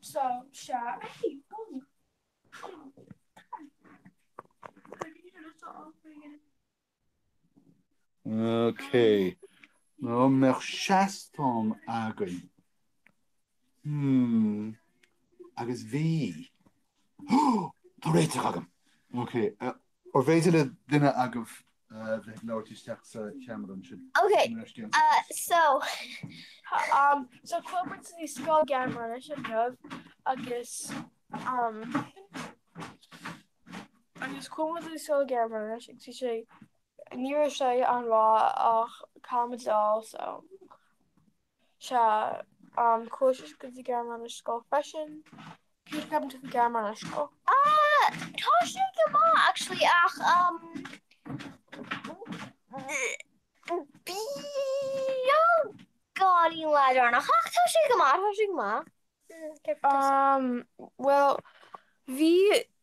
So, sea. Hey, bum. Ok. Dá mbeadh seastán againn. Hmm. Agus bhí. Tá réiteach agam! Ok. Arbh fhéidir le duine agaibh bheith ag labhairt isteach sa cheamara ansin? Ok. So. Um, so chuaigh muid go dtí scoil Gearmáinis inniu agus um, agus chuaigh muid go dtí scoil Gearmáinis agus bhí sé ní raibh sé an-mhaith ach caithfidh muid dul so sea um, chuaigh sise go dtí Gearmáinis scoil freisin. Céard a cheapann tú faoi Gearmáinis scoil? Uh, tá sé go maith actually ach um, beagáinín leadránach ach tá sé go maith, tá sé go maith. Um, well, bhí,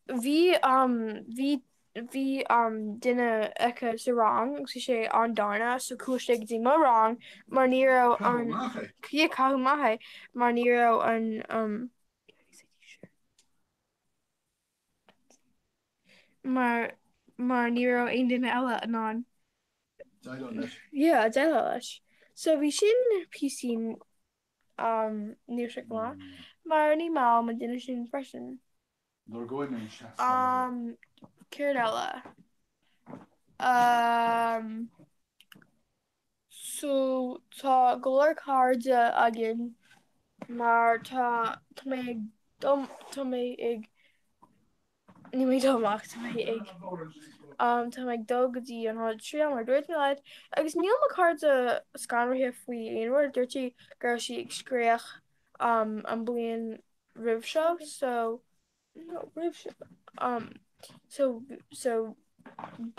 bhí, um, bhí, bhí, um, duine aici sa rang agus bhí sé an-dána so chuaigh sé go dtí mo rang mar ní raibh an, Caitheadh amach é. yeah, caitheadh amach é mar ní raibh an, um, mar, mar ní raibh aon duine eile in ann Déileáil leis. yeah, déileáil leis. So bhí sin píosín Um, ní raibh sé go maith. Mar ní maith liom an duine sin freisin. Lorgóidh mé an seastán eile. Um, céard eile? Um, so tá go leor cairde againn mar tá tá mé ag dom tá mé ag níl mé ag dul amach tá mé ag um, tá mé ag dul go dtí an halla triail mar dúirt mé leat agus níl mo cairde scanraithe faoi aon rud dúirt sí go raibh sí ag scréach um, an bliain roimh seo so No, roimh seo. Um, so, so,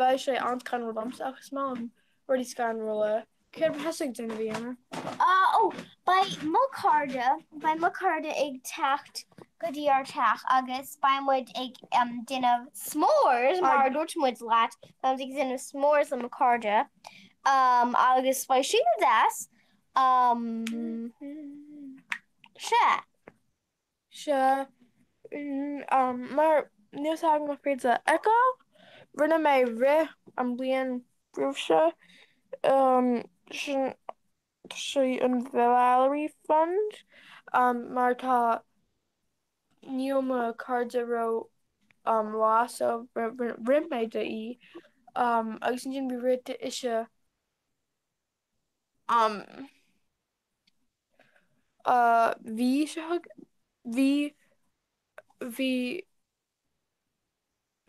beidh sé an-scanrúil domsa ach is maith liom rudaí scanrúla. Céard atá tusa ag déanamh, a Fhíona? Ah, ó, beidh mo chairde, beidh mo chairde ag teacht go dtí ár teach agus beidh muid ag um, déanamh s'mores, mar a dúirt muid leat, beidh muid ag déanamh s'mores le mo chairde. Um, agus beidh sin go deas. Um, sea. Sea, mar níl a fhios agam nach féidir a fheiceáil, rinne mé rith an bhliain roimh seo, sin sé an Valerie Fund, mar tá, níl mo cairde ró mhaith so rith mé do í, agus ansin bhí rith d'ise. Bhí seo bhí bhí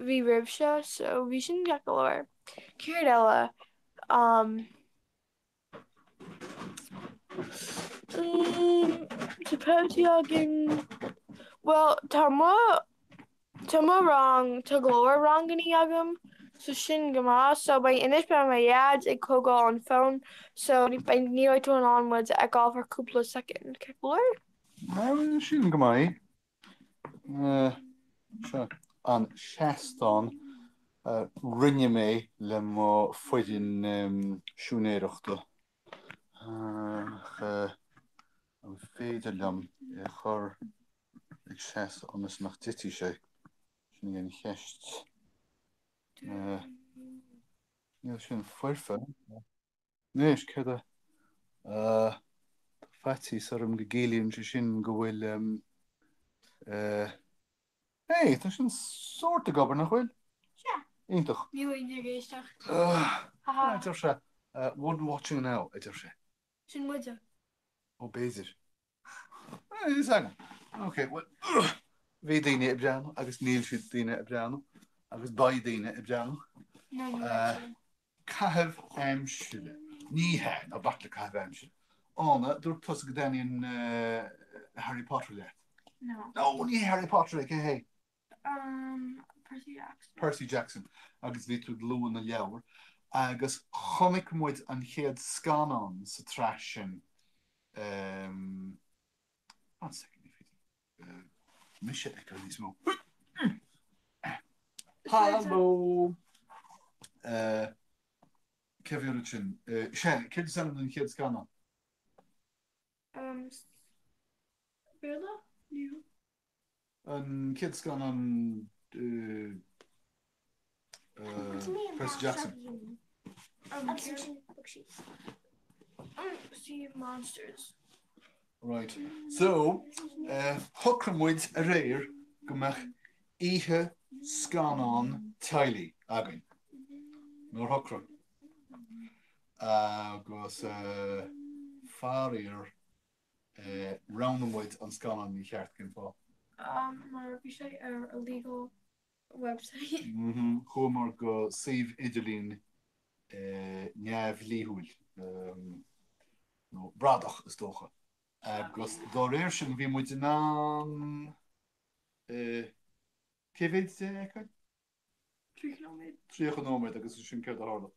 bhí roimh seo so bhí sin ceart go leor. Céard eile? Tá páirtí againn bhuel tá mo Tá mo rang, tá go leor rangannaí agam so sin go maith. So beidh, anois beidh mo dhaid ag tógáil an fón so ní beidh tú in ann muid a fheiceáil for cúpla soicind, ceart go leor? Bhuel, sin go maith. Seo an seastán a rinne mé le mo foireann siúinéireachta. Ach an féidir liom é a chur ag seasamh ionas nach dtitfidh sé? Sin í an cheist. Níl sin foirfe. Anois, céard a. Tá faitíos orm go gciallaíonn sé sin go bhfuil. Hey, tá sin sórt ag obair, nach bhfuil? Sea. Iontach. Níl éinne ag éisteacht. A deir sé. One watching now, a deir sé. Sin muide. Ó, b'fhéidir. Is agam. Ok, well, bhí daoine ag breathnú agus níl siad daoine ag breathnú agus beidh daoine ag breathnú. No, ní bheidh siad. Caitheamh aimsire. Ní hea, ná bac le caitheamh aimsire. Ána, dúirt tusa go dtaitníonn Harry Potter leat. No. No, ní hé Harry Potter é, cé hé? Um, Percy Jackson. Percy Jackson. Agus bhí tú ag lua na leabhar. Agus chonaic muid an chéad scannán sa tsraith sin. Um, one second, ní féidir mise a fheiceáil níos mó. Hello! Cé bhí an sin? Sea, céard is ainm don chéad scannán? Béarla? Nó? An chéad scannán Percy Jackson. Sea of Monsters. Right. So, shocraigh muid aréir go mbeadh oíche scannán teaghlaigh againn. Nár shocraigh? Agus faraor, roghnaigh muid an scannán mícheart. Cén fáth? Mar bhí sé ar illegal website. Chuamar go suíomh idirlín neamhdhlíthiúil, nó bradach is dócha, agus dá réir sin bhí muid in ann cé mhéad de a fheiceáil? 30 nóiméad. 30 nóiméad agus ansin céard a tharla?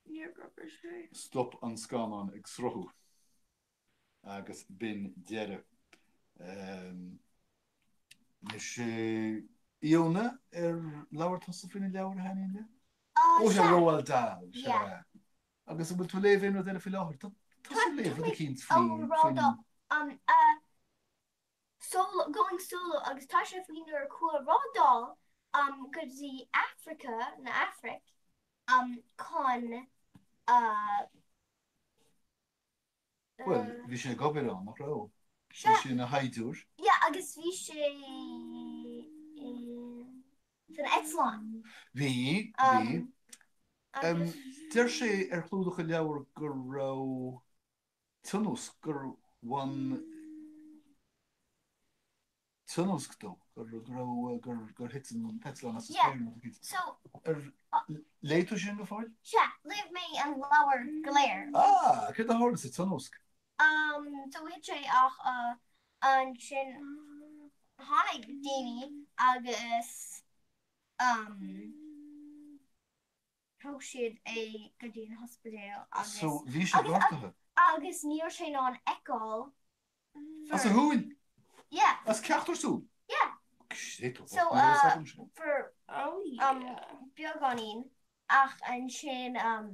Níor oibrigh sé. Stop an scannán ag sruthú agus b'in deireadh. Anois, Iona, ar labhair tusa faoi na leabhair a thaitníonn leat? Ó sea, Roald Dahl, sea. Agus an bhfuil tú ag léamh aon rud eile faoi láthair? Tá tusa ag léamh rud eicínt faoi... Ó, Roald Dahl. Solo, Going Solo agus tá sé faoi nuair a chuaigh Roald Dahl go dtí Africa, na Afraic, chun. Bhuel, bhí sé ag obair ann, nach raibh? Bhí sé ina shaighdiúir. Yeah, agus bhí sé san eitleán. Bhí, bhí. Agus. Deir sé ar chlúdach an leabhair go raibh tionóisc, gur bhain tionóisc dó, go raibh, gur thit an t-eitleán as an Yeah, spéir nó rud éicint. so. Ar léigh tú sin go fóill? Sea, léigh mé an leabhar go léir. Ah, céard a tharla sa tionóisc? Um, so thit sé ach uh, ansin tháinig daoine agus um, thug siad é go dtí an hospidéal agus So, bhí sé agus gortaithe? agus ní raibh sé in ann fheiceáil As for a shúil? yeah As ceachtar súl? yeah Shit, so ní raibh uh, fhios agam sin. for Oh um, yeah. beagáinín ach ansin um,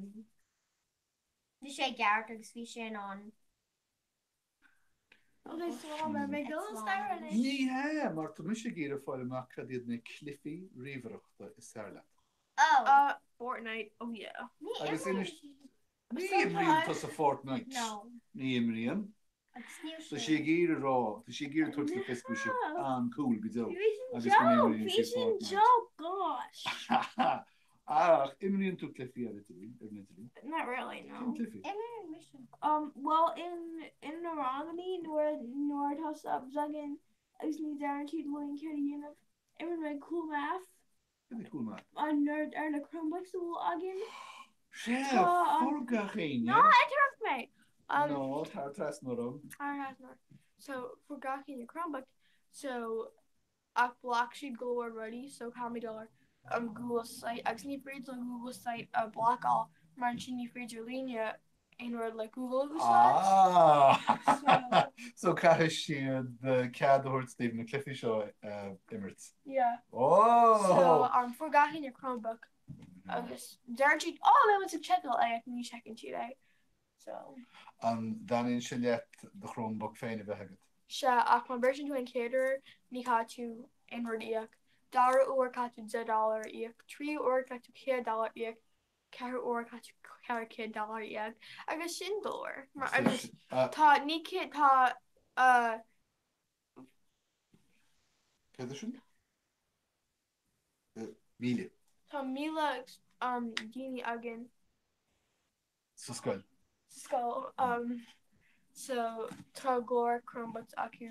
bhí sé ceart agus bhí sé in ann Ok, so an mbeidh mé ag dul an staighre anois? Ní hea, mar tá mise ag iarraidh fáil amach cad iad na cluichí ríomhaireachta is fearr leat. Oh. Uh, Fortnite, oh yeah. Ní Agus imríonn inis, ní imríonn tusa Fortnite. No. Ní imríonn. Agus níl Tá sé. sí ag iarraidh a rá, tá sí ag iarraidh tabhairt le fios go bhfuil sí an-cool go deo Bhí sin agus go joke, n-imríonn bhí sí sin Fortnite. joke, gosh. Ach imríonn tú cluichí ar idirlíon, ar an idirlíon? Not really, no. Cén cluichí? Imríonn mise. Um, well, in in na rangannaí nuair nuair atá subs againn agus ní deireann siad linn céard a dhéanamh, imríonn mé Cool Math. Cad é Cool Math? An nerd ar na Chromebooks a bhfuil againn. Sea, Tá an. fuair gach éinne. Ná interrupt mé! Um, Ná tar trasna orm. Tar trasna orm. So, fuair gach éinne Chromebook, so ach bhlac siad go leor rudaí so caithfimid dul ar an Google site agus ní féidir an Google site a bhlocáil mar ansin ní féidir linne aon rud le Google a úsáid. Ah! So caithfidh siad cead a thabhairt daoibh na cluichí seo a imirt. Yeah. Oh! So um, fuair gach éinne Chromebook agus deireann siad oh beidh muid ag seiceáil é ach ní sheiceann siad é. So. An dtaitníonn sé leat do Chromebook féin a bheith agat? Sea, ach má bhriseann tú an chéad uair, ní chaithfidh tú aon rud a íoc. Dara huair caithfidh tú 10 dollar a íoc, tríú huair caithfidh tú 100 dollar a íoc, ceathrú huair caithfidh tú 400 dollar a íoc. Agus sin go leor. Mar agus tá ní cé tá uh, Céard é sin? 1000. Tá 1000 um, daoine againn. Sa scoil. Sa scoil. Um, so tá go leor Chromebooks acu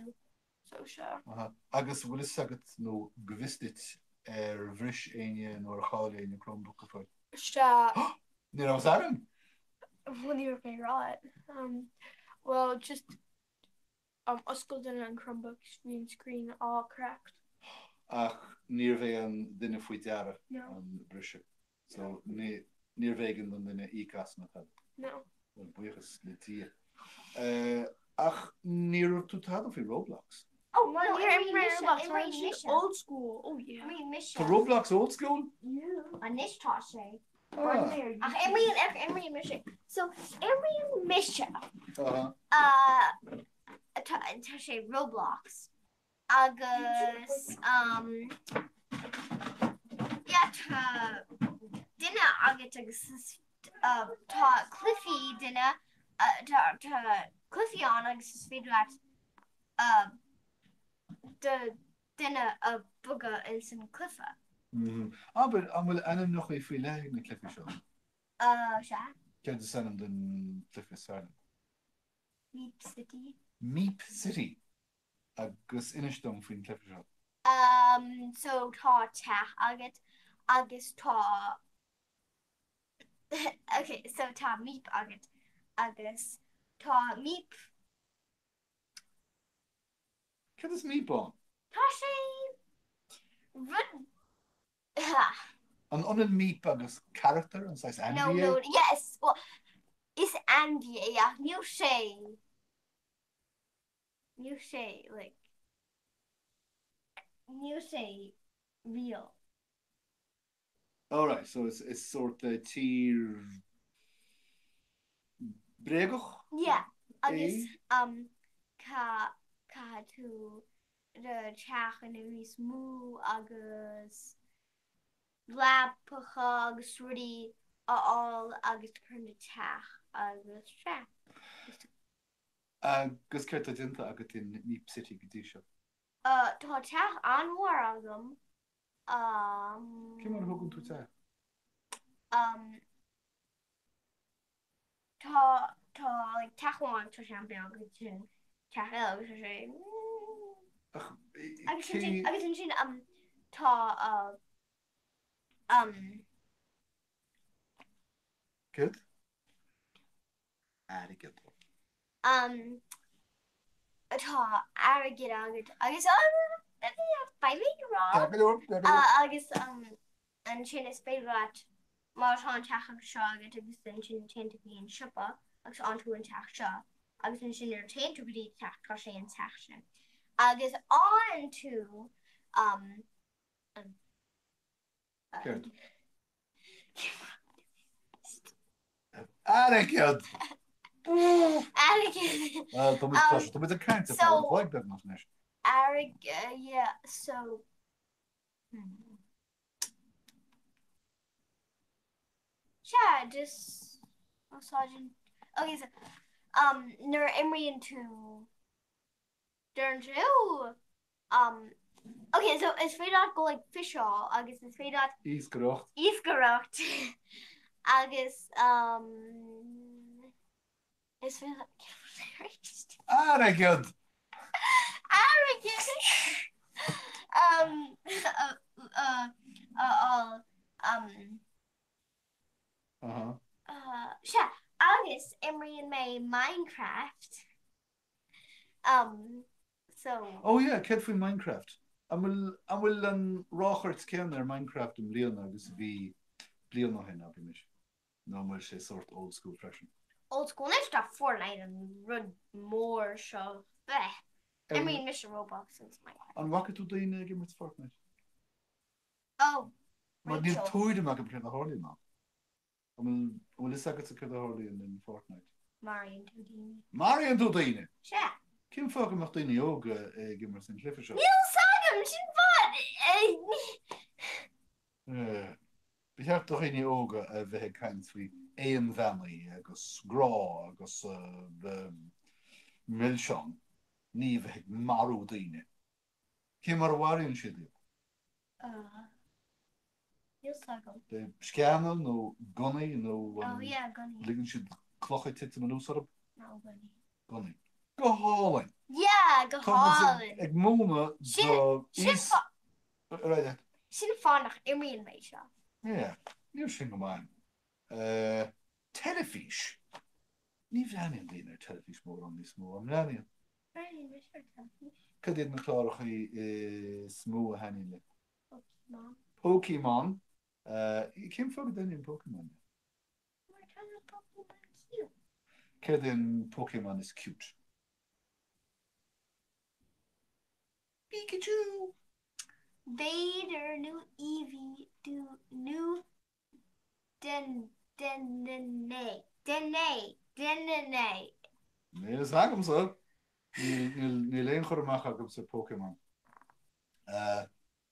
so sea. Aha. Agus bhfuil fhios agat nó go bhfios duit ar bhris éinne nó ar chaill éinne Chromebook go fóill? Sea. Ní raibh fhios agam! Bhuel ní raibh mé ag rá it. Um, well just um, oscail duine an Chromebook bhí an screen all cracked. Ach níorbh é an duine faoi deara No. an briseadh. So níorbh éigean don duine íoc as ná tada. No. Bhuel, buíochas le Dia. Ach ní raibh tú tada faoi Roblox. Oh, no, níor imir mé Roblox, mar sin old school. Oh yeah. Imríonn mise. Tá Roblox old school? Yeah. Anois tá sé. Ah. Ach imríonn imríonn mise. So imríonn mise. Uh-huh. Uh, tá tá sé Roblox. Agus um, yeah, tá duine agat agus uh, tá cluichí duine uh, tá, tá cluichí ann agus is féidir leat uh, do duine a bogadh ins an cluiche. Mm. Abair, an bhfuil ainmneacha faoi leith ag na cluichí seo? Uh, sea. Céard is ainm don cluiche is fearr leat? Meep City. Meep City? Agus inis dom faoin cluiche seo. Um, so tá teach agat agus tá ok, so tá meep agat agus tá meep. Cad is meep ann? Tá sé rud An ionann meep agus carachtar, an saghas ainmhí No, é? no, yes, well, is ainmhí é ach níl sé. Níl sé like níl sé real. Alright, so is is sórt tír bréagach Yeah, agus é? um ca caithfidh tú do teach a dhéanamh níos mó agus leapacha agus rudaí a fháil agus cur in do teach agus sea. Agus céard tá déanta agat in Meep City go dtí seo? Tá teach an-mhór agam. Cé mar a thógann tú teach? Tá tá like teach amháin tá sé an-bheag agus ansin teach eile agus tá sé Ach agus ansin cé agus ansin um tá uh um Céard? Airgead. Um tá airgead agat agus um beidh mé ag rá Ceart go leor, ceart go leor. agus um ansin is féidir leat má tá an teach seo agat agus ansin téann tú go dtí an siopa agus faigheann tú an teach seo agus ansin nuair a téann tú go dtí teach tá sé an teach sin agus faigheann tú um Céard? Airgead! Airgead! Tá muid tá muid ag caint ar feadh an chloig beagnach anois. Airgead, yeah, so hmm. Sea, just úsáideann okay so um nuair a imríonn tú deireann tú um okay so is féidir leat go like fiseáil agus is féidir leat Iascaireacht. iascaireacht agus um is féidir leat Airgead! Airgead! Um a a a fháil um Aha. Uh, sea, agus imríonn mé Minecraft. Um, so. Oh yeah, céard faoi Minecraft? An bhfuil, an bhfuil an ráchairt céanna ar Minecraft i mbliana agus a bhí bliain ó shin, abraimis? Nó an bhfuil sé sórt old school freisin? Old school anois tá Fortnite an rud mór seo. Bleh. Imríonn mise Roblox agus Minecraft. An bhfaca tú daoine ag imirt Fortnite? Oh, Mar níl Rachel. tuairim agam céard a tharlaíonn ann. An bhfuil, an bhfuil fhios agatsa céard a tharlaíonn in Fortnite? Maraíonn tú daoine. Maraíonn tú daoine! Sea. Cén fáth go mbeadh daoine óga ag imirt an chluiche seo? Níl fhios agam, sin fáth! Ba cheart do dhaoine óga a bheith ag caint faoi aonbheannaí agus grá agus milseáin, ní a bheith ag marú daoine. Cé mar a mharaíonn siad iad? Níl fhios agam. Le sceana nó gunnaí nó Oh yeah, gunnaí. ligeann siad clocha titim anuas orthu? No, gunnaí. Gunnaí. Go hálainn! Yeah, go Tá muid hálainn! ag múineadh Sin, do sin aos... fáth, Ar aghaidh leat. sin fáth nach imríonn mé seo. Yeah, níl sin go maith. Teilifís? Ní bhreathnaíonn daoine ar teilifís mórán níos mó, an mbreathnaíonn? Breathnaíonn mise ar teilifís. Cad iad na cláracha is mó a thaitníonn leat? Pokémon. Pokémon. Cén fáth go dtaitníonn Pokémon leat? Mar tá na Pokémon cute. Céard é an Pokémon is cute? Pikachu! B'fhéidir nó Eevee nó Den den ne den ne den ne ne. Níl fhios agamsa. Níl aon chur amach agamsa ar Pokémon.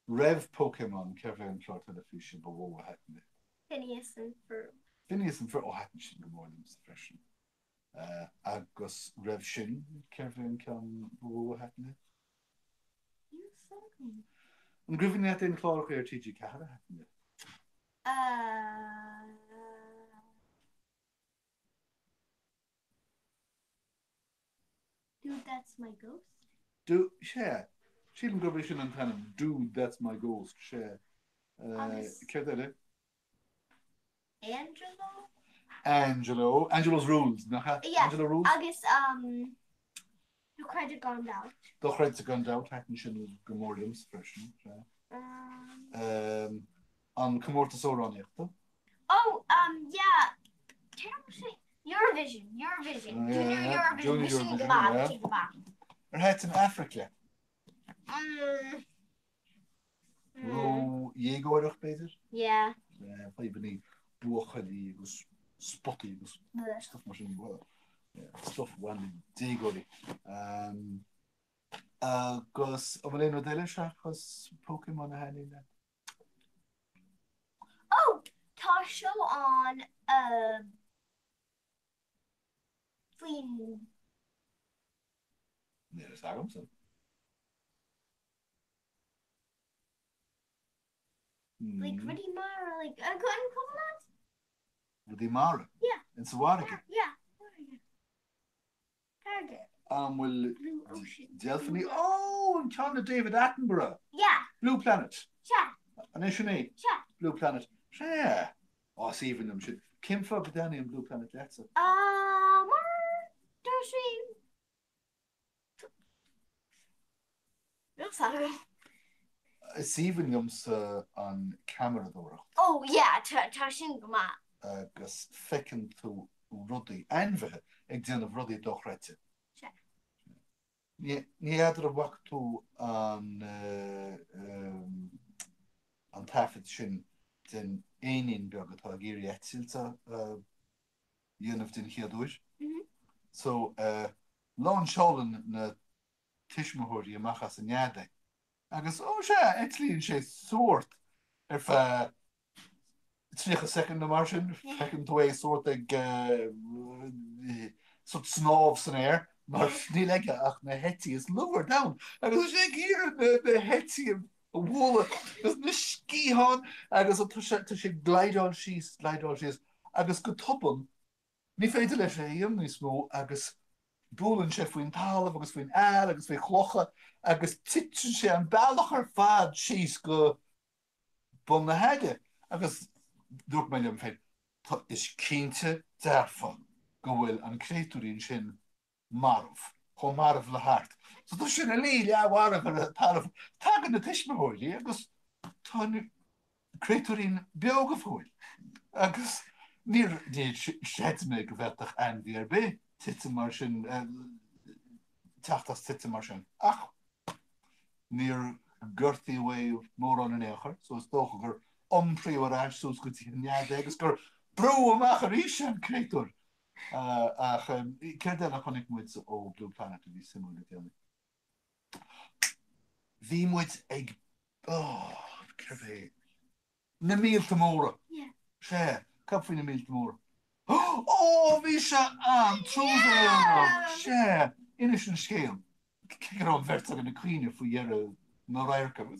Roimh Pokémon, cérbh é an clár teilifíse ba mhó a thaitin leat? Phineas and Ferb. Phineas and Ferb, ó thaitin sin go mór liomsa freisin. Agus roimh sin, cérbh é an ceann ba mhó a thaitin leat? Níl fhios agam. An gcuimhin leat aon chláracha ar TG4 a thaitin leat? Dude That's My Ghost? Do, sea. Sílim gurb é sin an t-ainm, Dude That's My Ghost, sea. Agus. Céard eile? Angelo? Angelo, Angelo's Rules, nach ea? Yeah, Angelo Rules? Agus um, Dochreidte gan dabht. Dochreidte gan dabht, thaitin sin go mór liomsa freisin. Sea. Um, um, an comórtas amhránaíochta. Oh, um, yeah. Eurovision, Eurovision, Junior Eurovision, Junior bhí sin go Eurovision, maith, yeah. bhí sin go maith. Ar thaitin Aifric leat? Mm. Ró-dhéagóireach, b'fhéidir? Yeah. Fadhbanna buachaillí agus spotaí agus stuff mar sin. Stuff a bhaineann le déagóirí. Agus an bhfuil aon rud eile seachas Pokémon a thaitníonn leat? Oh! Tá seó ann faoin. Níl a fhios agamsa. Like rudaí mara, like an cuimhin leat? Rudaí mara? Yeah. In sa bhfarraige? Yeah. An bhfuil deilfeanna? Ó, an ceann le David Attenborough! Yeah. Blue Planet. Sea. An é sin é? Sea. Blue Planet. Sea. Ó, is aoibhinn liom sin. Cén fáth go dtaitníonn Blue Planet leatsa? Ah, mar tá sé Níl 's agam. Is aoibhinn liomsa an ceamaradóireacht. Oh yeah, tá sin go maith. Agus feiceann tú rudaí, ainmhithe, ag déanamh rudaí dochreidte. Sea. Ní fheadar an bhfaca tú an an taifead sin den éinín beag atá ag iarraidh eitilt a dhéanamh den chéad uair? So, láinseálann na tuismitheoirí amach as an nead é agus, ó sea, eitlíonn sé sórt ar feadh 30 soicind nó mar sin, feiceann tú é sórt ag sórt snámh san aer mar níl aige ach na heití is lú ar domhan agus tá sé ag iarraidh na heití a bhualadh agus na sciatháin agus tá sé tá sé ag glideáil síos, glideáil síos agus go tobann ní féidir leis é a dhéanamh níos mó agus buaileann sé faoin talamh agus faoin aill agus faoi chlocha agus titeann sé an bealach ar fad síos go bun na haille agus dúirt mé liom féin, tá, is cinnte dearfa go bhfuil an créatúirín sin marbh, chomh marbh le hArt. So tá sé ina luí leathmharbh ar an talamh. Tagann na tuismitheoirí agus tá an créatúirín beo go fóill. Agus níor, níor chreid mé go bhféadfadh ainmhí ar bith titim mar sin, teacht as titim mar sin. Ach níor gortaíodh é mórán in aon chor, so is dócha gur iompraíodh ar ais suas go dtí an nead é agus gur brúdh amach arís an créatúr. Ach céard eile a chonaic muid ó Blue Planet a bhí suimiúil le déanaí? Bhí muid ag, oh, cérbh é? Na míolta móra. Sea, cad faoi na míolta móra? Ó, bhí sé an-truamhéalach! Sea, inis an scéal. Cé go raibh an bheirt againn ag caoineadh faoi dheireadh na radhairce.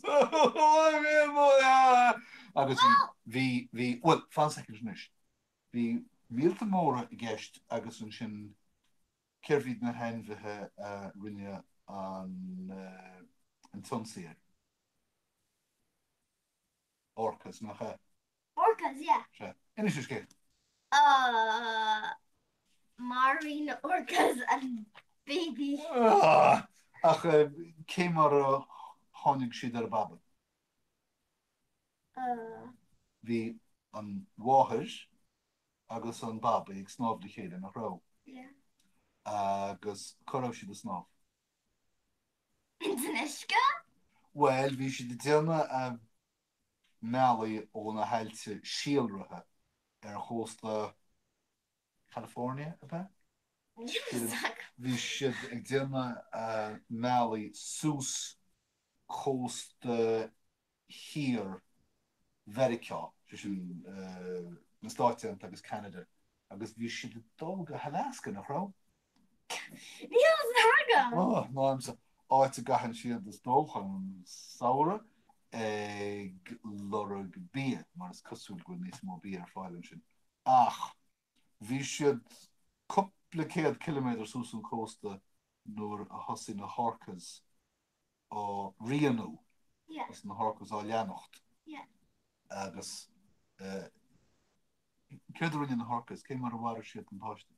Agus bhí, bhí, bhuel, fan soicind anois. Bhí míolta móra i gceist agus ansin cérbh iad na hainmhithe a rinne an t-ionsaí air? Orcas, nach ea? Orcas, yeah. Sea. Inis an scéal. Uh, mharaigh na orcas an baby. Ah! Ach cé mar a tháinig siad ar an babaí? Uh. Bhí an mháthair agus an babaí ag snámh le chéile, nach raibh? Yeah. Agus cá raibh siad ag snámh? Ins an uisce? Bhuel, bhí siad ag déanamh a mbealaigh ó na haillte síolraithe ar chósta California, ab ea? Bhí siad ag déanamh a mbealaigh suas cósta thiar Mheiriceá, sé sin na Stáit Aontaithe agus Ceanada, agus bhí siad ag dul go hAlaska, nach raibh? Níl a fhios agam! Ó, ná agamsa. Áit a gcaitheann siad, is dócha, an samhradh ag lorg bia, mar is cosúil go bhfuil níos mó bia ar fáil ansin. Ach bhí siad cúpla céad ciliméadar suas an cósta nuair a thosaigh na horcas á rianú agus na horcas á leanacht. Agus céard a rinne na horcas? Cé mar a mharaigh siad an páiste?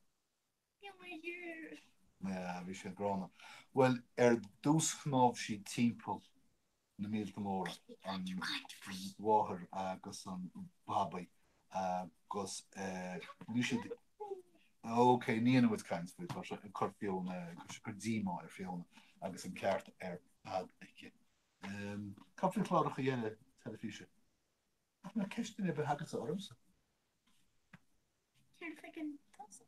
Bhí siad gránna. Bhuel, ar dtús shnámh siad timpeall na míolta móra, an mháthair agus an babaí agus bhí siad Ok, ní dhéanfaidh muid caint faoi, tá sé ag cur Fiona, tá sé ag cur díomá ar Fiona agus an ceart ar fad aici. Cad faoi chláracha eile teilifíse? Nach mbeadh ceisteanna ar bith agatsa ormsa? Céard a fheiceann tusa?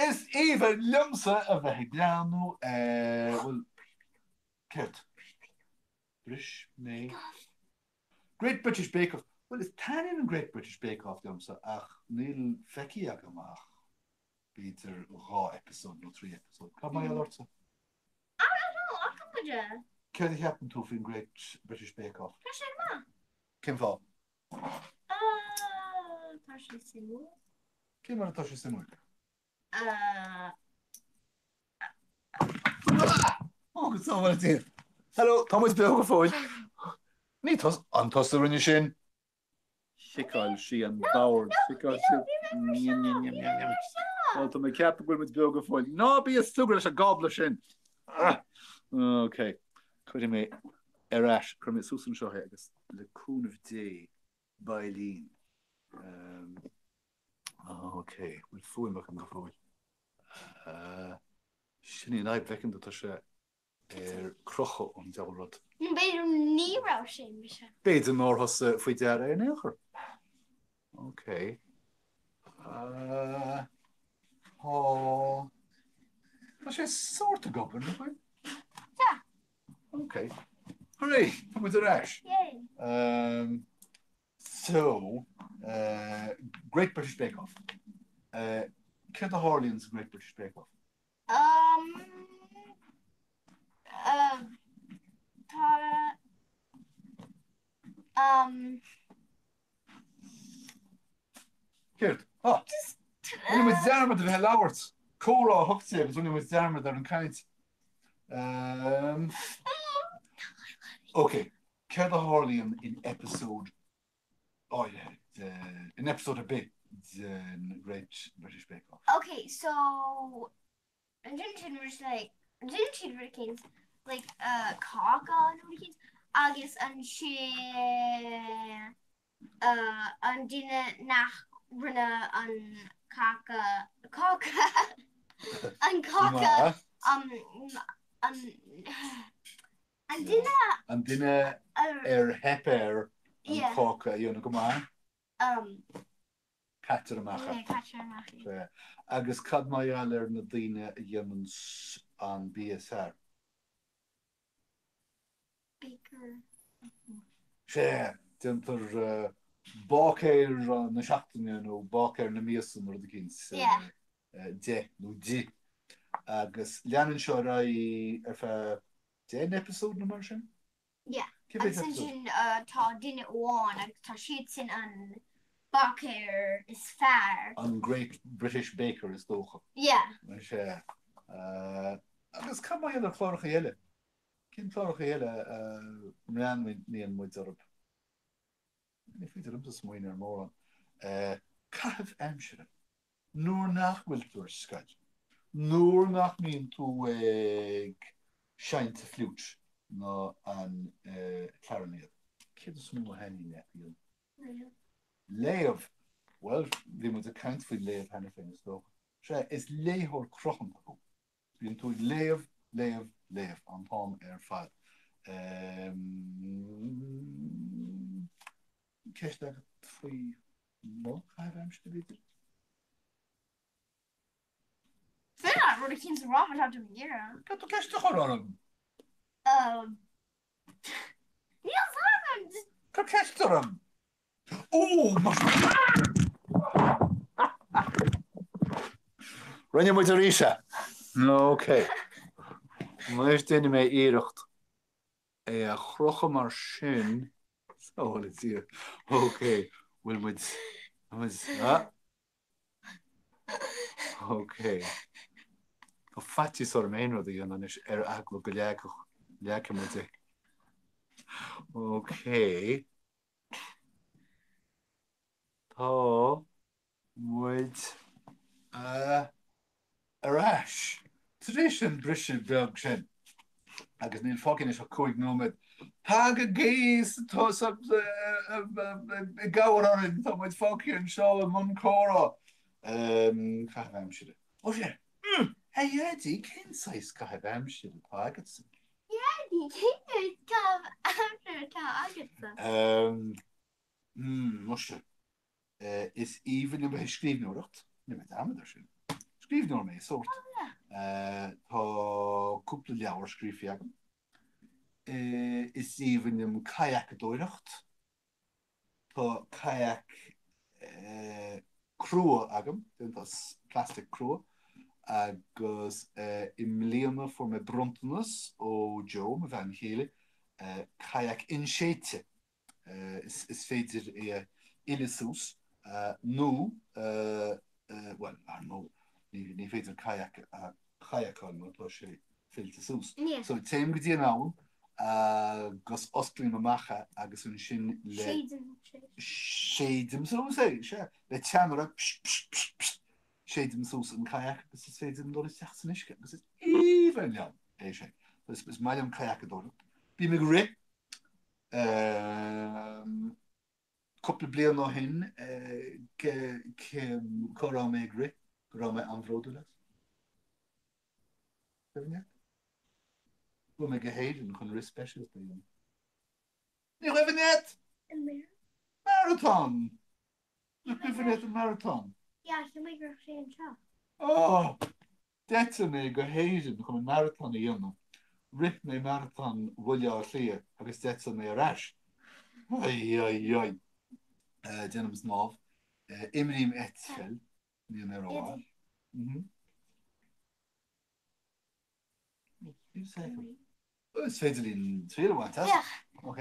Is aoibhinn liomsa a bheith ag breathnú ar, bhuel, céard? Bris mé. Great British Bake Off, bhuel is taitníonn an Great British Bake Off liomsa ach níl feicthe agam ach b'fhéidir 2 eipeasóid nó 3 eipeasóid. Cad mar gheall ortsa? I don't know, fhaca muid é. Céard a cheapann tú faoin Great British Bake Off? Tá sé go maith. Cén fáth? Uh, tá sé suimiúil. Cé mar atá sé suimiúil? Uh, Ó, go sábhála Dia. Hello, tá muid beo go fóill. Ní tusa, an tusa a rinne sin? Chiceáil sí an bord. Chiceáil sí. Bhuel, tá mé ag ceapadh go bhfuil muid beo go fóill. Ná bí ag súgradh leis an gcábla sin! Ok, cuirfidh mé ar ais, cuirfidh mé suas anseo é agus le cúnamh Dé beidh linn. Ok, bhfuil fuaim agam go fóill? Sin í an fhadhb, bhfeiceann tú, tá sé ar crochadh an diabhal rud. Nó b'fhéidir ní raibh sé mise. B'fhéidir nár thusa faoi deara é in aon chor. Ok. Tá. Tá sé sórt ag obair, nach bhfuil? Tá. Ok. Hooray! Tá muid ar ais. Yay! Um, so, uh, Great British Bake Off. Uh, céard a tharlaíonn sa Great British Bake Off? Um, uh, tá um, Céard? Ah! Just, Rinne muid dearmad a bheith ag labhairt. Comhrá 18 agus rinne muid dearmad ar an caint. Um, ok, céard a tharlaíonn in episode áirithe de, in episode ar bith den Great British Bake Off? Okay, so déanann siad rud like déanann siad rud eicínt like uh, cáca nó rud eicínt agus ansin uh, an duine nach rinne an cáca cáca an cáca um, an An duine. An duine ar theip air an cáca a dhéanamh go maith. Caitear amach é. Caitear amach é. Agus cad mar gheall ar na daoine a dhéanann an bia is fearr? Baker. Sea, déantar báicéir na seachtaine nó báicéir na míosa nó rud eicínt de nó di. Agus leanann seo ar aghaidh ar feadh 10 n-eipeasóid nó mar sin? Yeah. Cé mhéad Agus eipeasóid? ansin tá duine amháin agus tá siad sin an báicéir is fearr. An Great British Baker is dócha. Yeah. Sea. Agus cad mar gheall ar chláracha eile? Cén cláracha eile a mbreathnaíonn muid orthu? Ní féidir liomsa smaoineamh ar mórán. Caitheamh aimsire. Nuair nach bhfuil tú ar scoil. Nuair nach mbíonn tú ag seinnt fliúit ná an clarinéad. Céard is mó a thaitníonn leat a dhéanamh? Léamh. Léamh! Bhuel, bhí muid ag caint faoin léamh cheana féin, is dócha. Sea, is léitheoir cruthanta thú. Bíonn tú ag léamh, léamh, léamh an t-am ar fad. Ceist agat faoi mo chaitheamh aimsire, b'fhéidir? Féidir leat rud eicínt a rá má tá tú ag iarraidh. Caithfidh tú ceist a chur orm! Níl a fhios agam! Cuir ceist orm! Ó! Rinne muid arís é! Ok. Anois déanfaidh mé iarracht é a chrochadh mar sin. Sábhála Dia. Ok. Bhfuil muid... muid... Ah! Ok. Tá faitíos orm aon rud a dhéanamh anois ar eagla go leagfadh, leagfaidh muid é. Ok. Tá muid ar ais tar éis an briseadh beag sin agus níl fágtha anois ach 5 nóiméad. Tagaigí i gcabhair orainn, tá muid fágtha anseo i mbun comhrá. Caitheamh aimsire. Ó sea! A Dhaidí, cén saghas caitheamh aimsire atá agatsa? Dhaidí, cén saghas caitheamh aimsire atá agatsa? Muise, is aoibhinn liom bheith ag scríbhneoireacht, rinne mé dearmad air sin. Scríbhneoir mé, sórt. Tá cúpla leabhar scríofa agam. Is aoibhinn liom kayak-adóireacht. Tá kayak crua agam, déanta as plastic crua, agus i mbliana fuair mé bronntanas ó Jo, mo bhean chéile, kayak inséidte. Is féidir é a fhilleadh suas nó, bhuel, ar ndóigh, ní féidir kayak a chayacáil má tá sé. Fillte suas. So téim go dtí an abhainn agus osclaím amach é agus ansin le. Séidim sé. Séidim suas é, sea. Le teannaire, psh, psh, psh, psh, séidim suas an kayak agus is féidir liom dul isteach san uisce agus is aoibhinn liom é sin. Is is maith liom kayakadóireacht. Bím ag rith. Ehm, cúpla bliain ó shin, cá raibh mé ag rith, go raibh mé an-bhródúil as. Cuimhin leat? Chuaigh mé go hÉirinn chun rith speisialta a dhéanamh. Ní cuimhin leat? Maratón! Ní cuimhin leat an maratón? Yeah, shíl mé go raibh sé anseo. Oh! D'eitil mé go hÉirinn chun an maratón a dhéanamh. Rith mé maratón Bhaile Átha Cliath agus d'eitil mé ar ais. Ai, ai, ai. Déanaim snámh. Imrím eitpheil. Níl mé rómhaith. Is féidir linn triail a bhaint as. Féach. Ok.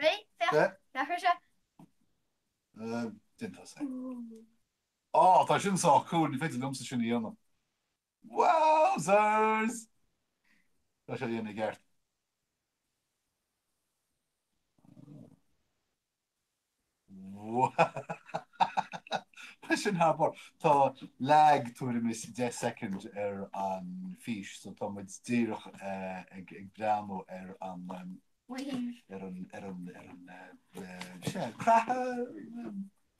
Ready? Féach. Féach ar seo. Déan tusa. Á, tá sin sách cool, ní féidir liomsa sin a dhéanamh. Wowzers! Tá sé á dhéanamh i gceart. Tá sin thar barr. Tá lag tuairim is 10 soicind ar an fís so tá muid díreach ag breathnú ar an ar an ar an ar an sea creathadh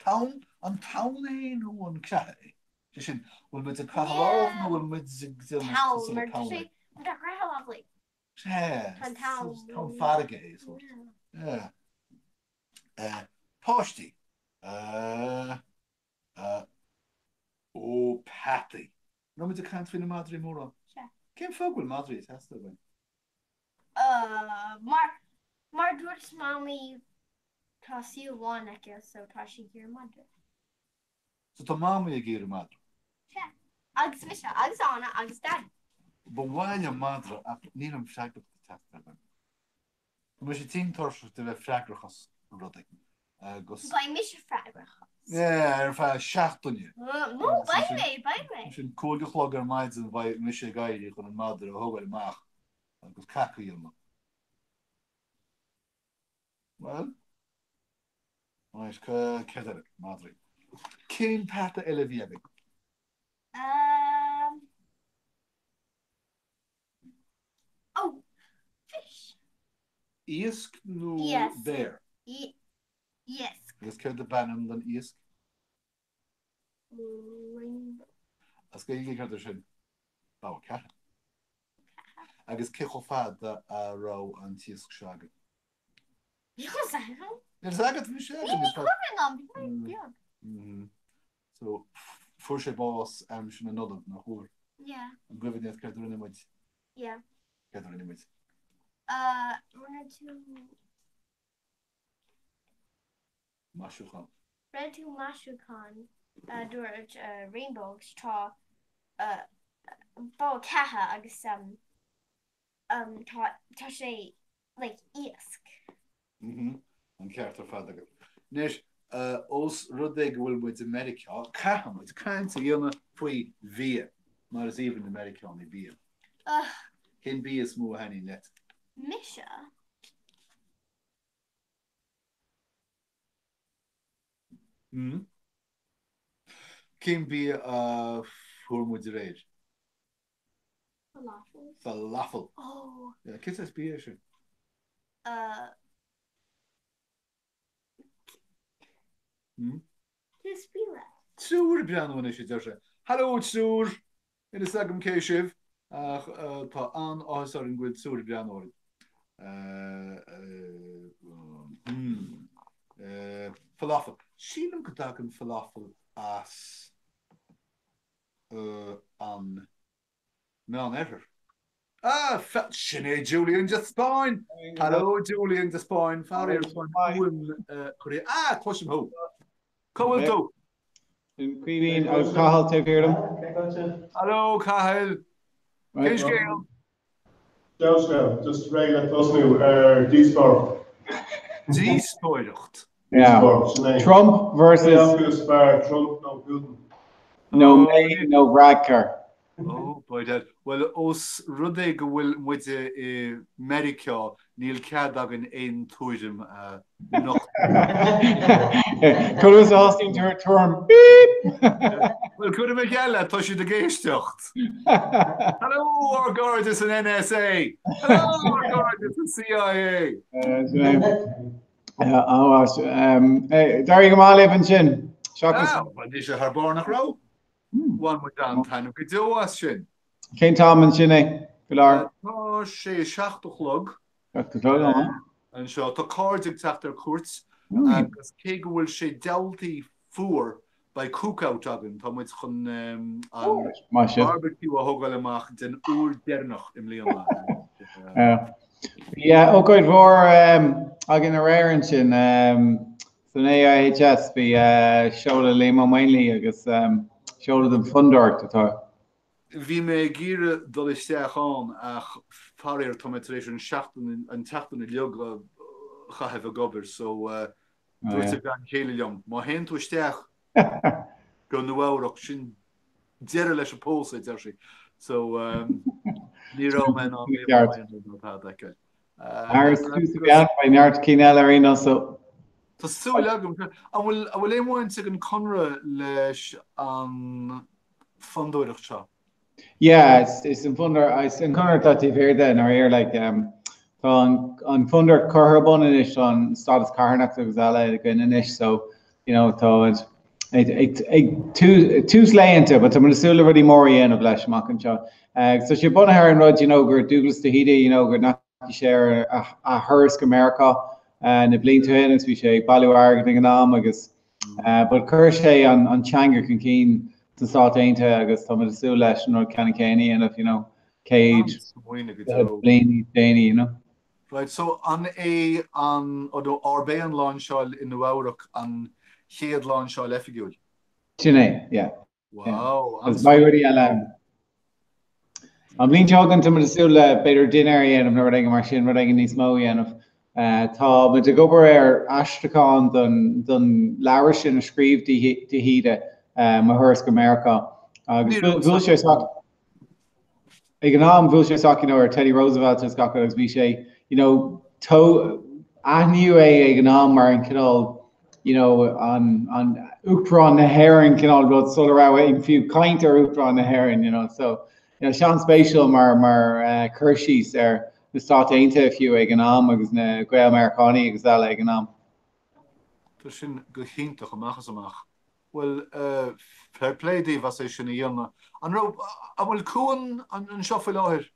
tonn an tonn é nó an creathadh é? Sé sin, bhfuil muid ag croitheadh lámh nó bhfuil muid ag déanamh Tonn mar tá sé tá croitheadh lámh like. Sea, Tá an tonn. tonn farraige é sórt. Yeah. Páistí. Ó, peataí. An raibh muid ag caint faoi na madraí mórán? Sea. Cén fáth go bhfuil madraí ag teastáil uainn? Mar, mar dúirt Mamaí tá saol amháin aici so tá sí ag iarraidh madra. So tá Mamaí ag iarraidh madra? Sea. Agus mise, agus Anna, agus Daidí. Ba mhaith liom madra ach níl an freagracht ag teastáil uaim. Tá mise tinn tuirseach de bheith freagrach as rudaí agus. Beidh mise freagrach as. Yeah, ar feadh seachtaine. No, beidh mé, beidh mé. Sin 5 a chlog ar maidin beidh mise ag éirí chun an madra a thógáil amach agus cac a dhéanamh. Bhuel, right, céard eile? Madraí. Cén peata eile a bhí againn? Um, Oh, fish. Iasc nó Iasc. béar? Iasc. Agus céard ab ainm don iasc? Rainbow. As Gaeilge céard é sin? Bogha ceatha. Agus cé chomh fada a raibh an t-iasc seo againn? Níl a fhios agam. Níl a fhios agat, bhí sé againn. Ní cuimhin liom, bhí mé beag. So, fuair sé bás aimsir na Nollag, nach bhfuair? Yeah. An gcuimhin leat céard a rinne muid? Yeah. Céard a rinne muid? Uh, rinne tú... Maisiúchán. Rinne tú maisiúchán, uh, dúirt uh, Rainbow agus tá uh, bogha ceatha agus um, um, tá, tá sé like iasc. Mhm, an ceart ar fad agat. Anois, ós rud é go bhfuil muid i Meiriceá, caithfidh muid caint a dhéanamh faoi bhia, mar is aoibhinn le Meiriceánaigh bia. Ugh. Cén bia is mó a thaitníonn leat? Mise? Mm. Cén bia a fuair muid aréir? Falafel. Falafel. Oh. Yeah, cén saghas bia é sin? Uh. Hmm? Cén bia? Triúr ag breathnú anois, a deir sé. Hello, triúr! Níl fhios agam cé sibh, ach tá an-áthas orainn go bhfuil triúr ag breathnú orainn. Hmm. Falafel. Sílim go dtagann falafel as an Meánoirthear. Ah, sin é Julian de Spáinn! Hello Julian de Spáinn, faraor tá fuaim Ah, cloisim thú! Cá bhfuil tú? Caoimhín agus Cathal taobh thiar dom. Hello Cathal! Cén scéal? Dea-scéal, just réidh le tosnú ar díospóireacht. Díospóireacht? Díospóireacht, sin é. Trump versus. Cé acu is fearr, Trump nó Putin? Nó May nó Varadkar. Oh, by dad. Bhuel, ós rud é go bhfuil muide i Meiriceá, níl cead againn aon tuairim a nochtadh. Conas a thosaíonn tú ar tuairim? Beep! Bhuel, cuirfidh mé geall leat, tá siad ag éisteacht. Hello, ár gcairde san NSA! Hello, ár gcairde sa CIA! D'éirigh go maith libh ansin. Seachas. Ah, bhí sé thar barr nach raibh? Bhain muid an-taitneamh go deo as sin. Cén t-am ansin é, faoi láthair? Tá sé 7 a chlog. 7 a chlog, ah. Anseo. Tá cairde ag teacht ar cuairt agus cé go bhfuil sé diabhaltaí fuar, beidh cookout againn. Tá muid chun an barbecue a thógáil amach den uair deireanach i mbliana. Bhí ócáid mhór againn aréir ansin. San AIHS bhí seoladh Liam Ó Maonlaí agus seoladh den Fondúireacht atá. Bhí mé ag iarraidh dul isteach ann ach faraor tá mé tar éis an seachtain an tseachtain uilig a chaitheamh ag obair so dúirt a bhean chéile liom má théann tú isteach go Nua Eabhrac sin deireadh leis an pósadh a deir sí. So ní raibh mé in ann Liam Ó Maonlaí nó tada a fheiceáil. Agus tús a bhí ann, beidh neart cinn eile ar aon nós so. Tá súil agam. An bhfuil an bhfuil aon bhaint ag an Conradh leis an bhfondúireacht seo? Yeah, is is an fondúir is an Conradh atá taobh thiar de i ndáiríre like um, tá an an fondúireacht curtha ar bun anois tá an stádas carthanachta agus eile againn anois so you know tá ag tús laethanta but tá muid ag súil le rudaí móra a dhéanamh leis amach anseo. Agus tá sé bunaithe ar an rud you know gur Dubhghlas de hÍde you know go ndeachaigh sé ar a thuras go Meiriceá na blianta ó shin agus bhí sé ag bailiú airgid ag an am agus but chuir sé an an teanga chun cinn sna Stáit Aontaithe agus tá muid ag súil leis an rud ceannann céanna a dhéanamh you know 100 bliain níos déanaí you know. Right, so an é an, nó arb é an láinseáil i Nua Eabhrac an chéad láinseáil oifigiúil? Sin é, yeah. Wow, Agus beidh rudaí eile ann. An bhliain seo chugainn tá muid ag súil le b'fhéidir dinnéar a dhéanamh nó rud éigin mar sin, rud éigin níos mó a dhéanamh. Tá muid ag obair ar aistriúchán don, don leabhar sin a scríobh de hÍde, Mo Thuras go Meiriceá. Agus bhuail sé isteach. Ag an am bhuail sé isteach you know ar Teddy Roosevelt agus gach rud agus bhí sé you know to aithníodh é ag an am mar an cineál you know an an Uachtarán na hÉireann cineál rud sula raibh aon fiú caint ar Uachtarán na hÉireann you know so you know an-spéisiúil mar mar uh, cur síos ar na Stáit Aontaithe fiú ag an am agus na Gael-Meiriceánaigh agus eile ag an am. Tá sin go hiontach amach is amach. Bhuel, fair play daoibh as é sin a dhéanamh. An raibh, an bhfuil Cuan anseo faoi láthair?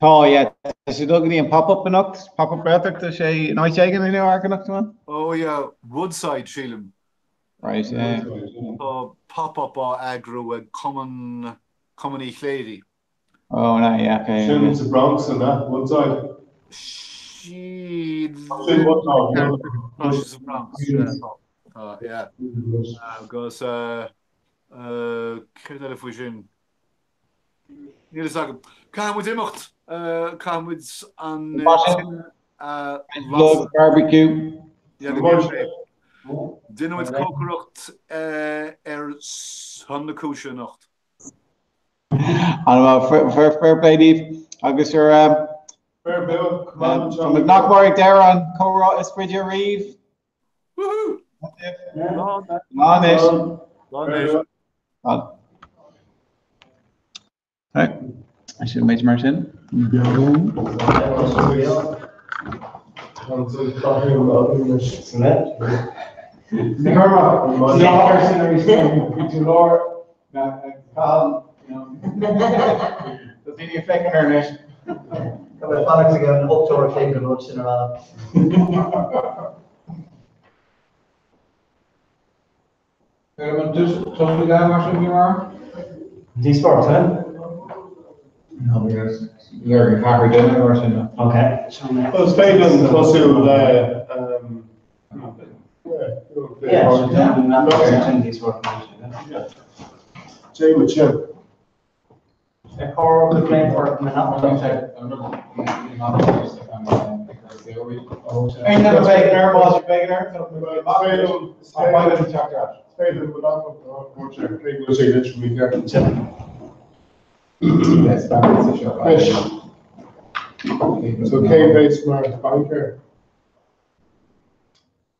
Tá, yeah. Tá sé ag dul go dtí an pop-up anocht, pop-up Gaeltacht, tá sé in áit éigin i Nua Eabhrac anocht, an bhfuil? Oh yeah, Woodside, sílim. Right, yeah. Tá pop-up á eagrú ag Cumann, Cumann Uí Chléirigh. Oh, no, yeah, okay. Sin sa Bronx, an ea? Woodside? Sin Sin Woodside. Tá sé sa Bronx, yeah. Tá, yeah. Agus céard eile faoi sin? Níl fhios agam. Caithfidh muid imeacht. Caithfidh muid an tine a lasadh. Barbecue. Yeah, go dtéann sé. Déanfaidh muid cócaireacht ar son na cúise anocht. An-mhaith, fair play daoibh agus ar Fair bua, come on, Tá muid nach mór ag deireadh an comhrá is faide riamh. Woohoo! Slán anois. Slán anois. Slán. Right. Sin muid mar sin. Is féidir linn tosú le Déanfaidh sin. Anois, so cé bhéas mar baincéir?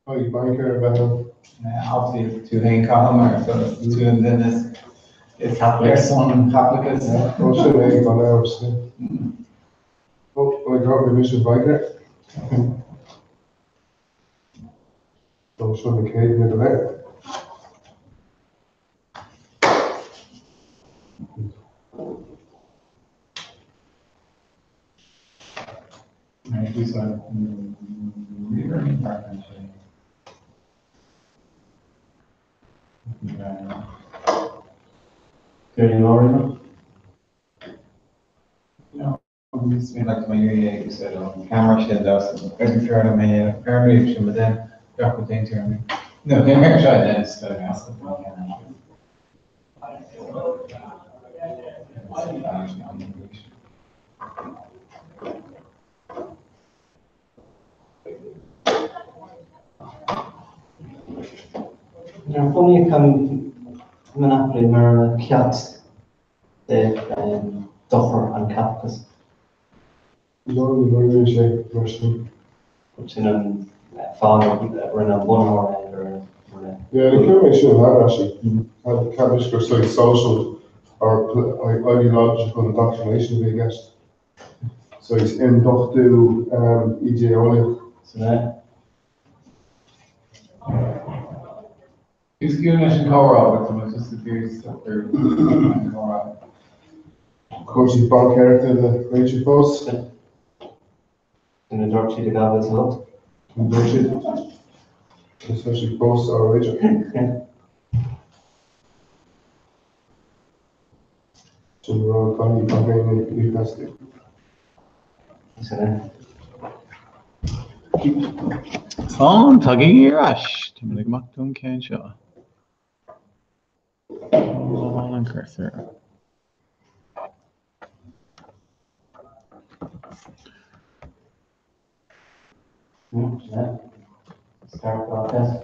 Caithfidh baincéir a bheith ann. Obviously tú féin Cathal mar so is tú an duine is ar son an chaipitleachais. Ó sin é gan amhras. Ó, by God, bhí mise baincéir. Ó seo na céadna go léir. Nuair a bunaíodh an Monopoly mar chead de dochar an chaipitleachais. No, ní oibríonn sé mar sin. Sin an fáth a rinne an bunaitheoir é gur rinne. Yeah, ní ceart é sin a lean actually. Ceapaim gur saghas social or ideological indoctrination a bhí i gceist. Saghas ionduchtú idé-eolaíoch. Sin é. Is ciúin leis an chomhrá but tá muid just ag iarraidh stop ar an chomhrá. Cúrsaí baincéireachta le réiteach fós. Sin a dúirt siad i 2008. Sin a dúirt siad. Is tá siad fós á réiteach. Sin a raibh gan gan éinne íoc astu. Sin é. Slán, tagaigí ar ais! Tá muid ag imeacht ón ceann seo. Slán an cursor. Sin é. Start podcast.